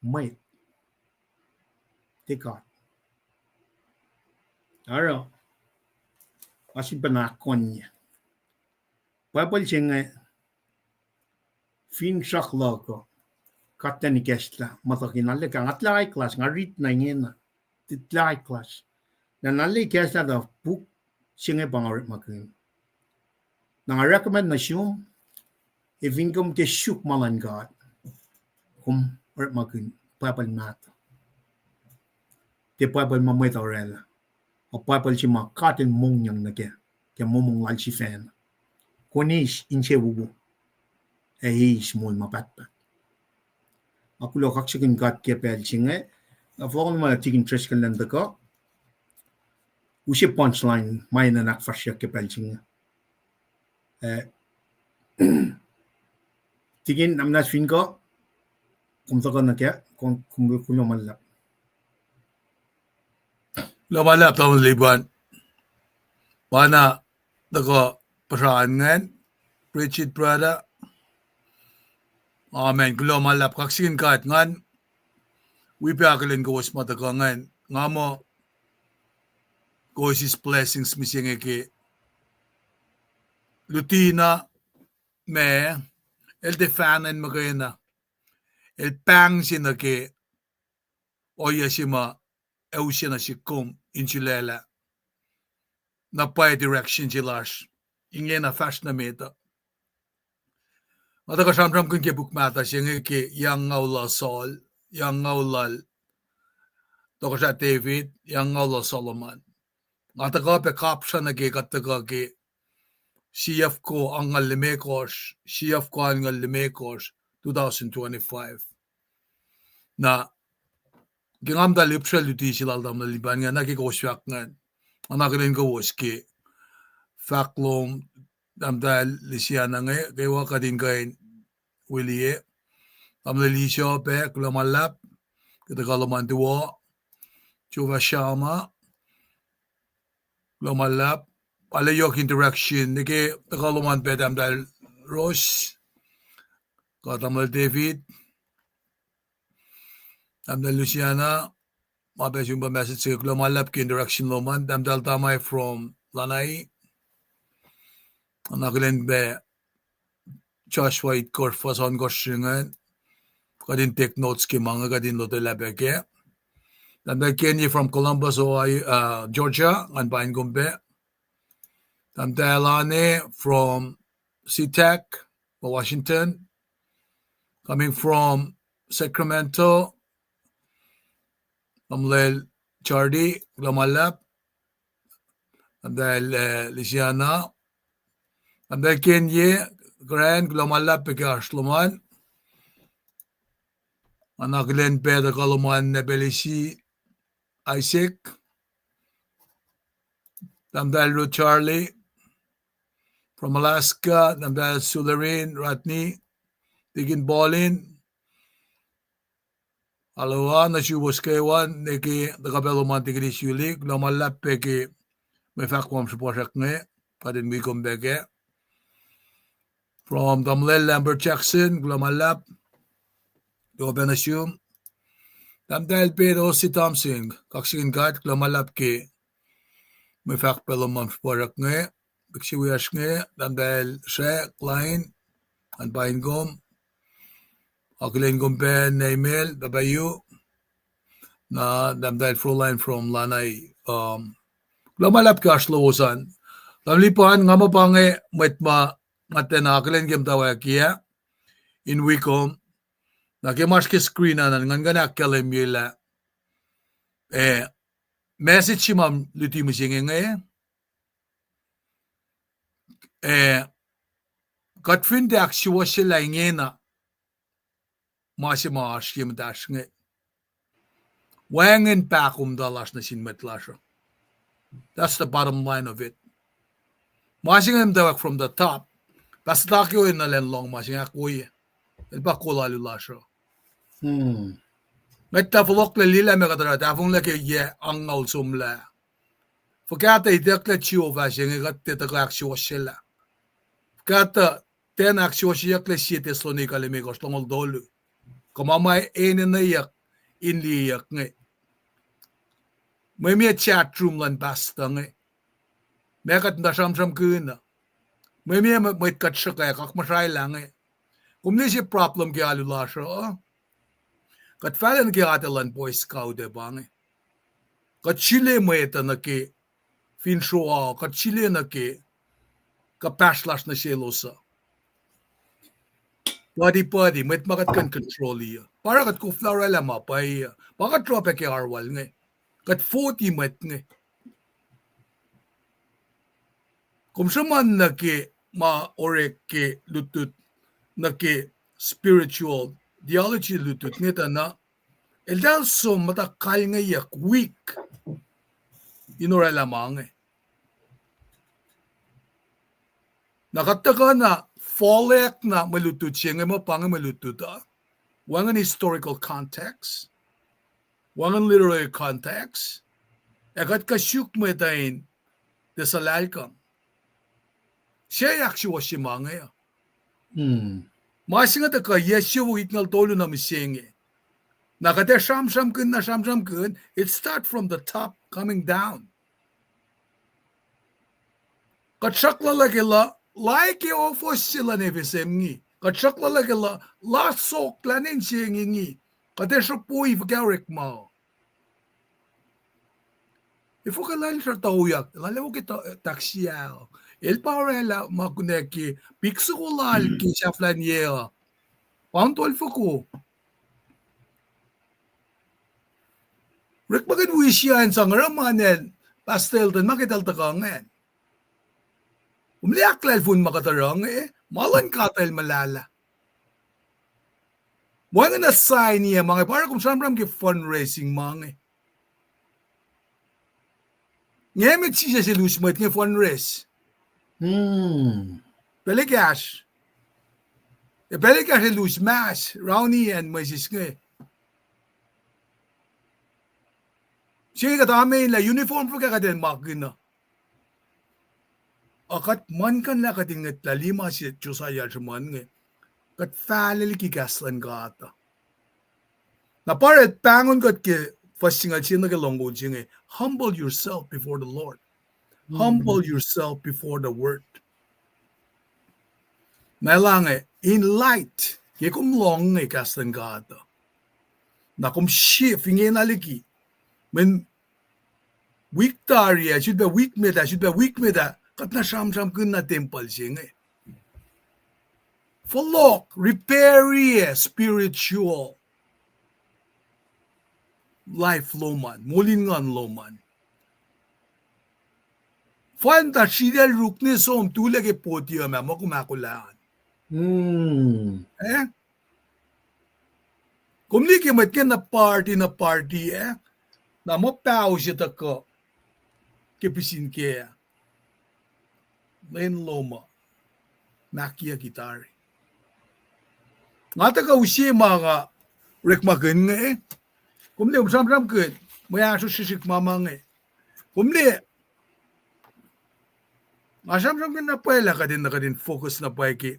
Mwet. Tiac God. Oruh, nga sifilpac na ahkkonye Bible se inge, finsrak luhk uh, God El ikacslah, muhtuhk in arlac, nga tuhlac high class, nga read na ingena, tuhlac high class. Na arlac ikacslah tuh puk se inge pa nga orekmakihn. Na nga recommend nuh sum, ac fin kom ke suk ma luhn God, kom orekmakihn Bible mahtuh. Tiac Bible ma mwet uh orwaclah. Ac Bible se ma God El mongyang nuh kac, ke momong lal sifacna. Kom eis insewowo, ac eis moul ma pahtpaht. Nga kuloh kaksakihn God ke pacl se inge. Nga fohlohk ma Tikin Driscoll elan tuhkuh use punchline ma enenuh in ahkfahsryeyuck ke pacl se inge. Eh, Tikin, na muhnahs fin kuh, kom tuhkuh nuh kac, kom, kom kuloh ma luhlahp. Kuloh ma luhlahp, Tamuhlwel Liban. Pa na tuhkuh puhsra ingacn, Bridget, brother. Amen. Kuloh ma luhlahp, kaksakihn God, ngan wi pac akihlen kowos ma tuhkuh ingacn. Nga muh kowos eis blessings mihsenge ke luti na ma el tiac fahna in muhkwena. el pahng se nuh ke ohiyac se ma ac use nuh sihk kom in sulaclah na pwacye direction se lasr ingena fahsr nuh met uh. Nga tuhkuh sramsramkihn ke puk mahtuh se inge ke yac ngaul lal Saul, yac ngaul lal Tohkohsrah David, yac ngaul lal Solomon. Nga tuhkuh pac kapsra nuh ke kuht tuhkuh ke siyuck ko angngaul limekohsr, siyuck ko angngaul limekohsr, two thousand twenty-five. Na ke nga muhta lipsrel luti se lal tamuhlwel Lipan inge, na ke kowos fahk ingacn, nga na akihlen kowos ke fahk lom, tahmtahel Lisiana inge, kwewa kuht in kuh in wiliye. Tamuhlwel Iso pac, kuloh ma luhlahp ke tuhkuh lom an tuwo. Jova Shama, kuloh ma luhlahp. Arlac yohk interaction nuh ke tuhkuh lom an pac, tahmtahel Ros, kuh tamuhlwel David, tahmtahel Luciana, ma pac sum pa message se, kuloh ma luhlahp ke interaction lom an, tahmtahel Tamai from Lanai. Nga na akihlen pac Joshua itkohsr fuhs ohnkohsr se ingacn, kuht in take notes ke ma inge, kuht in lotwelah pac kac. Tahmtahel Kenye from Columbus, Ohio, uh, Georgia, ngan paing kom pac. Tahmtahel Ane from SeaTac, Washington. Coming from Sacramento, tamuhlwel Chardy, kuloh ma luhlahp. Tahmtahel, eh, Lisiana. Tahmtahel Kenye, Grant, kuloh ma luhlahp pac ke oasr lom an. Nga na akihlen pac tuhkuh lom an, Nebelisi, Isaac. Tahmtahel Ruth Charlie from Alaska, tahmtahel Sulerin, Rodney, Deacon Paulin. Aloha nuh suwos kwewa nuh ke tuhkuh pac lom an, Deacon Suli, kuloh ma luhlahp pac ke mwe fahk ma srihpasrak inge, kuht in wi kom pac kac. From tamuhlwel Lambert Jackson, kuloh ma luhlahp, kuloh pac nuh sum. Tahmtahel Peter Osi Thompson, kaksakihn God, kuloh ma luhlahp ke mwe fahk pac lom ma srihpasrak inge, pik se wiyacsr inge, tahmtahel Sre Klein, ngan paing kom, akihlen kom pac Neimel, Papa Yu, na tahmtahel Froline from Lanai, um, kuloh ma luhlahp ke oasr lowos an. Tamuhlwel Lipan, nga muh pa inge mwet ma nga tiacna akihlen ke muhtwacwacack ah, in wi kom, na ke ma oasr ke screen an, ngan kuh in ahkkahlwemye lah, eh, message se ma luti mihsenge inge, eh, kuht fin tiac ahksuwohsyelah ingena ma se ma oasr ye muhtahsr inge, wacngihn pahkomuhta lasr nuh sin mwet lasr uh. That's the bottom line of it. Ma se inge muhtwacwacack from the top. Pastor Taki oacna elan lohng ma se inge ahkwoye. El pa kol alu lasr uh. Ngwet lah fohlohklac liye lah meac kuht oruh, tahfonglac ke yac angngaul somlah. Fuhkah tuh itucklac Jehovah se inge kuht tiac tuhkuh ahksuwohsyelah? Fuhkah tuh tiacna ahksuwohsyeyucklac sie Thessalonica limekohsr, longoul tolu? Kuh ma ma enenweyuck in liyeyuck inge. Mwe mie chat room luhn pastor inge. Meac kuht muhta sramsramkihn uh? Mwe mie mwet kuht sruhkwack akmuhsraelah inge. Kom liye se problem ke alu lasr uh? Kuht fahla nuh ke atac luhn Boy Scout ac pa inge. Kuht sule mwet uh nuh ke finsroa, kuht sule nuh ke kuhpahsr lasr nuh selos uh. Pwacti, pwacti, mwet ma kuht kuh in control-i uh. Pa oruh kuht koflah orwaclah ma pwacye uh. Pa kuht oruh pac ke oruh wal inge. Kuht forty mwet inge. Kom sruhmuhn nuh ke ma orek ke lutlut, nuh ke spiritual theology lutlut inge tuh na, eltahl som muhta kalngeyuck, weak, in orwaclah ma inge. Na kuht tuhkuh na fallback na mwe lutlut se inge muh pa inge mwe lutlut uh. Wacngihn historical context, wacngihn literary context, ac kuht kuh suk mwet uh in tiac suhlahlkam. Suc ahksuwohsye ma inge uh? Ma se inge tuhkuh yac siofok itngucul tolu nuh mihsenge. Na kuht ac sramsramkihn, na sramsramkihn, it start from the top coming down. Kuht sruhk luhlah ke la, la ke ohfohs se luhn F S M inge. Kuht sruhk luhlah ke la, la sohklah ne inse inge. Kuht ac sruhpoi fuhkah orekma. Efuh ke lal sruhtaoyak, lal efuh ke ta-, tahk siac. El pa oraclah ma kunac ke pik soko lal ke sahflahiyacn yac uh. Poun tolfoko. Orekmakihn wisiyacn sang oruh ma nacn Pastor Elton ma ke tahl tuhkuh ingacn. Kom liye ahklahlfon ma kuht oruh inge, ma luhn God El muhlahlah. Wacngihn sign-iyac ma inge, pa oruh kom sramsram ke fundraising ma inge. Nge met Jisus el us mwet inge fundraise. Pacl ekahsr. Ac pacl ekahsr el us mas, rauni acn mwesis inge. Se inge kuht ameinlah uniform fuhkah kuht in makihn uh. Ac kuht muhlkuhnlah kuht in ngwetlah lima se Josiah el sruhmuhn inge. Kuht fahlac liki kahs luhn God uh. Na pa oruh el pahngon kuht ke fuhs singucul sie nuh ke longoul se inge, humble yourself before the Lord. Humble yourself before the word. Na elan inge, in light, ke kom lohng inge kahs luhn God uh. Na kom shift ingena liki. Mweyen wik tari ah, sulpac wik met ah, sulpac wik met ah, kuht na sramsramkihn na tempuhl se inge. Fohlohk, repair-i spiritual life lom an, moul in nguhn lom an. Fal muhta sritacl ruk ne som tulac ke podium ah, ma kom ahkolah an. Eh? Kom liye ke mwet inge na party, na party, eh? Na muh paho se tuhkuh ke pihsin kac ah. Lwen lom uh. Mahkiyucki tari. Nga tuhkuh use ma nga orekmakihn inge. Kom liye, kom sramsramkihn mwe ahsor srihsrihk ma ma inge. Kom liye, nga sramsramkihn na pwacye lah kuht in, kuht in focus na pwacye ke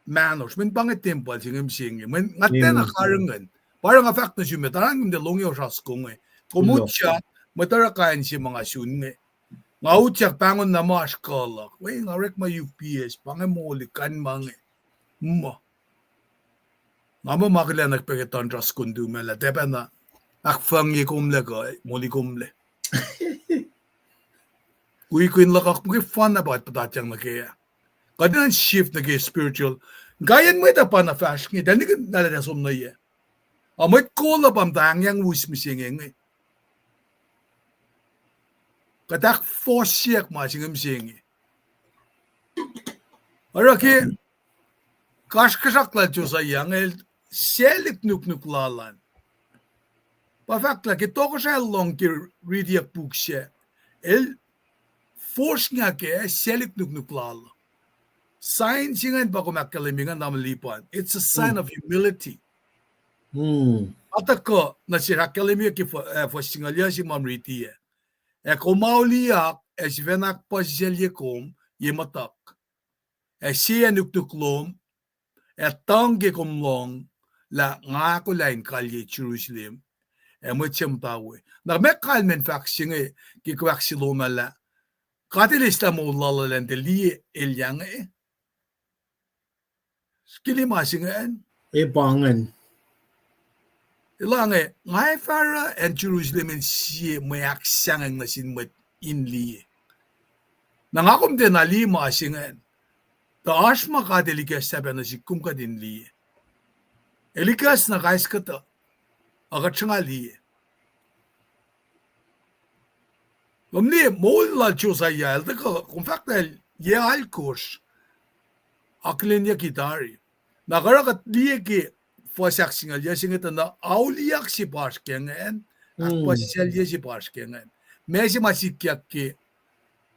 mahnosr, mweyen pa inge tempuhl se inge mihsenge, mweyen nga tiacna karihngihn. Pa oruh nga fahk nuh sum, taran kom tiac lohng osra soko inge. Kom utyak, mwet oruh kain se ma nga sun inge. Nga utyak pahngon na ma oasr kuh luhk. Wi, nga orekma U P S, pa inge moli kain ma inge. Muh. Nga muh ma kuhlacna pac ke tuhn trust kondu ma lah tiac pacna ahkfuhngye komlac kuh moli komlac. Kuikui in luhk uh muhkwena pa puhtatyang nuh ke ah. Kuht in shift nuh ke spiritual. Kaiyacn mwet uh pa na fahsr inge, tahl nikihn na lah tiac som nuh yac. A mwet kol uh pa muhta ahngyang us mihsenge inge. Kuht ahkfohsyeyuck ma se inge mihsenge. Oruh ke kasrkuhsrak lal Josiah inge el saclihk nuknuk lal an. Pa fahk lah ke tohkohsrah el lohng ke ritiyuck puk sac, el fosrngah ke saclihk nuknuk lal. Sign se ingacn pa kom ahkkahlwemye ingacn tamuhlwel Lipan. It's a sign of humility. Atuh kuh nuh sesr ahkkahlwemye ke fuhs singucul yac se ma riti ah. Ac kom auliyak, ac sifacna ahkpuhsisaclye kom ye muhtuhk. Ac sie ac nuknuk lom, ac tuhng ke kom lohng lah nga ahkolah in kalye Jerusalem, ac mwet se muhta we. Na meac kalmacn fahk se inge ke kihfahsrye lom ah lah God El eslah moul lal ah elan tiac liye elyah inge? Sikili ma se ingacn. Epa ingacn. Elah inge, nga ac fah oruh acn Jerusalem in sie mwe ahksahngweng nuh sin mwet in liye. Na nga kom tiacna liye ma se ingacn. Tuh oasr ma God El ikacslah pac nuh sihk kom kuht in liye. El ikacs na kais kuhtuh, a kuht sruhnga liye. Kom liye moul lal Josiah el tuhkuh, kom fahk lah yac alkosr, akihlenyucki tari. Na kuh oruh kuht liye ke fuhs ahksingucul yac se inge tuh na auliyak se pa oasr ke ingacn, ahkpuhsisaclye se pa oasr ke ingacn. Ma se ma sikyak ke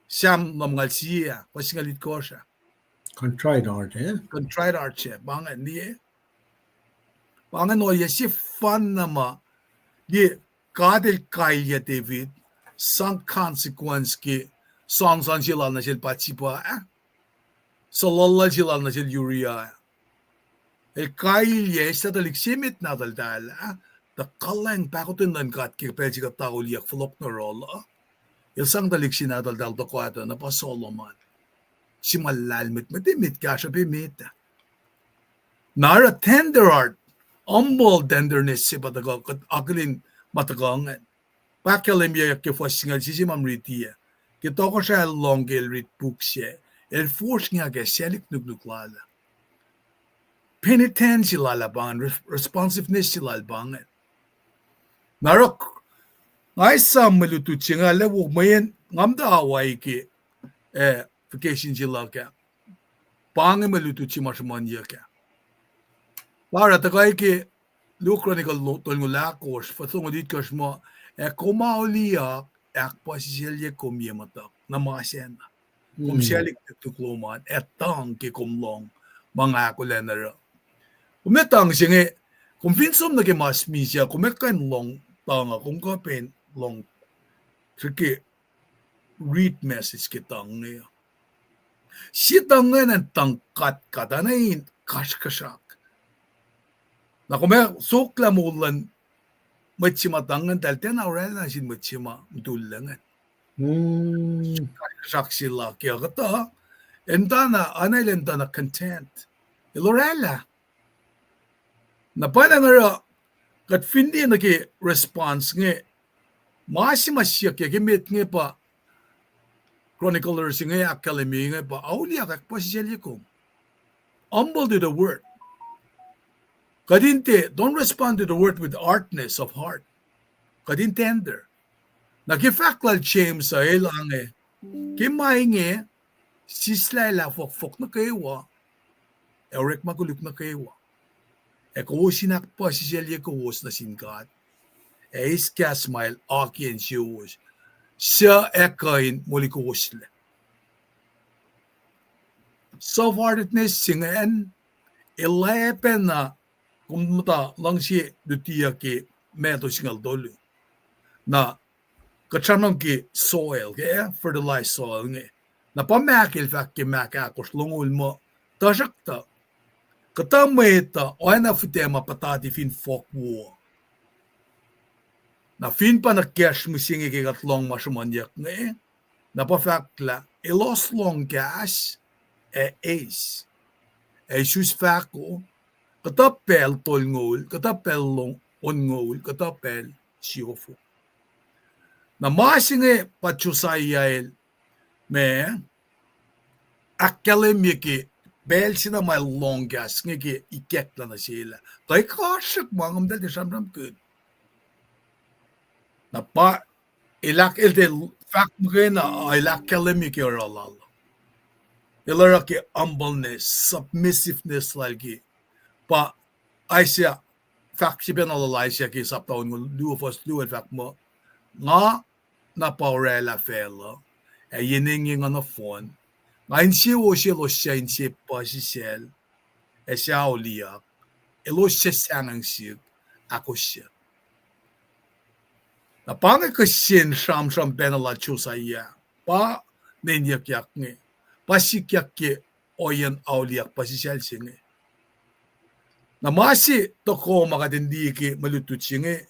Sam lumngaul sie ah, fuhs singucul itkohsr ah. Contrite heart, eh? Contrite heart se, pa ingacn liye. Pa ingacn ohiyac sefanna ma, liye, God El kaiyacl David, sang consequence ke sansan se lal nuh sel Bathsheba ah, suhluhluhl se lal nuh sel Uriah ah. El kaiyacl, eslah tuhlihk se met nahtuhltahl ah, tuh kuhlwacng pahkotwen luhn God ke pacl se kuht auliyak fohlohk nuh yohrohl uh. El sang tuhlihk se nahtuhltahl tohkoh ah tuh na pa Solomon. Se ma lahlmwetmwet, met kahsruhp emet ah. Na oruh tender heart, humble tenderness se pa tuhkuh, kuht akihlen ma tuhkuh ingacn. Pa ahkkahlwemyeyuck ke fuhs singucul sie se ma riti ah. Ke tohkohsrah el lohng ke el rit puk sac, el fosrngah ke saclihk nuknuk lal ah. Penitence lal ah pa ingacn, re-, responsiveness lal pa ingacn. Na oruh, nga esam mwe lutlut se inge, arlac wo mweyen nga muhta Hawaii ke, eh, vacation se luhk ah. Pa inge mwe lutlut se ma sruhmuhnyuck ah. Pa oruh tuhkuh ke Luo Chronicle lo-, tolngoul ahkosr, fuhs longoul itkohsr muh, ac kom auliyak, ahkpuhsisaclye kom ye muhtuhk, na ma sacna. Kom saclihk nuknuk lom an, ac tuhng ke kom lohng ma nga ahkolah in oruh. Kom ac tuhng se inge, kom fin som nuh ke mas misac, kom ac kuh in lohng tuhng uh, kom kuh pac in lohng srihke read message ke tuhng inge. Sie tuhng ingacn tuhng katkat, oacna in kasrkuhsrak. Na kom ac soklah moul luhn mwet se ma tuhng ingacn, eltahl tiacna orwaclah nuh sin mwet se ma mutullac ingacn. Kasrkuhsrak se la ke kuhtuh, el muhtana, oacna el muhtana content. El orwaclah. Na pa na nga oruh, kuht fin liye nuh ke response inge, ma se ma siyuck ke met inge pa, chronicler se inge, ahkkahlwemye inge pa, auliyak, ahkpuhsisaclye kom. Humble to the word. Kuht in tiac, don't respond to the word with hardness of heart. Kuht in tender. Na ke fahk lal James uh el ange, ke ma inge, sislah fohkfohk nuh kwewa, ac orekma koluk nuh kwewa. Ac kowos in ahkpuhsisaclye kowos nuh sin God. Ac eis kahs ma el oakiyac insiyowos, suc ac kuh in molikowoslac. Self-heartedness se ingacn, el oacpacna, kom muhta luhngse lutiyuc ke Matthew singucul tolu. Na kuht sramsram ke soil, ke fertilized soil inge. Na pa Mark el fahk ke Mark ahkosr longoul muh, tuhsruhktuh, kuhtuh mwet uh oacna fihtac ma puhtati fin fohk wo. Na fin pa nuh kacsr mihsenge ke kuht lohng ma sruhmuhnyuck inge, na pa fahk lah elos lohng kahs, ac eis, ac isus fahko, kuhtuh pacl tolngoul, kuhtuh pacl lo-, onngoul, kuhtuh pacl siofok. Na ma se inge pa Josiah el, ma, ahkkahlwemye ke pacl se na ma el lohng kahs inge ke ikacklah nuh sel ah. Tuh ikacsruhk ma nga muhtahl tiac sramsramkihn. Na pa el ahk-, el tiac fahk muhkwena, el ahkkahlwemye ke oruh lal. El oruh ke humbleness, submissiveness lal ke. Pa Isaiah, fahk srihpac na lal Isaiah ke sapta onngoul luo fuhs luo el fahk muh, nga na pa orwaclah facluh, ac yen engyeng uh nohfohn, nga insewowo selos suc inse puhsisacl, ac suc auliyak, elos suc sahngweng sihk, ahkosr. Na pa inge kihsen sramsram pacna lal Josiah, pa nenyuckyak inge, pa sikyak ke ohiyacn auliyak puhsisacl se inge. Na ma se tohkoh ma kuht in liye ke mwe lutlut se inge,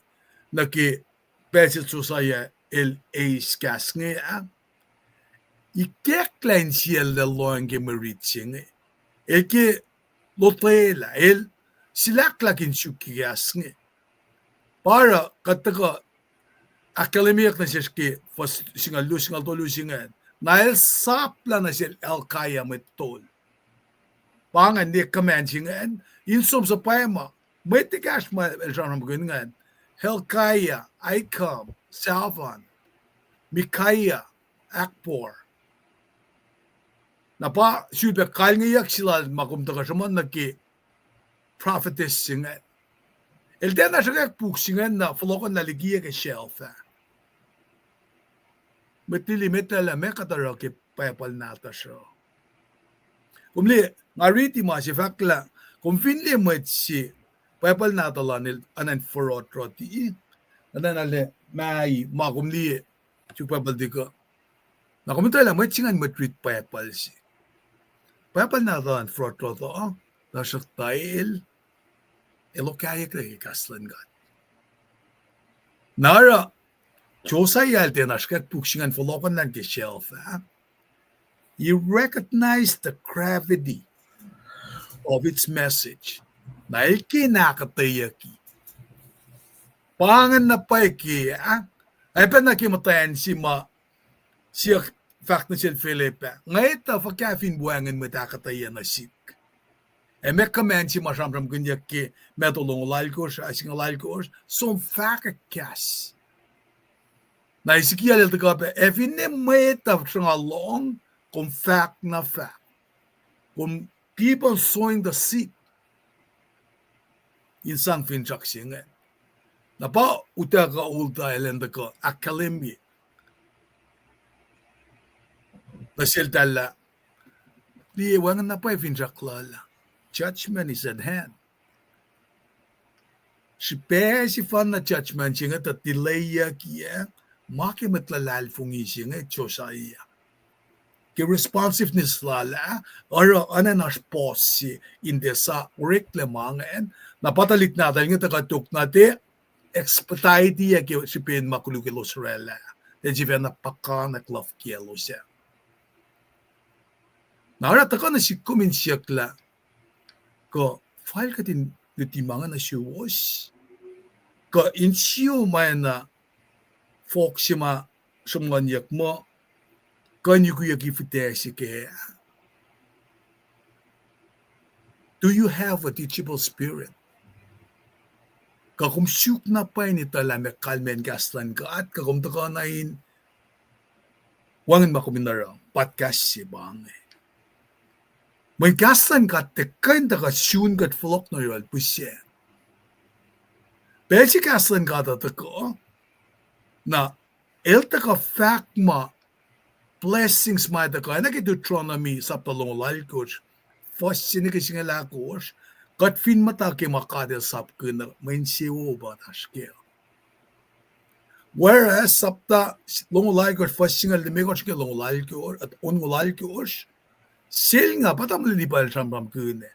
nuh ke pacl se Josiah el eis kahs inge ah, ikacklah insiyacl lohacng ke mwe rit se inge. El ke lotwelah, el silahklahk in suk ke kahs inge. Pa oruh kuht tuhkuh ahkkahlwemyeyuck nuh sesr ke fuhs singucul luo, singucul tolu se ingacn. Na el saplah nuh sel Hilkiah mwet tol. Pa ingacn ne command se ingacn, in som suhpwacma, mwet ekahsr ma el sramsramkihn ingacn, Hilkiah, Ahikam, Shaphan, Micaiah, Akbor. Na pa sulpac kalngeyuck se lal ma kom tuhkuh sruhmuhn nuh ke prophetess se ingacn. El tiacna sruhkwack puk se ingacn na fohlohkohnlah likiyac ke shelf ah. Mwet lili met lal ah, meac kuht oruh ke Bible nahtuhsr uh? Kom liye, nga riti ma se fahk lah, kom fin liye mwet se Bible nahtuhl an el, an an forot roti, an an ale mai, ma kom liye, suk Bible tikuh. Na kom etuh lah mwet se ingacn mwet rit Bible se. Bible nahtuhl an forot roti uh, tuhsruhktuh el, el okahyucklac ke kahs luhn God. Na oruh, Josiah el tiacna sruhkwack puk se ingacn fohlohkohnlah ke shelf ah. He recognized the gravity of its message. Na el kena ahkuhtweyucki. Pa ingacn na pwacye ke, ah? Ac pacna ke muhtwacn se ma siyuck, fahk nuh sel Philip ah, Nga etuh fuhkah fin wacngihn mwet ahkuhtweyac nuh sihk? Ac meac command se ma sramsramkihnyuck ke Matthew longoul alkosr, ah, singucul alkosr, som fahkwack kahs. Na Ezekiel el tuhkuh pac, ac finne mwet uh sruhnga lohng, kom fahk na fahk. Kom keep on sowing the seed in sang finsrak se ingacn. Na pa utuckuh oltahl an tuhkuh ahkkahlwemye nuh seltahl lah, liye, wacngihn na pwacye finsrak lal ah. Judgment is at hand. Srihpac sefanna judgment se inge tuh delay-yuckiyac, ma ke mwet luhlahlfongi se inge Josiah. Ke responsiveness lal ah, oruh oacna oasr pause se in tiac sa oreklac ma ingacn, na pa tuhlihk nahtuhl inge tuhkuh tok na tiac expedite-yac ke srihpen ma koluk elos oraclah, tiac sifacna puhkantwen luhf kiyaclos ah. Na oruh tuhkuh nuh sihk kom in siyuck lah, kuh fal kuht in luti ma inge nuh suwos? Kuh insiyom ma na fohk se ma sruhmuhnyuck muh kuh in yukiyucki fihtac se kac? Do you have a teachable spirit? Kuh kom suk na pwacye in etuh lah meac kalmacn kahs luhn God, kuh kom tuhkuh na in wacngihn ma kom in oruh, podcast se pa inge. Mweyen kahs luhn God tiac kuh in tuhkuh sun kuht fohlohk nuh yohrohl pihsac. Pacl se kahs luhn God uh tuhkuh, na el tuhkuh fahk ma blessings ma tuhkuh, na ke Deuteronomy sapta longoul alkosr, fuhs se nuh ke singucul ahkosr, kuht fin muhta ke ma God el sapkihn uh, mwe insewowo pa oasr kac. Whereas sapta longoul alkosr, fuhs singucul limekohsr ke longoul alkosr, onngoul alkosr, selnga pa tamuhlwel Lipan sramsramkihn ah.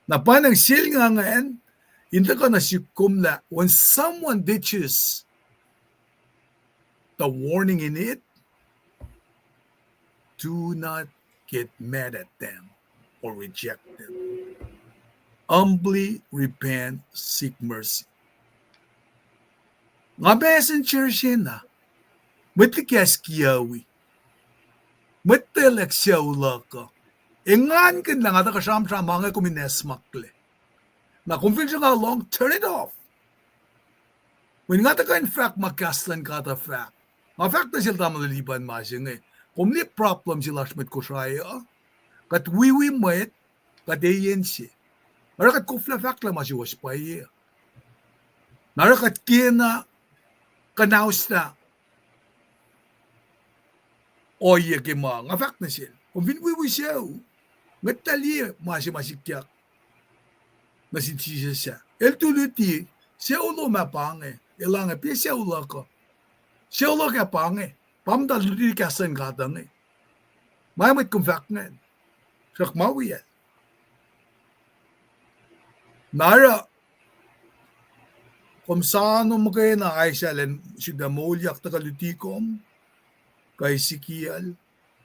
Na pa ingacn selnga ingacn in tuhkuh nuh sihk kom lah when someone ditches the warning in it, do not get mad at them or reject them. Humbly repent, seek mercy. Nga messenger se na, mwet liki kahs kiyawi, mwet tuhlac sucu luhk uh, engankihn lah nga tuhkuh sramsram ma inge kom in acsmaklac. Na kom fin sruhnga lohng, turn it off. Mweyen nga tuhkuh in fahk ma kahs luhn God uh fahk. Nga fahk nuh sel tamuhlwel Lipan ma se inge, kom liye problem se lasr mwet Kosrae uh? Kuht wiwi mwet, kuht eyen se. Oruh kuht koflah fahklah ma suwohs pwacye. Na oruh kuht kena kuhnauslah ohiyac ke ma nga fahk nuh sel. Kom fin wiwi sucu, ngwetlah liye ma se ma sikyak nuh sin Jisus ah. El tu luti, sucu lom ah pa inge, elange pa sucu luhk uh. Sucu luhk ah pa inge, pa muhta luti kahs luhn God uh inge. Ma mwet kom fahk ingacn, srack ma wiyacl. Na oruh kom sano muhkwena Isaiah elan sifilpac moulyak tuhkuh luti kom, kuh Ezekiel,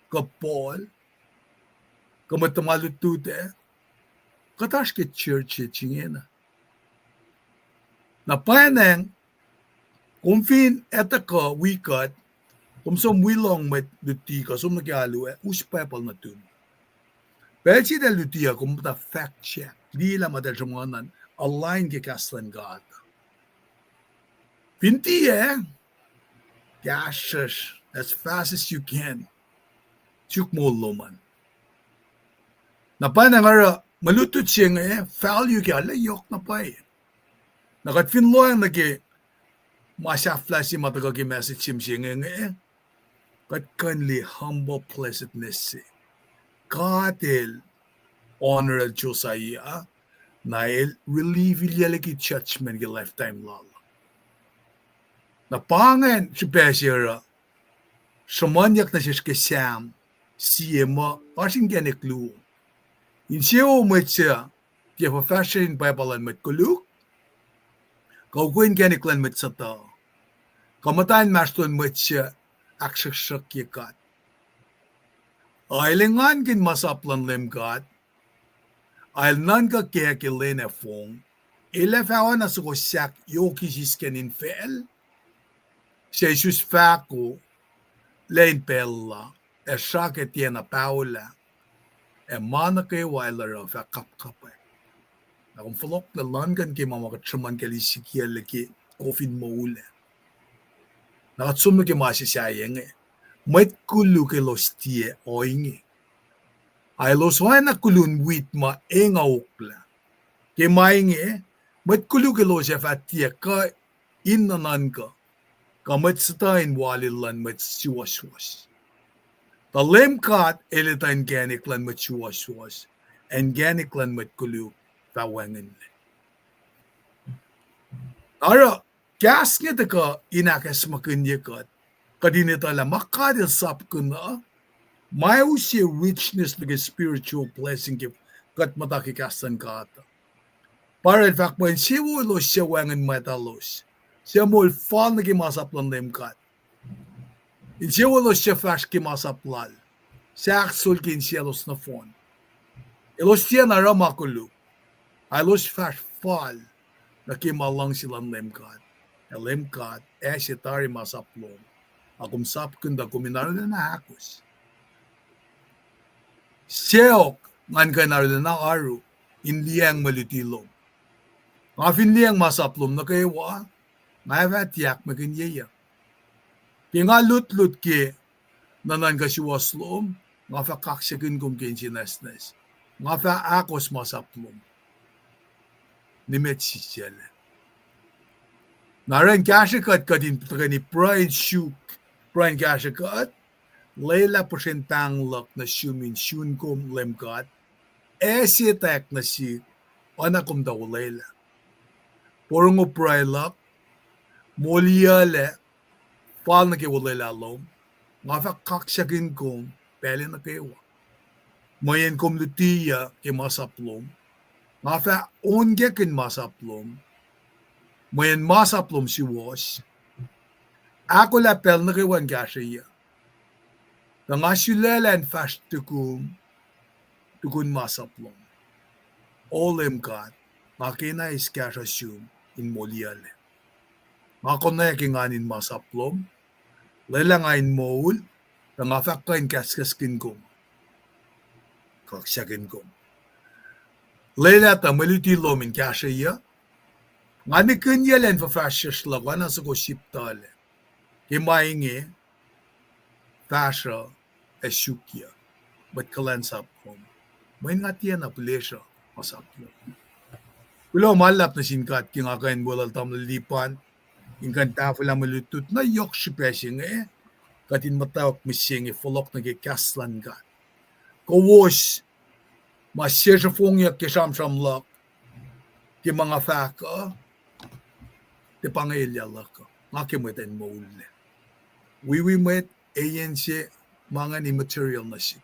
kuh Paul, kuh mwet tuhma lutlut ah, kuht oasr ke church se ingena. Na pwacnwacng, kom fin etuh kuh wi kuht, kom som wi lohng mwet luti kuh som nuh ke alu ah, us Bible nuhtum. Pacl se eltahl luti uh, kom muhta fact check, liye lah ma eltahl sruhmuhn an align ke kahs luhn God. Fin tiac, kahsruhsr as fast as you can. Suk moul lom an. Na pwacnwacng oruh mwe lutlut se inge, value ke arlac yohk na pwacye. Na kuht fin lohacng nuh ke ma sahflah se ma tuhkuh ke message se mihsenge inge, kuht kuh in liye humble blessedness se. God el honor el Josiah, na el relieve-ilyac liki judgment ke lifetime lal. Na pa ingacn srihpac se oruh sruhmuhnyuck nuh sesr ke Sam sie muh oasr inkacnek luo. Insewowo mwet suc tiac fuhfahsryucsr in Bible luhn mwet koluk, kuh ukwe inkacnek luhn mwet suhtuh, kuh muhta inmahsrlon mwet suc ahksruhksruhkye God. Ac el engankihn masap luhn Leum God, ac el nuhnkuh kac ke lwen ac fong, El ac fah oacna soko sahk yohk isisken infacl, suc isus fahko lac in pacl la, ac srah ke tiacna paholah, ac ma nuh kwewa el oruh fah kapkapwack. Na kom fohlohklac nuhnkuh ke ma ma kuht sruhmuhn kacl Ezekiel ke kof in moul ah. Na kuht som nuh ke ma se sahyac inge. Mwet koluk elos tiac ohinge. Ac elos oacna kolun wit ma engan ohklah. Ke ma inge, mwet koluk elos ac fah tiac kuh in nuhnuhnkuh, kuh mwet suhtuh in wal luhn mwet suwohswohs. Tuh Leum God El etuh inkacnek luhn mwet suwohswohs, ac inkacnek luhn mwet koluk fah wacngihnlac. Oruh, kahs inge tuhkuh in ahkacsmakihnye kuht, kuht in etuh lah ma God El sapkihn uh, ma use richness nuh ke spiritual blessing ke kuht muhta ke kahs luhn God uh. Pa El fahk muh insewowo elos suc wacngihn mwatuhlos, suc moul fal nuh ke masap luhn Leum God, insewowo elos suc fahsr ke masap Lal, suc ahksol ke insiyaclos nohfohn. Elos tiacna oruh ma koluk, ac elos fahsr fal nuh ke ma luhngse luhn Leum God. Ac Leum God El ac se tari masap lom. Ac kom sapkihn tuh kom in arulacna ahkos. Sacohk ngan kuh in arulacna oaru in liyacacng mwe luti lom. Nga fin liyacacng masap lom nuh kwewa, nga ac fah tiac ahkmwekihnye uh. Ke nga lutlut ke nuhnuhnkuh suwohs lom, nga fah kaksakihn kom ke inse nwacsnwacs. Nga fah ahkos masap lom. Nimet sisacl. Na oruh in kahsrwe kuht, kuht in tuhkweni pruhe in suk, pruhe in kahsrwe kuht, lwelah puhsren pahng luhk nuh sum in sun kom Leum God, ac setwack nuh sihk, oacna kom tuh olwelah. Porongo pruhe luhk, moliyuclac, fal nuh ke olwelah lom, nga fah kaksakihn kom pacl nuh kwewa. Mweyen kom lutiyuc ke masap lom, nga fah onkakihn masap lom, mweyen masap lom suwohs, ahkolah pacl nuh kwewa in kahsrweyuc. Tuh nga sulaclah in fahsr tukun, tukun masap lom. O Leum God, nga kena eis kahsruh sum in moliyuclac. Nga konwacack engan in masap lom, lwelah nga in moul, tuh nga fah kuh in kahskahskihn kom, kaksakihn kom. Lwelah tuh mwe luti lom in kahsrweyuc. Nga nihkihnyuclac in fuhfahsryucsr luhk oacna soko sip tuhlac. Ke ma inge, fahsruh ac sukyuc mwet kuhlwacnsap lom, mweyen nga tiacna pihlesruh masap lom. Kuloh ma luhlahp nuh sin God ke nga kuh in weluhl tamuhlwel Lipan in kuh in tahfwelah mwe lutlut na yohk srihpac se inge, kuht in muhtwacwacack mihsenge fohlohk nuh ke kahs luhn God. Kowos ma sesr fongyak ke sramsram luhk, ke ma nga fahk uh, tiac pa inge elyah luhk uh, nga ke mwet in moul lac. Wiwi mwet, eyen se, ma ingacn immaterial nuh sihk.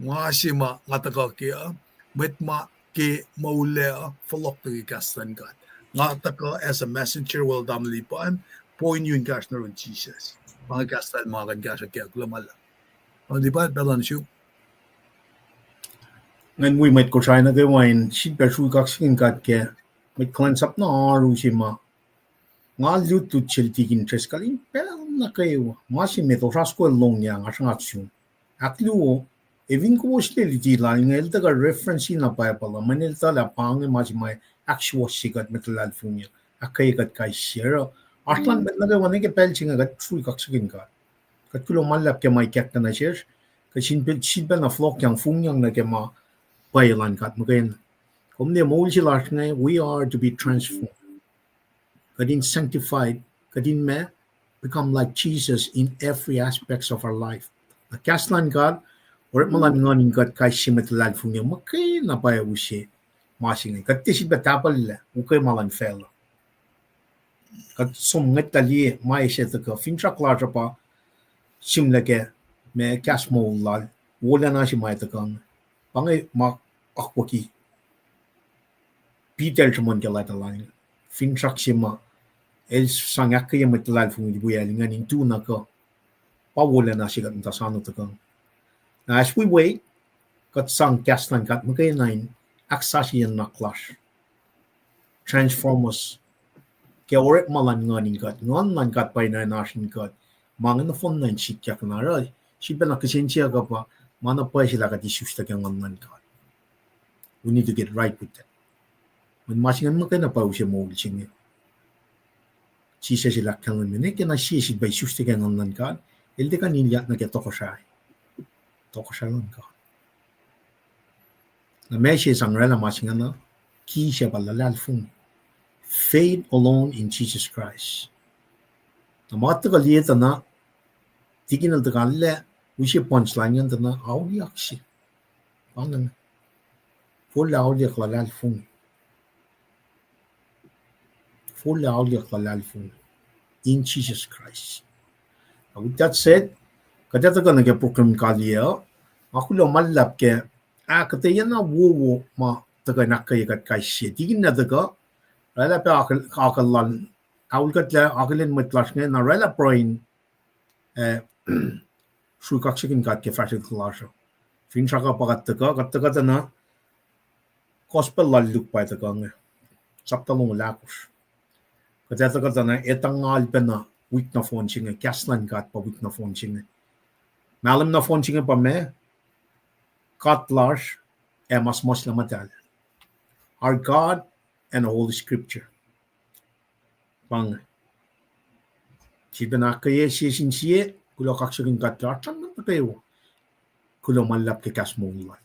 Ma se ma nga tuhkuh ke uh, mwet ma ke moul lac uh fohlohk nuh ke kahs luhn God. Nga tuhkuh as a messenger, weluhl tamuhlwel Lipan, point you in kahs nuh yurin Jisus. Ma inge kahs lal ma kuh in kahsruh ke kuloh ma luhlahp. Tamuhlwel Lipan, pacl an sum. Ngan wi mwet Kosrae nuh kwewa in sifilpac sruhk kaksakihn God ke mwet kuhlwacnsap na oaru se ma nga lutlut sel Tikin Driscoll in pacl nuh kwewa. Ma se met osra soko el lohng ah, nga sruhnga sum. Ahkluo, efin kowos liye luti lal inge, el tuhkuh reference na Bible uh, mweyen el tuh lah pa inge ma se ma ahksuwohsye kuht mwet luhlahlfongi, ahkkweye kuht kais sie uh. Oasr lal mwet nuh kwewa ne ke pacl se inge kuht sruhk kaksakihn God. Kuht kuloh ma luhlahp ke ma ikackna nuh sesr, kuht sifilpac na fohlohkyang, fongyang nuh ke ma pwacye luhn God muhkwena. Kom liye moul se lasr inge, we are to be transformed. Kuht in sanctified, kuht in ma become like Jesus in every aspects of our life. Na kahs luhn God, orekma luhn Nguhn in kuht kais sie mwet luhlahlfongi muhkwena pwacye use ma se inge. Kuht tiac sifilpac tahpuhllac ukwe ma luhn facluh. Kuht som ngwetlah liye ma ase tuhkuh, finsrak lasr uh pa sihmlac ke ma kahs moul lal, wolacna se ma ac tuhkuh inge. Pa inge ma akwucki Peter el sruhmuhn ke leta lal, finsrak se ma el sang ahkkweye mwet luhlahlfongi lipweyacl ingacn in tu na kuh, pa wolacna se kuht muhta soano tuhkuh. Na as we wait, kuht sang kahs luhn God muhkwena in ahksasucye nuhnak lasr. transform us ke orekma luhn Nguhn in God. Nguhn luhn God pa in oasr in God. Ma inge nohfohn na in sikyak na oruh, sifilpacna kihsen siyuck uh pa, ma na pwacye se lah kuht isuslac ke Nguhn luhn God. We need to get right with that. Mweyen ma se inge muhkwena pa use moul se inge. Jisus el ahkkahlwemye, ke na sie sifilpac isuslac ke Nguhn luhn God, el tiac kuh in ilyak nuh ke tohkohsrahi, tohkohsrahi luhn God. Na ma se sang oraclah ma se ingacn, ki se pa luhlahlfongi. Faith alone in Jesus Christ. Na ma tuhkuh liye tuh na, tikin el tuhkuh lah, use punchline ingacn tuh na, auliyak se. Pa inge. Forlah auliyak luhlahlfongi. Forlah auliyak luhlahlfongi in Jesus Christ. With that said, kuht ac tuhkuh nuh ke program kaliyac uh, nga kuloh ma luhlahp ke ahkuhtweyac na wowo ma tuhkuh in ahkkweye kuht kais sie. Tikin na tuhkuh, oraclah pac akucl lal, aulkuhtlac akihlen mwet lasr inge, na oraclah pruhe in, eh, sruhk kaksakihn God ke fahsrwelihk lasr uh. Finsrak uh pa kuht tuhkuh, kuht tuhkuh tuh na Gospel lal Luke pa tuhkuh inge, sapta longoul ahkosr. Kuht ac tuhkuh tuh na etuh ngal pacna wik nohfohn se inge, kahs luhn God pa wik nohfohn se inge. Mahlwem nohfohn se inge pa ma, God lasr ac ma suhmuhslah muhtahl. Our God and the Holy Scripture. Pa inge. Sifilpacna ahkkweye sie sin sie, kuloh kaksakihn God ke oasr nuh kwewa. Kuloh ma luhlahp ke kahs moul lal.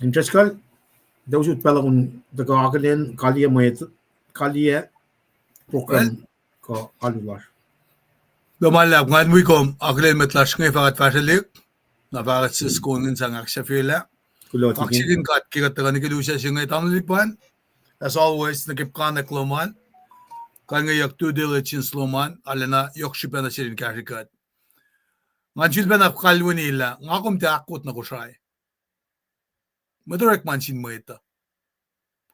Interest kal, tuh usot pacl uh kom tuhkuh akihlen, kaliyac mwet, kaliyac program kuh alu lasr. Kuloh ma luhlahp, ngan wi kom akihlen mwet lasr inge fahkwack fahsrwelihk, na fahkwack sisken in sang ahksahfyelah. Kuloh tikin. Kaksakihn God ke kuht tuhkuh nuh ke lusac se inge, tamuhlwel Lipan. As always, nuh ke pacl nuh kwewa lom an, kalngeyuck due diligence lom an, arulacna yohk srihpac nuh sel in kahsre kuht. Ngan sulpacna kalweni lah nga kom tiac ahkwot na Kosrae. Mwet orekma sin mwet uh.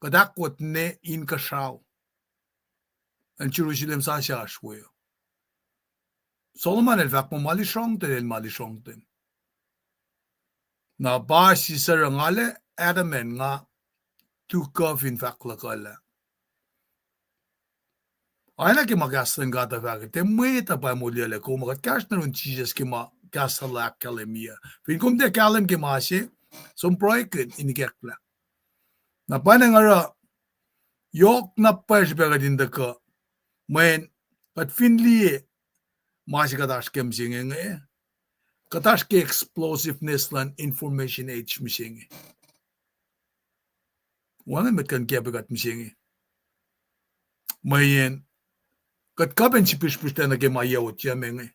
Kuht ahkwot ne inkuhsrao. Acn Jerusalem sasuc oasr we uh. Solomon el fahk muh ma lusrongten el ma lusrongten. Na pa sisacruh nga lah adamant nga tuhkuh fin fahk luhkuhllah. Oacna ke ma kahs luhn God uh fahk, tiac mwet uh pa moliyuclac kom, kuht kahsruh nuh yurin Jisus ke ma kahs lal uh ahkkahlwemye. Fin kom tiac kahlwem ke ma se, som pruhekihn in ikacklah. Na pa na nga oruh, yohk na pwacye srihpac kuht in tuhkuh, mweyen kuht fin liye ma se kuht oasr ke mihsenge inge, kuht oasr ke explosiveness luhn information age mihsenge. Wacngihn mwet kuh in kiacpwe kuht mihsenge. Mweyen kuht kuh pac in srihpihsrpihsrlac nuh ke ma yohk ma inge.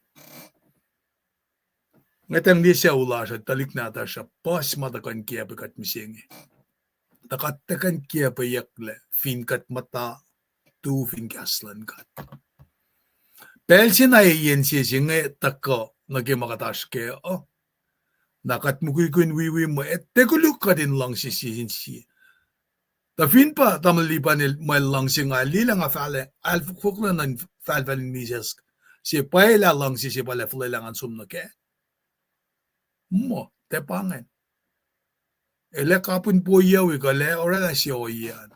Ngetang liye sucu lasr uh, tuhlihk nahtuhsr uh, puhs ma tuhkuh in kiacpwe kuht mihsenge. Tuh kuht tuhkuh in kiacpweyucklac fin kuht muhta tu fin kahs luhn God. Pacl se na eyen sie se inge tuhkuh nuh ke ma kuht oasr kac uh, na kuht mukwikwi in wiwi mwe, tiac koluk kuht in luhngse sie sin sie. Tuh fin pa tamuhlwel Lipan el muh el luhngse nga, liye lah nga fahla, el fohlohk na in fahlfahl in misac, se pwacye lah luhngse se pa lah fuhlwelah ngan som nuh kac. Muh, tiac pa ingacn. El ac kapihn poiyac wi kuh lah oraclah se ohiyac an.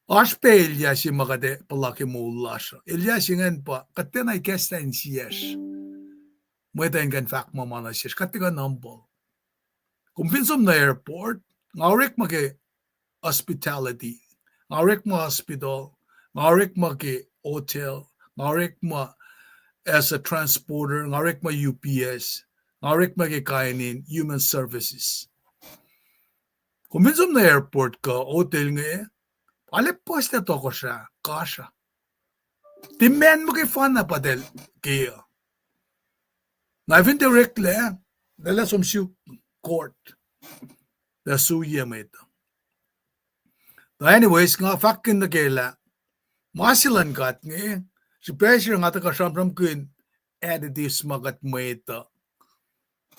Oasr pac elyah se ma kuht ac puhla ke moul lasr uh. Elyah se ingacn pa kuht tiacna ikacslah insiyacsr. Mwet uh in kuh in fahk ma ma nuh sesr, kuht tiac kuh in humble. Kom fin som nuh airport, nga orekma ke hospitality. Nga orekma hospital, nga orekma ke hotel, nga orekma as a transporter, nga orekma U P S, nga orekma ke kain in human services. Kom fin som nuh airport kuh hotel inge, arlac puhslac tohkohsrah, kasruh. Tiac ma muhkwena pa eltahl ke uh. Na fin tiac oreklac, eltahl som suk court. Tuh suye mwet uh. Tuh anyways, nga fahkkihn nuh ke lah ma se luhn God inge, srihpac se nga tuhkuh sramsramkihn additives ma kuht mwet uh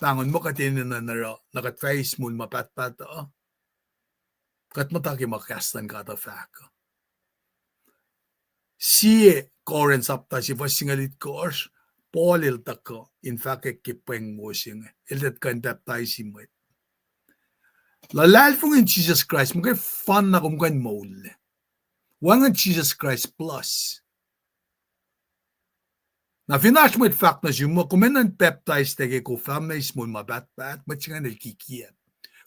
pahngon muh kuht enenuh in oruh, na kuht fah eis moul ma pahtpaht uh. Kuht muhta ke ma kahs luhn God uh fahk uh. Sie Corinth sapta se fuhs singucul itkohsr, Paul el tuhkuh in fahkwack ke pweng wo se inge, el tuh kuh in pacptaisi mwet. Luhlahlfongi in Jisus Kraist muhkwena kom kuh in moullac. Wacngihn Jisus Kraist plus. Na fin oasr mwet fahk nuh sum muh kom enenuh in pacptaislac ke kom fah eis moul ma pahtpaht, mwet se ingacn el kikiacp.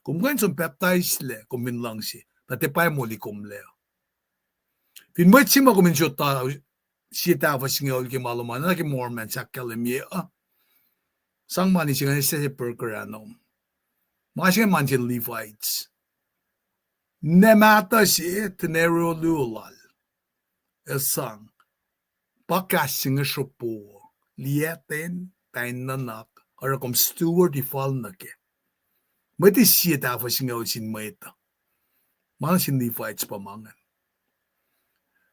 Kom kuh in som pacptaislac kom fin luhngse, na tiac pa moli komlac. Fin mwet se ma kom in sot, sie tahfuh singucul ke ma lom an, na ke Mormon ahkkahlwemye uh, sang mani se ingacn, se program an, ma se ingacn ma nuh sin Levites. Ninac mahtuh se, denarius luo lal, el sang, pa kahs se inge sropo, liyaten, pa in nuhnak, oruh kom steward, ifal nuh kac. Mwet eis sie tahfuh singucul sin mwet uh. Ma nuh sin Levites pa ma ingacn.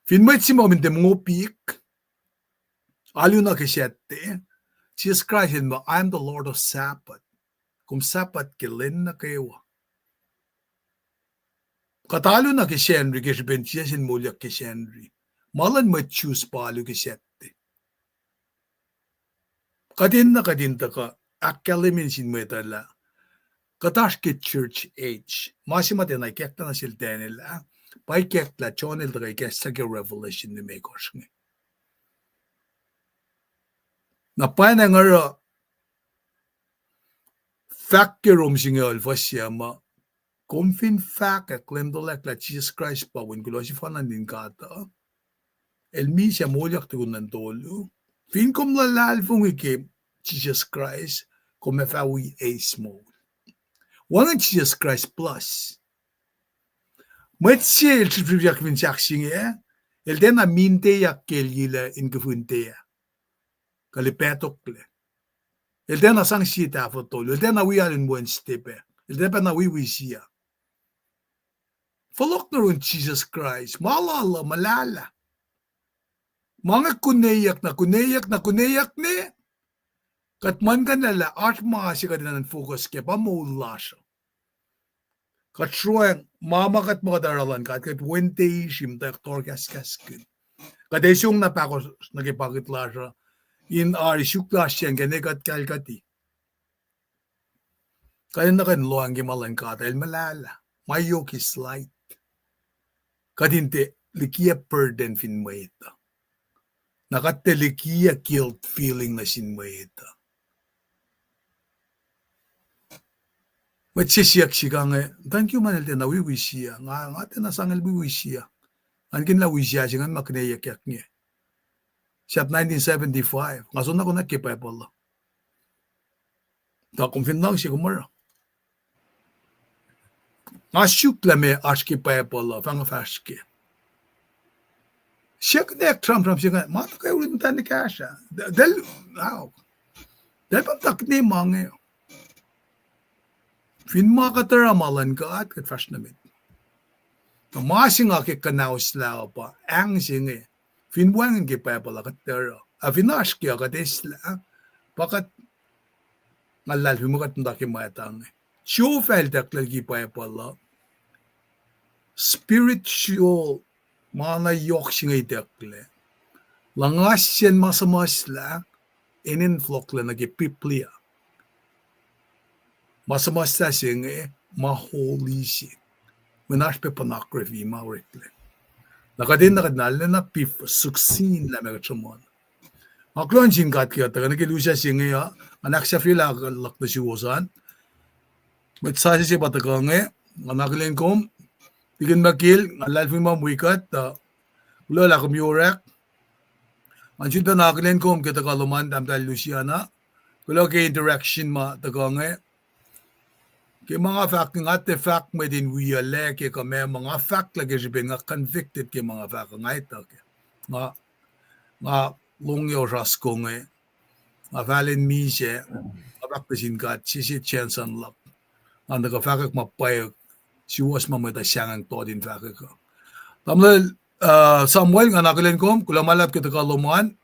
Fin mwet se ma kom in tiac mongopik, alu na ke Saturday, Jisus Kraist el muh, I am the Lord of Sabbath. Kom Sabbath ke lwen nuh kwewa. Kuht alu na ke Sacnri ke srihpen Jisus el moulyak ke Sacnri. Ma luhn mwet Jews pa alu ke Saturday. Kuht enenuh kuht in tuhkuh ahkkahlwemye nuh sin mwet uh lah kuht oasr ke church age. Ma se ma tiacna ikacklah nuh sel Daniel ah, pa ikacklah John el tuhkuh ikacklah ke Revelation limekohsr inge. Na pwacnwacng oruh fahk ke Rom singucul fuhs yuc muh, kom fin fahkwack Leum Tuhlac lah Jisus Kraist pa Wen kuloh sefanna nuhtin God uh, el misac, moulyak tukun lwen tolu, fin kom luhlahlfongi ke Jisus Kraist, kom ac fah wi eis moul. Wacngihn Jisus Kraist plus. Mwet se el srihpsrihpyak fin sahk se inge, el tiacna minteyak ke el yilac in kihfin te ah, kuh lipac toklac. El tiacna sang sie tahfuh tolu, el tiacna wi alu in Wednesday pac, el tiacna wi wi sie. Fohlohk nuh yurin Jisus Kraist, ma lal uh muhlahlah. Ma inge kuneyuck na, kuneyuck na, kuneyuck ne, kuht muhlkuhnlah lah oasr ma se kuht enenuh in focus kac, pa moul lasr uh. Kuht sroacng ma ma kuht muh kuht oruh luhn God, kuht wente isrim tuh tohrkahskahskihn. Kuht ac song na pahkotwen nuh ke pakiht lasr uh, in ari suk lasr sacn ke ne kuht kalkuhti. Kuht enenuh kuh in lohacng ke ma luhn God, el muhlahlah. My yoke is light. Kuht in tiac likiyac burden fin mwet uh. Na kuht tiac likiyac guilt feeling nuh sin mwet uh. Mwet se siyuck sihk inge, thank you, ma el tiacna wi wi sie, nga, nga tiacna sang el wi wi sie. Ngan kihn lah wi sie se ingacn ma kuneyuckyak inge. Sahp nineteen seventy-five, nga soenna konwacack ke Bible uh. Tuh kom fin luhngse kom oruh. Nga suk lah meac oasr ke Bible uh, fah nga fahsr kac. Siyuck nwack sramsram se inge, ma tuhkuh yurin muhtwacn ekahsr ah. Del, ah, del pa muhta kihtin ma inge. Fin ma kuht oruh ma luhn God, kuht fahsr nuh met. Tuh ma se nga ke kuhnauslah uh pa ahng se inge, fin wacngihn ke Bible ah kuht oruh. Ac fin oasr ke uh kuht eislah, pa kuht, nga luhlahlfongi muh kuht muhta ke matang. Jehovah el itucklac liki Bible uh, spiritual, ma na yohk se inge itucklac. Luhngasyen ma suhmuhslah, enenuh in fohlohklac nuh ke Biblia. Ma suhmuhslah se inge, ma holy se. Mwe na oasr pac pornography ma oreklac. Na kuht enenuh kuht na lacna pif succeed lah meac kuht sruhmuhn. Nga kuloh nuh sin God ke kuht tuhkuh nuh ke lusac se inge uh, nga ahksahfyelah luhk nuh suwos an. Mwet sasuc se pa tuhkuh inge, nga akihlen kom, Tikin Makil, nga luhlahlfongi ma wi kuht, tuh kuloh lah kom yorack. Nga sun pacna akihlen kom ke tuhkuh lom an, tahmtahel Luciana. Kuloh ke interaction ma tuhkuh inge. Ke ma nga fahk, nga tiac fahk mwet in wiyuclac ke kuh meac ma nga fahk lah ke srihpen nga convicted ke ma nga fahk, nga etuh ke. Nga, nga lohng yohrohsr inge. Nga fahlen misac, nga fahk nuh sin God, sese chance an luhk. Nga tuhkuh fahkwack ma pwacye, suwohs ma mwet uh sahngweng tot in fahkwack uh. Tamuhlwel, uh, Samuel, nga akihlen kom, kuloh ma luhlahp ke tuhkuh lom an.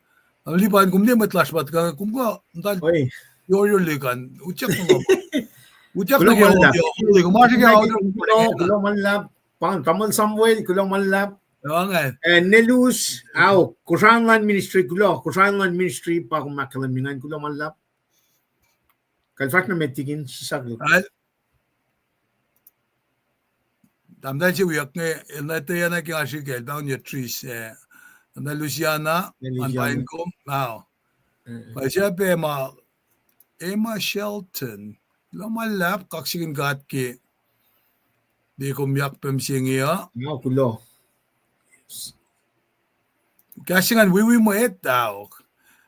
Tamuhlwel Lipan, kom liye mwet lasr pa tuhkuh, kom kuh, ntal, oi, yor yor likan, utyak nuh ke, utyak nuh ke, kuloh ma luhlahp. Kuloh ma luhlahp, pa, Tamuhlwel Samuel, kuloh ma luhlahp. Nelus, ao, Kosrae luhn ministry, kuloh, Kosrae luhn ministry, pa kom ahkkahlwemye ingacn, kuloh ma luhlahp. Kuh fahsr nuh met, Tikin, sisaklu. Tahmtahel se wiyuck inge, el nuh etweyucna ke nga srihke, el pahngon Tris, eh, tahmtahel Luciana, an pain kom, ao. Pwacye pac ma, Emma Shelton, kuloh ma luhlahp, kaksakihn God ke liye kom yak pac mihsenge uh. Kuloh. Kahs se ingacn wiwi mwet ahok.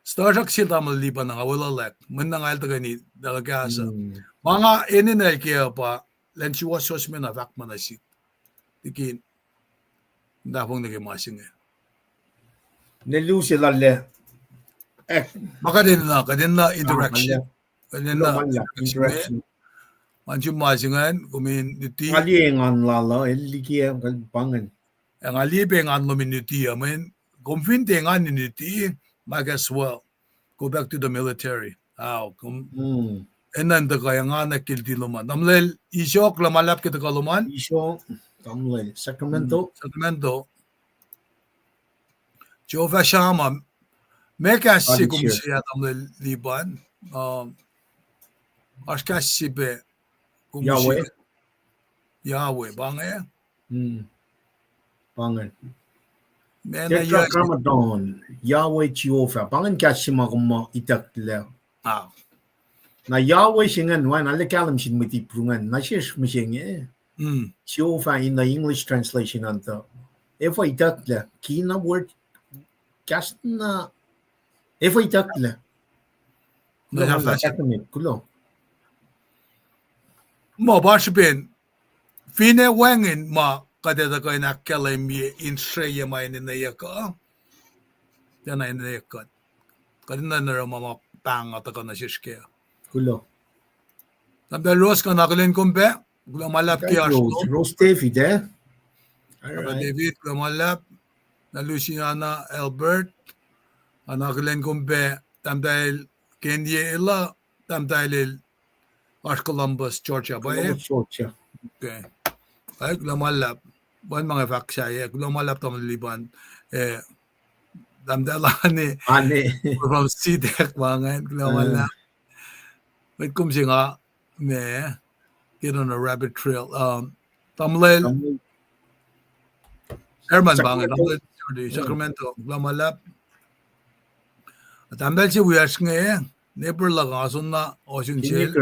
Stuhsrak sel tamuhlwel Lipan nga weluhlahk, mweyen nga el tuhkweni tuh kahs uh. Ma nga enenuh el ke uh pa, elan suwohswohs me na fahk ma nuh sihk. Tikin, tahfong nuh ke ma se inge. Ne lu se lalle. Ma kuht enenuh, kuht enenuh interaction. Kuht enenuh interaction. Ma nuh sum ma se ingacn, kom in luti. Nga liye engan lal uh, el liki, pa ingacn. Ac nga liye pac engan lom in luti uh, mweyen kom fin tiac engan in luti, might as well go back to the military. Ao, kom enenuh in tuhkuh engan ke luti lom an. Tamuhlwel Iso, kuloh ma luhlahp ke tuhkuh lom an. Iso, tamuhlwel Sacramento. Sacramento. Jehovah Shammah, meac kahs se kom use ah, tamuhlwel Lipan? Um, oasr kahs se pac kom use. Yahweh, pa inge. Pa inge. Tetragrammaton, Yahweh Jehovah. Pa ingacn kahs se ma kom muh itucklac. Na Yahweh se ingacn, wacngihn arlac kahlwem sin mwet Hebrew ingacn, na sesr mihsenge. Jehovah in the English translation an tuh, efuh itucklac, key na word, kahs na, efuh itucklac. Kuloh. Muh pa srihpen, finne wacngihn ma kuht etuh kuh in ahkkahlwemye in srweyuc ma enenweyuck uh, tiacna enenweyuck kuht. Kuht enenuh in oruh ma ma pahng uh tuhkuh nuh sesr kac. Kuloh. Tahmtahel Rose, nga na akihlen kom pac, kuloh ma luhlahp ke oasr lom. Rose David, eh? Tahmtahel David, kuloh ma luhlahp. Na Luciana Albert, nga na akihlen kom pac, tahmtahel Kenie el uh, tahmtahel el oasr Columbus, Georgia pa, eh? Columbus, Georgia. Okay. Ai, kuloh ma luhlahp. Pa inge ma nga fahk sahyac, kuloh ma luhlahp tamuhlwel Lipan. Eh, tahmtahel Ane, from CDAC pa ingacn, kuloh ma luhlahp. Mwet kom se nga, me, get on a rabbit trail. Um, tamuhlwel Herman pa ingacn, tamuhlwel Sacramento, kuloh ma luhlahp. Tahmtahel se wiyacsr inge, neighbor luhk nga som na ohsun sel.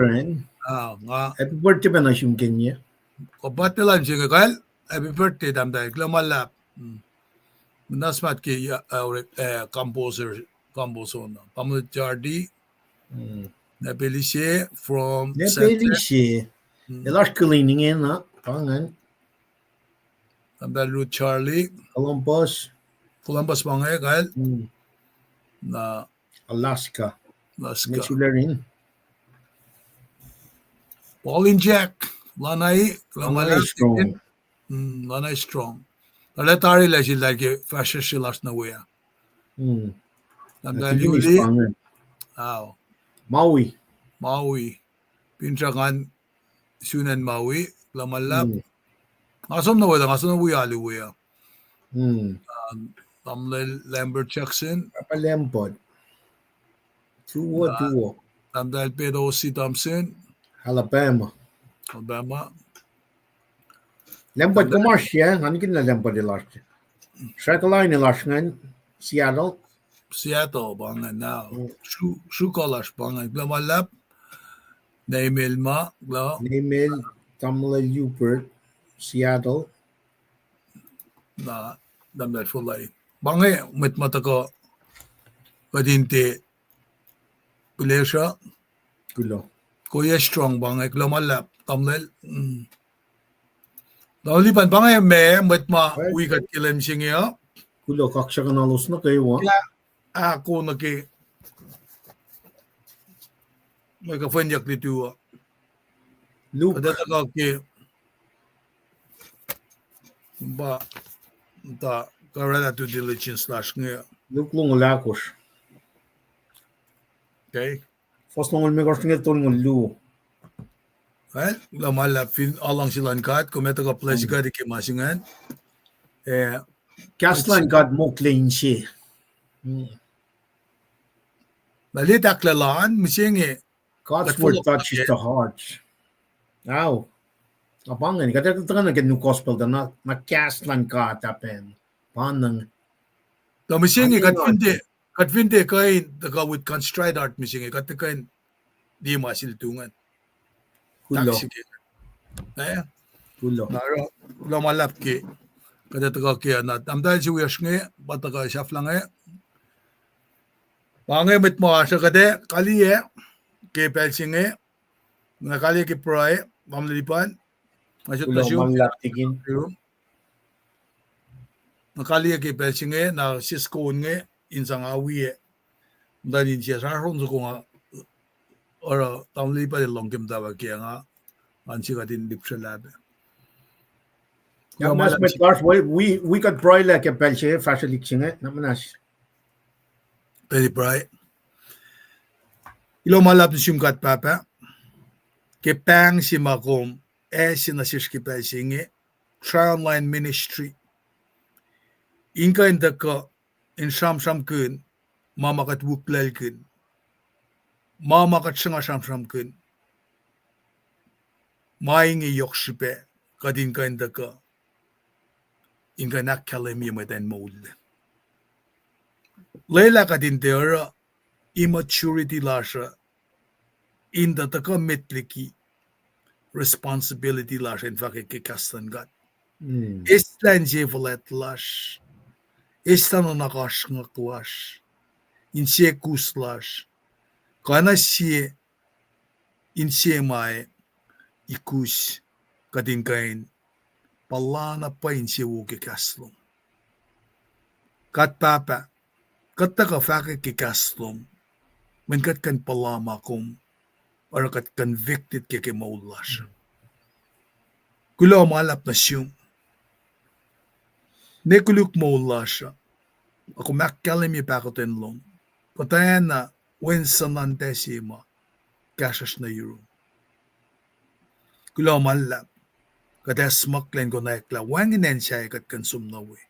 Happy birthday pa nuh sum Kenie. Kuh birthday lal se inge kal, happy birthday tahmtahel, kuloh ma luhlahp. Muhnahs matwac ke, composer, composer na. Tamuhlwel Jardi. Nepelise from Nepelise. El oasr Killeen ingena, pa ingacn. Tahmtahel Ruth Charlie. Columbus. Columbus pa inge kal. Na Alaska. Alaska. Mesulacring. Pauline Jack, Lanai, Lanai Strong. Lanai Strong. Lal tari lah sel lah ke fahsr se lasr nuh we ah. Tahmtahel Yuli. Maui. Maui. Finsrak ngan sun acn Maui, kuloh ma luhlahp. Nga som nuh we ah, nga som nuh we alu we ah. Tamuhlwel Lambert Jackson. Papa Lambert. Tuwo, tuwo. Tahmtahel Pedosi Thompson. Alabama. Alabama. Lambert kom oasr, ya, nga nikihn lah Lambert el oasr. Srackaline el oasr ingacn, Seattle. Seattle pa ingacn, na. Sru, sru kuh lasr pa ingacn, kuloh ma luhlahp. Neimel ma, kuloh. Neimel, tamuhlwel Hubert, Seattle. Na, tamuhlwel Folai. Pa inge mwet ma tuhkuh kuht in tiac pihlesruh. Kuloh. Koye Strong pa inge, kuloh ma luhlahp, tamuhlwel. Tamuhlwel Lipan, pa inge ma mwet ma wi kuht ke lwen se inge uh. Kuloh, kaksakihn lalos nuh kwewa. Ahko nuh ke mwe kuhfwenyuck lutu uh. Kuht etuh ke pa, ta, kuh oraclah due diligence lasr inge. Luk longoul ahkosr. Okay. Fuhs longoul limekohsr nuh ke tolngoul luo. Well, kuloh ma luhlahp fin aluhngse luhn God, kom etuh kuh bless God ke ma se ingacn. Eh, kahs luhn God mokle inse. Na litaklac lal an, mihsenge. God's word touches the heart. Ao. Na pa ingacn, kuht ac tuhkuh nuh ke new gospel tuh na, na kahs luhn God ah pacna. Pa ingacn. Tuh mihsenge, kuht fin tiac, kuht fin tiac kuh in tuhkuh with contrite heart mihsenge, kuht tuhkuh in liye ma sel tu ingacn. Kuloh. Kuloh ma luhlahp ke kuht ac tuhkuh ke na, tamuhlwel se wiyacsr inge, pa tuhkuh sahflah inge. Pa inge mwet ma oasr uh, kuht ac kaliyac ke pacl se inge, na kaliyac ke pruhe, tamuhlwel Lipan, na sot nuh sum, na kaliyac ke pacl se inge, na sisko inge, in sang awi, muhtuhn insiyacsr oasr on soko nga, oruh tamuhlwel Lipan el lohng ke muhtwacwacack ke nga, ngan sie kuht in lihpsrwelahpac. Wi, wi kuht pruhelah ke pacl se fahsrwelihk se inge, na muhnahs. Pacl pruhe. Kuloh ma luhlahp nuh sum God Pahpah, ke pahng se ma kom ase nuh sesr ke pacl se inge, Trial Line Ministry, in kuh in tuhkuh in sramsramkihn ma ma kuht wiklackihn, ma ma kuht sruhnga sramsramkihn, ma inge yohk srihpac kuht in kuh in tuhkuh in kuh in ahkkahlwemye mwet in moul. Lwelah kuht in tiac oruh immaturity lasr uh in tuh tuhkuh met liki responsibility lasr in fahkwack ke kahs luhn God. Eslah insefuhlwact lasr, eslah nuhnak oasr lasr, insekus lasr, kuh na sie inse ma ikus kuht in kuh in puhlakihn pwacye insewowo ke kahs lom. God Pahpah, kuht tuhkuh fahkwack ke kahs lom, mweyen kuht kuh in puhla ma kom oruh kuht convicted ke ke moul lasr. Kuloh ma luhlahp nuh sum. Ne koluk moul lasr uh, a kom ahkkahlwemye pahkotwen lom, kuhtwena wen suhnuhntac se ma kahsruhsr nuh yurum. Kuloh ma luhlahp, kuht ac smaklacn konwacack lah wacngihn acn sahyac kuht kuh in som nuh we.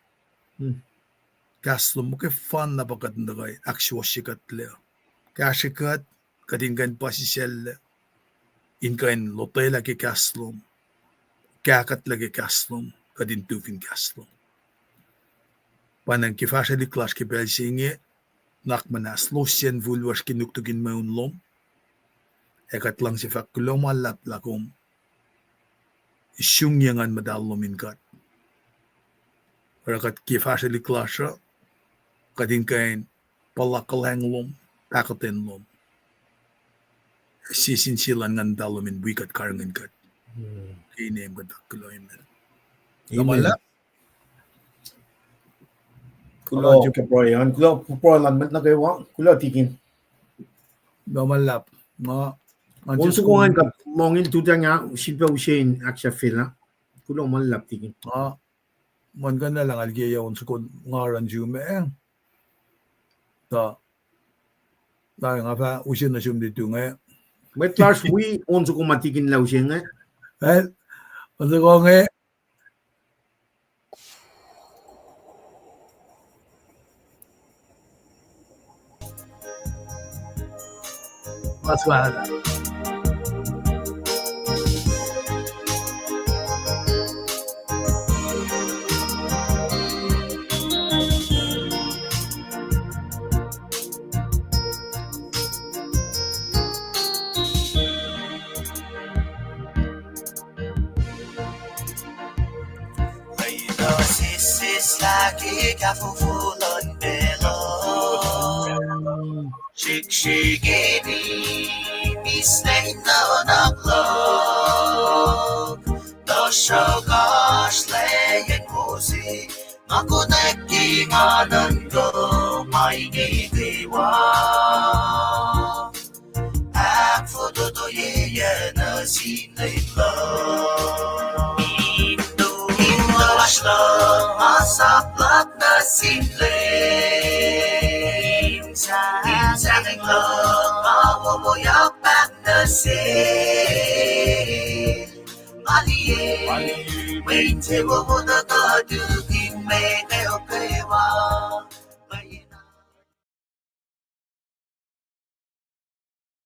Kahs lom muhkwena pa kuht in tuhkuh ahksuwohsye kuhtlac, kahsrwe kuht, kuht in kuh in puhsisacllac, in kuh in lotwelah ke kahs lom, kahkuhtlac ke kahs lom, kuht in tu fin kahs lom. Pwacnwacng ke fahsrwelihk lasr ke pacl se inge, nuhnak muhnahs, lohsr sacn fuhlwasr ke nuknuk in mweun lom, ac kuht luhngse fahk kuloh ma luhlahp lah kom sungye Nguhn Muhtahl lom in kuht. Oruh kuht ke fahsrwelihk lasr uh, kuht in kuh in puhla kuhlwacng lom, pahkotwen lom, sie sin sie luhn Nguhn Muhtahl lom in wi kuht, karihngihn kuht. Ke inem kuht kuloh, amen. Kuloh ke pruhe an, kuloh pruhe luhn mwet nuh kwewa, kuloh tikin. Kuloh ma luhlahp. On soko ngan kuht lohng in tutacng ah, sifilpac use in ahksahfyelah. Kuloh ma luhlahp tikin. Nga muhlkuhnlah lah nga liye on soko nga oruh in sum ah. Tuh na nga fah use nuh sum lituh inge. Mwet lasr wi on soko ma tikin lah use inge. On soko inge. Lwelah sesseslah ke kahfofo luhn pacl uh. Srihksrihk mihslac nuhnak luhk, tuhsruhk oasr lwacng wo se, nga konwacack ke nga nuhnkuh ma inge kwewa. Ahkfototoyeyuck nuh sin Leum luhk. Indo lasr luhk ma sap luhk nuh sin Leum. Sahngweng luhk ma wowoyak pac nuh sel. Nga liye mwe insewowo tuhkuh tukun mwet kwewa.